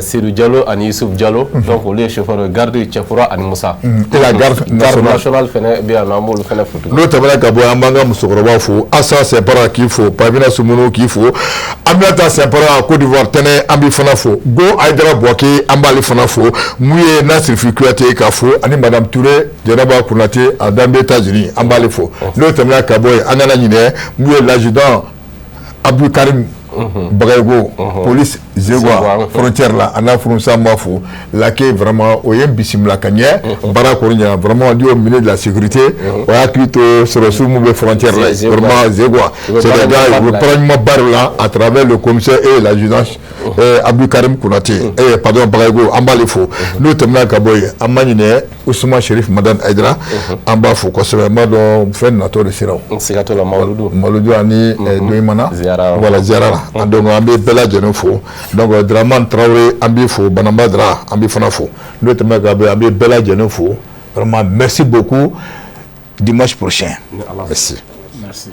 Seydou Diallo ani Youssouf Diallo, donc olu ye chauffeur ye, garde Cɛkura ani Musa. Et la garde garde nationale. Nationale fɛnɛ bɛ yan nɔ, an b'olu fɛnɛ fo tuguni. N'o tɛmɛna ka bɔ yen, an b'an ka musokɔrɔbaw fo. Asa Sɛnpara k'i fo, Pamina Sumunu k'i fo, Aminata Sɛnpara, Côte d'Ivoire tɛnɛ, an b'i fana fo. Go Ayidara Buwake, an b'ale fana fo. Mun ye Nasirifi Kuyate k'a fo, ani Madame Touré Jɛnɛba Konate a dan bɛ États-Unis, an b'ale fo. N'o tɛmɛna ka bɔ yen, an kana ɲinɛ mun ye l'adjudant Abdou Karim Bagayogo, police Zegwa Zegwa. frontière la, a n'a furumuso, an b'a fo. Lake, vraiment, o ye n bisimila ka ɲɛ, baara kɔni ɲɛna. Vraiment, di au ministre de la sécurité, o y'a hakili to sɔrɔsiw mun bɛ frontière la. Zegwa. Vraiment, Zegwa, U bɛ c'est baara des gars, ɲumanba u bɛ de la. baara ɲumanba de la à travers le commissaire et l'adjudant Abdou Karim Konate, pardon, Bagayogo, an b'ale fo. N'o tɛmɛna ka bɔ yen, an ma ɲinɛ Ousmane Chérif Madane Aïdara, an b'a fo kosɛbɛ. N b'a dɔn fɛn natɔ de sera o. Siga t'o la, Mawuludu. Mawuludu ani Doyimana. Ziyara. Voilà, ziyara la. Donc an bɛ bɛɛ lajɛlen fo. Donc Dramane Traoré, an b'i fo. Banamba Dra, an b'i fana fo. N'o tɛmɛna ka bɔ yen, an bɛ bɛɛ lajɛlen fo. Vraiment, merci beaucoup, dimanche prochain, merci. Merci.